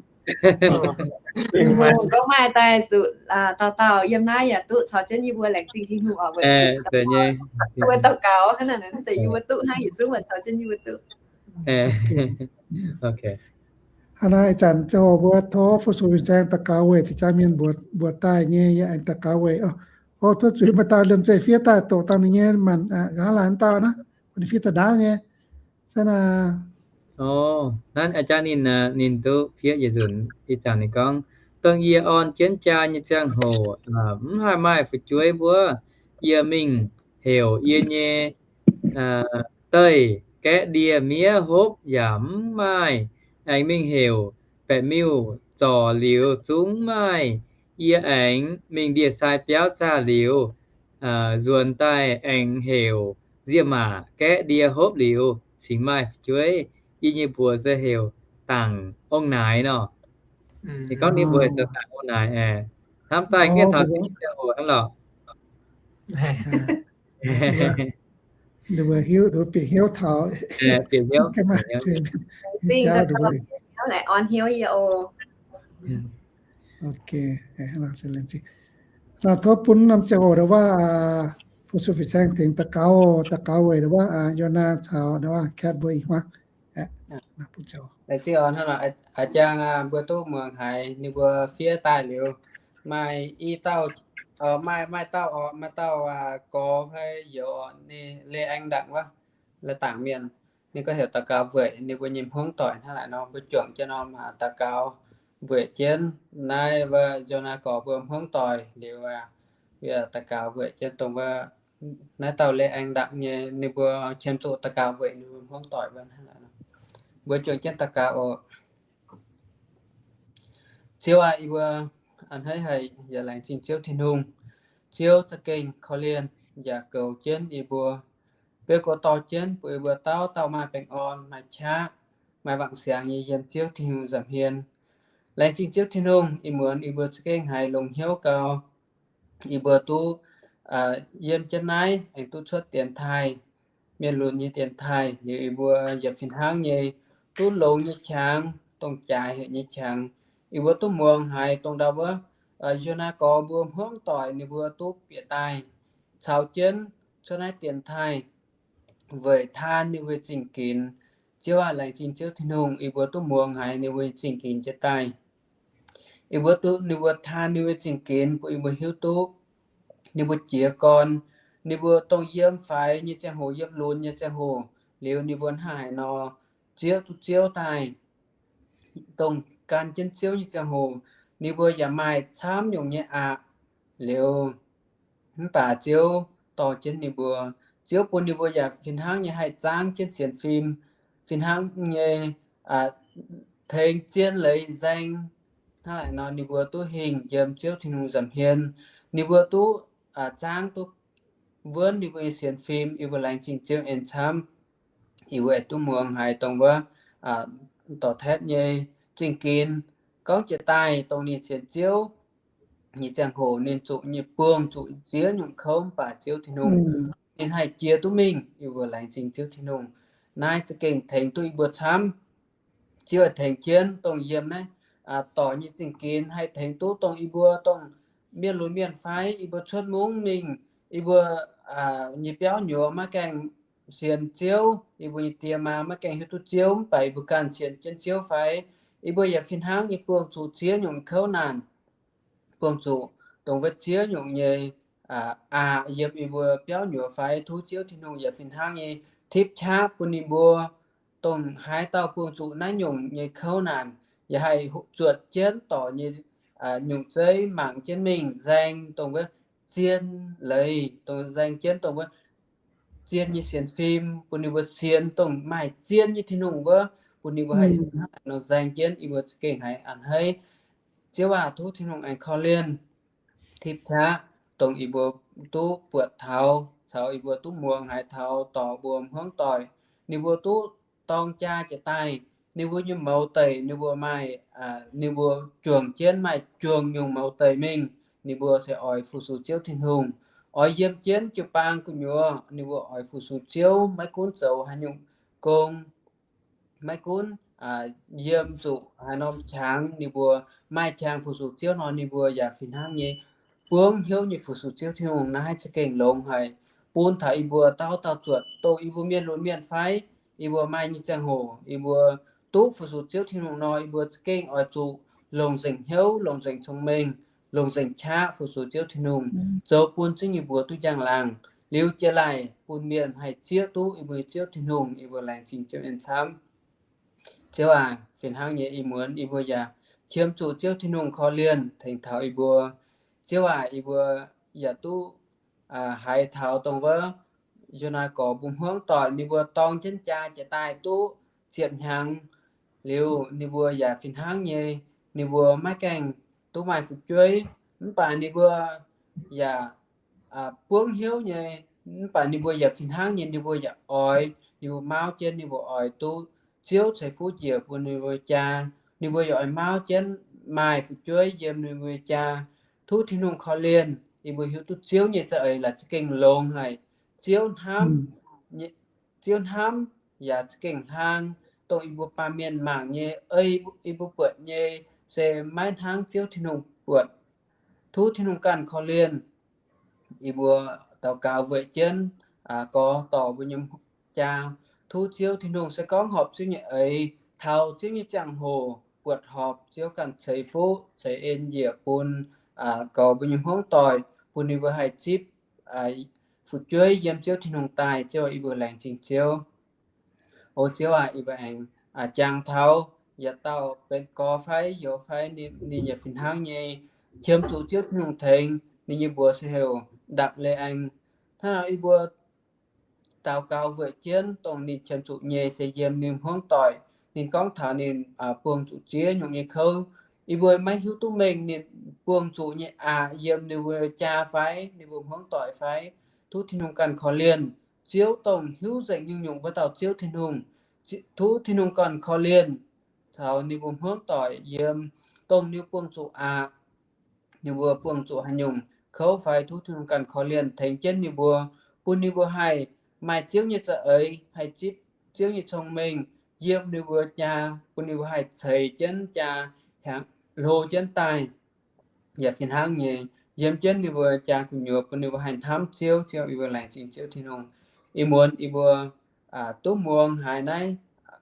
Gorngv maaih daaih zuqc dauh dauh yiem naaiv yaac duqv caux jienv yie mbuo laengz zingh Tin-Hungh oc. Weic zuqc mbuo daux gaux hnangv naaic, zeiz yie mbuo duqv hnangv, yietc zungv caux jienv yie mbuo duqv. Hnangv naaiv ih zanc ziangh hoc mbuo tov fu-sux fin-saeng daux gaux weic ziex jaa mienh mbuoqc daaih nyei yaac aengx daux gaux weic, o, tov zuiz maaih dauh liemh zeih fiev daaih doqc dangh ninh nyei maanc nqa'haav laai dauh naaiv, ninh fiev daaih ndaauv nyei. Aa, naaiv a'jang ninh, ninh duqv fiev yietc nzunc. Ih zanc ninh gorngv, dongh yie orn jienv jaa nyei ziangh hoc, mv haih maaih fu'jueiv wuov, yie mingh heuc yie nyei deih gaeqv ndie-miev hopv yaac mv maaih, aengx mingh heuc baeqc miuh zorc liuz zungv maaih. Yie aengx mingh ndie-sai biauv zaah liuz, nzuonx daaih aengx heuc nzie-maac gaeqv ndie hopv liuz cingx maaih fu'jueiv. Yie nyei mbuox se heuc Dangc Ong-Naaix nor. Ninh gorngv ninh mbuox zoux Dangc Ong-Naaix aeqv, hnamv daaih nqemh taux ziangh hoc hnangv lorqc. Ninh mbuo hiuv, bieqc hnyouv taux, bieqc hnyouv, bieqc hnyouv. Tov bun norm ziangh hoc ndongc wuov fu-sux fin-saeng tengx daux gaux, daux gaux weic ndongc wuov Yonaa caux ndongc wuov Kat mbuo ih hmuangv. A'jang mbuo duqv muangx haiz ninh mbuo fiev daaih liuz, maaih i dauh, maaih, maaih dauh orqc, maaih dauh gorx fai youz orqc, ninh leih aengx ndaangc wuov, la'dangc mienh, ninh gorngv heuc daux gaux weic ninh mbuo nyei hmuangv doic hnangv naaic nor. Mbuo juangc jienv norm daux gaux weic jienv naaiv wuov Yonaa gorx mbuo hmuangv doic liuz, daux gaux weic jienv dongh wuov naaiv dauh leih aengx ndaangc nyei, ninh mbuo qiemx zuqc daux gaux weic ninh mbuo hmuangv doic wuov hnangv naaic nor. Mbuo juangc jienv daux gaux oc. Ziouv aac, yie mbuo a'hneiv haic yaac laengz zingh Ziouv Tin-Hungh. Ziouv za'gengh korv-lienh yaac goux jienv yie mbuo. Beu goux dorh jienv bun yie mbuo dauh dauh maaih baengh orn, maaih qaqv, maaih wangc siangx nyei yiem Ziouv Tin-Hungh nza'hmien. Laengz zingh Ziouv Tin-Hungh, ih muonz yie mbuo za'gengh haiz longx hnyouv gau, yie mbuo duqv yiem jienv naaiv aengx duqv cuotv dienx taaih, mienh lunx nyei dienx taaih, liuz yie mbuo yaac fih hnangv nyei duqv longx nyei qangx, dongh jaaix haic nyei qangx. Yie mbuo duqv muangx haiz dongh ndau wuov Yonaa gorx mbuo hmuangv doic ninh mbuo duqv bieqc daaih caux jienv cuotv naaiv dienx taaih weic taan ninh mbuo zingh ginx. Ziouv aac, laengz zingh Ziouv Tin-Hungh, yie mbuo duqv muangx haiz ninh mbuo zingh ginx jienv daaih. Yie mbuo duqv ninh mbuo taan ninh mbuo zingh ginx bun yie mbuo hiuv duqv ninh mbuo jiez gorn, ninh mbuo dongh yiem faix nyei ziangh hoc, yiem lunx nyei ziangh hoc, liuz ninh mbuo hnangv haaix nor zieqv duqv Ziouv daaih. Dongh gan jienv Ziouv nyei ziangh hoc, ninh mbuo yaac maaih camv nyungc nyei aqc. Liuz mv baac Ziouv dorh jienv ninh mbuo, Ziouv bun ninh mbuo yaac fih hnangv nyei haih zaangv jienv sienx fim, fih hnangv nyei tengx zien leiz nzaeng. Hnangv naaic nor ninh mbuo duqv hingh yiem Ziouv Tin-Hungh nza'hmien. Ninh mbuo duqv zaangv duqv wuonv ninh mbuo nyei sienx fim. Yie mbuo laengz zingh Ziouv en camv. Yie mbuo duqv muangx haiz dongh wuov dorh taetv nyei zingh ginx gorngv jiex daaih dongh ninh sienx Ziouv nyei ziangh hoc ninh zuqc nyei buangh zuqc ziex nyungc kouv, mv baac Ziouv Tin-Hungh ninh haih jiex duqv mingh. Yie mbuo laengz zingh Ziouv Tin-Hungh. Naaiv za'gengh tengx duqv yie mbuo camv. Ziouv haih tengx jienv dongh yiem naaiv dorc nyei zingh ginx, haih tengx duqv dongh yie mbuo dongh mienh lunx mienh fai yie mbuo cuotv mungv mingh, yie mbuo nyei biauv nyuoz maiv gaengh sienx Ziouv, yie mbuo nyei die maa maiv gaengh hiuv duqv Ziouv, mv baac yie mbuo ganh sienx jienv Ziouv fai? Yie mbuo yaac fih hnangv nyei buangh zuqc ziex nyungc kouv naanc, buangh zuqc dongh wuov ziex nyungc nyei aqc yiem yie mbuo biauv nyuoz fai? Tov Ziouv Tin-Hungh yaac fih hnangv nyei tipv qaqv bun ninh mbuo, dongh haaix dauh buangh zuqc naaiv nyungc nyei kouv naanc, yaac haih zuotc jienv dorc nyei nyungc zeiv mangc jienv mingh nzaeng dongh wuov zien leiz, dongh nzaeng jienv dongh wuov zien nyei sienx fim, bun ninh mbuo sienx dongh maaih zien nyei Tin-Hungh wuov, bun ninh mbuo haih nor nzaeng jienv. Yie mbuo za'gengh haiz a'hneiv. Ziouv aac, tov Tin-Hungh aengx korv-lienh tipv qaqv dongh yie mbuo duqv buatc taux caux yie mbuo duqv muangx haiz taux dorc mbuo hmuangv doic, ninh mbuo duqv dorng jaa jiez daaih, ninh mbuo nyei mouz deic, ninh mbuo maaih, ninh mbuo juangc jienv maaih juangc nyungc mouz deic mingh, ninh mbuo se oix fu-sux Ziouv Tin-Hungh, oix yiem jienv jiu-baang gu'nyuoz, ninh mbuo oix fu-sux Ziouv, maiv gunv zoux haaix nyungc gong, maiv gunv yiem zuqc haaix norm qangx, ninh mbuo maaih qangx fu-sux Ziouv nor, ninh mbuo yaac fih hnangv nyei buangv hnyouv nyei fu-sux Ziouv Tin-Hungh. Naaiv za'gengh longx haic, bun taux yie mbuo dauh dauh zuotc dongh yie mbuo mienh lunx mienh fai, yie mbuo maaih nyei ziangh hoc yie mbuo duqv fu-sux Ziouv Tin-Hungh nor, yie mbuo za'gengh oix zuqc longc nzengc hnyouv, longc nzengc cong-mengh, longc nzengc qaqv fu-sux Ziouv Tin-Hungh, zoux bun zingv nyei mbuox duqv njang-laangc, liuz jiex laaic bun mienh haih zieqv duqv yie mbuo nyei Ziouv Tin-Hungh. Yie mbuo laengz zingh Ziouv en camv. Ziouv aac, fih hnangv nyei ih muonz yie mbuo yaac qiemx zuqc Ziouv Tin-Hungh korv-lienh tengx taux yie mbuo. Ziouv aac, yie mbuo yaac duqv haiz taux dongh wuov Yonaa gorx mbuo hmuangv doic, ninh mbuo dorng jienv jaa jiez daaih duqv ziepc hnyangx liuz, ninh mbuo yaac fih hnangv nyei, ninh mbuo maiv gaengh duqv maaih fu'jueiv, mv baac ninh mbuo yaac buangv hnyouv nyei, mv baac ninh mbuo yaac fih hnangv nyei, ninh mbuo yaac oix, ninh mbuo mauv jienv ninh mbuo oix duqv Ziouv ceix fuqv njiec bun ninh mbuo jaa. Ninh mbuo yaac oix mauv jienv maaih fu'jueiv yiem ninh mbuo jaa. Tov Tin-Hungh korv-lienh, yie mbuo hiuv duqv Ziouv nyei za'eix laaix za'gengh longx haic. Ziouv hnamv, Ziouv hnamv yaac za'gengh hlang, dongh yie mbuo baamh mienh mangc nyei, ei yie mbuo buatc nyei se maiv hnangv Ziouv Tin-Hungh buatc. Tov Tin-Hungh ganh korv-lienh. Yie mbuo daux gaux weic jienv gorx dorc mbuo nyei jaa. Tov Ziouv Tin-Hungh se gorngv horpc Ziouv nyei eix, taux Ziouv nyei ziangh hoc buatc horpc, Ziouv ganh ceix fuqv ceix en njiec bun gorx mbuo nyei hmuangv doic, bun ninh mbuo haih zipv fu'jueiv yiem Ziouv Tin-Hungh daaih. Ziouv, yie mbuo laengz zingh Ziouv. O Ziouv aac, yie mbuo aengx jangx taux yietc dauh benx gorx fai youz fai, ninh yaac fih hnangv nyei qiemx zuqc Ziouv Tin-Hungh tengx. Ninh nyei mbuox se heuc Ndapv Leiz Aengx. Hnangv naaic yie mbuo daux gaux weic jienv dongh ninh qiemx zuqc nyei se yiem ninh hmuangv doic. Ninh gorngv taux ninh buangh zuqc ziex nyungc nyei kouv. Yie mbuo maiv hiuv duqv mengh ninh buangh zuqc nyei aqc yiem ninh mbuo jaa fai, ninh mbuo hmuangv doic fai. Tov Tin-Hungh ganh korv-lienh. Ziouv dongh hiuv nzengc nyungc-nyungc wuov dauh Ziouv Tin-Hungh. Tov Tin-Hungh ganh korv-lienh caux ninh mbuo hmuangv doic yiem, dongh ninh buangh zuqc aqc, ninh mbuo buangh zuqc haaix nyungc kouv fai, tov Tin-Hungh ganh korv-lienh tengx jienv ninh mbuo, bun ninh mbuo haih maaih Ziouv nyei za'eix, haih zipv Ziouv nyei cong-mengh yiem ninh mbuo jaa, bun ninh mbuo haih ceix jienv jaa, hlo jienv daaih. Yaac fih hnangv nyei, yiem jienv ninh mbuo jaa gu'nyuoz bun ninh mbuo haih hnamv Ziouv. Ziouv, yie mbuo laengz zingh Ziouv Tin-Hungh. Ih muonz yie mbuo duqv muangx haiz naaiv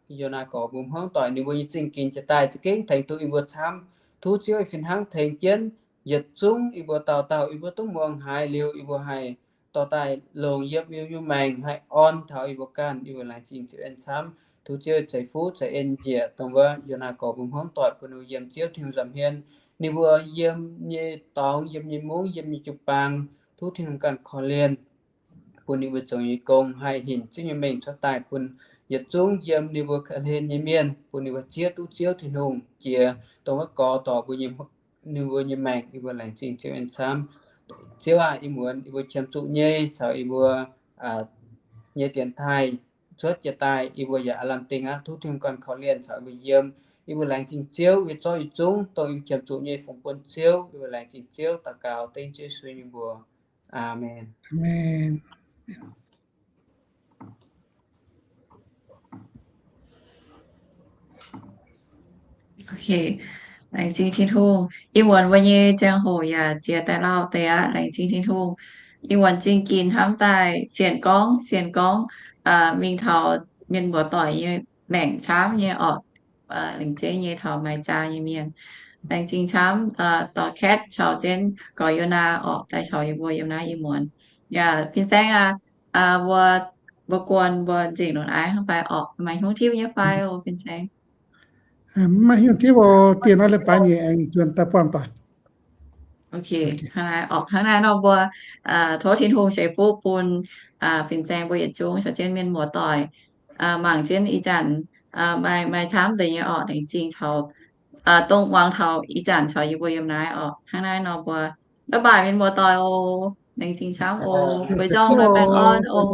Yonaa gorx mbuo hmuangv doic ninh mbuo nyei zingh ginx jiex daaih za'gengh tengx duqv yie mbuo camv. Tov Ziouv fih hnangv tengx jienv yietc zungv yie mbuo dauh dauh yie mbuo duqv muangx haiz liuz, yie mbuo haih dorh daaih longc yiem yie mbuo nyei maengc, haih orn taux yie mbuo ganh. Yie mbuo laengz zingh Ziouv en camv. Tov Ziouv ceix fuqv ceix en njiec dongh wuov Yonaa gorx mbuo hmuangv doic bun ninh mbuo yiem Ziouv Tin-Hungh nza'hmien. Ninh mbuo yiem nyei dorngx, yiem nyei mungv, yiem nyei jiu-baang, tov Tin-Hungh ganh korv-lienh, bun ninh mbuo zoux nyei gong haih hinc Ziouv nyei mengh cuotv daaih bun yietc zungv yiem ninh mbuo ga'hlen nyei mienh, bun ninh mbuo zieqv duqv Ziouv Tin-Hungh jiex dongh wuov gorx dorc mbuo nyei, ninh mbuo nyei maengc. Yie mbuo laengz zingh Ziouv en camv. Ziouv aac, ih muonz yie mbuo qiemx zuqc nyei caux yie mbuo nyei dienx taaih cuotv jiex daaih, yie mbuo yaac aav lamh dingh aqv. Tov Tin-Hungh ganh korv-lienh caux yie mbuo yiem. Yie mbuo laengz zingh Ziouv yie zorqv yietc zungv dongh yie mbuo qiemx zuqc nyei fungx bun Ziouv. Yie mbuo laengz zingh Ziouv daux gaux dengv Ziouv Yesu nyei mbuox. Aamen. Laengz zingh Tin-Hungh. Ih muonz mbuo nyei ziangh hoc yaac jiex daaih lauh deix aqv. Laengz zingh Tin-Hungh. Ih muonz zingh ginx hnamv daaih sienx gorngv, sienx gorngv mingh taux mienh muoz-doic nyei maengc camv nyei orqc, lengc jeiv nyei taux maaih jaa nyei mienh. Laengz zingh camv dorh Katv caux jienv gorx Yonaa orqc daaih caux yie mbuo yiem naaiv ih muonz. Yaac fin-saeng aac, mbuo, mbuo guon mbuo nzengc longx naaiv hnangv fai orqc, maaih hnyouv tipv nyei fai o fin-saeng? Maiv hnyouv tipv o, dieh naaiv leiz-baaix nyei aengx juonh daaih buangh doic. Ok, hnangv naaiv orqc, hnangv naaiv nor mbuo tov Tin-Hungh ceix fuqv bun fin-saeng mbuo yietc zungv caux jienv mienh muoz-doic mangc jienv ih zanc maaih, maaih camv deix nyei orqc, laengz zingh caux dongh muangx taux ih zanc caux yie mbuo yiem naaiv orqc. Hnangv naaiv nor mbuo bye bye mienh muoz-doic oc. Laengz zingh camv oc. Bueix nzorng baengh orn oc.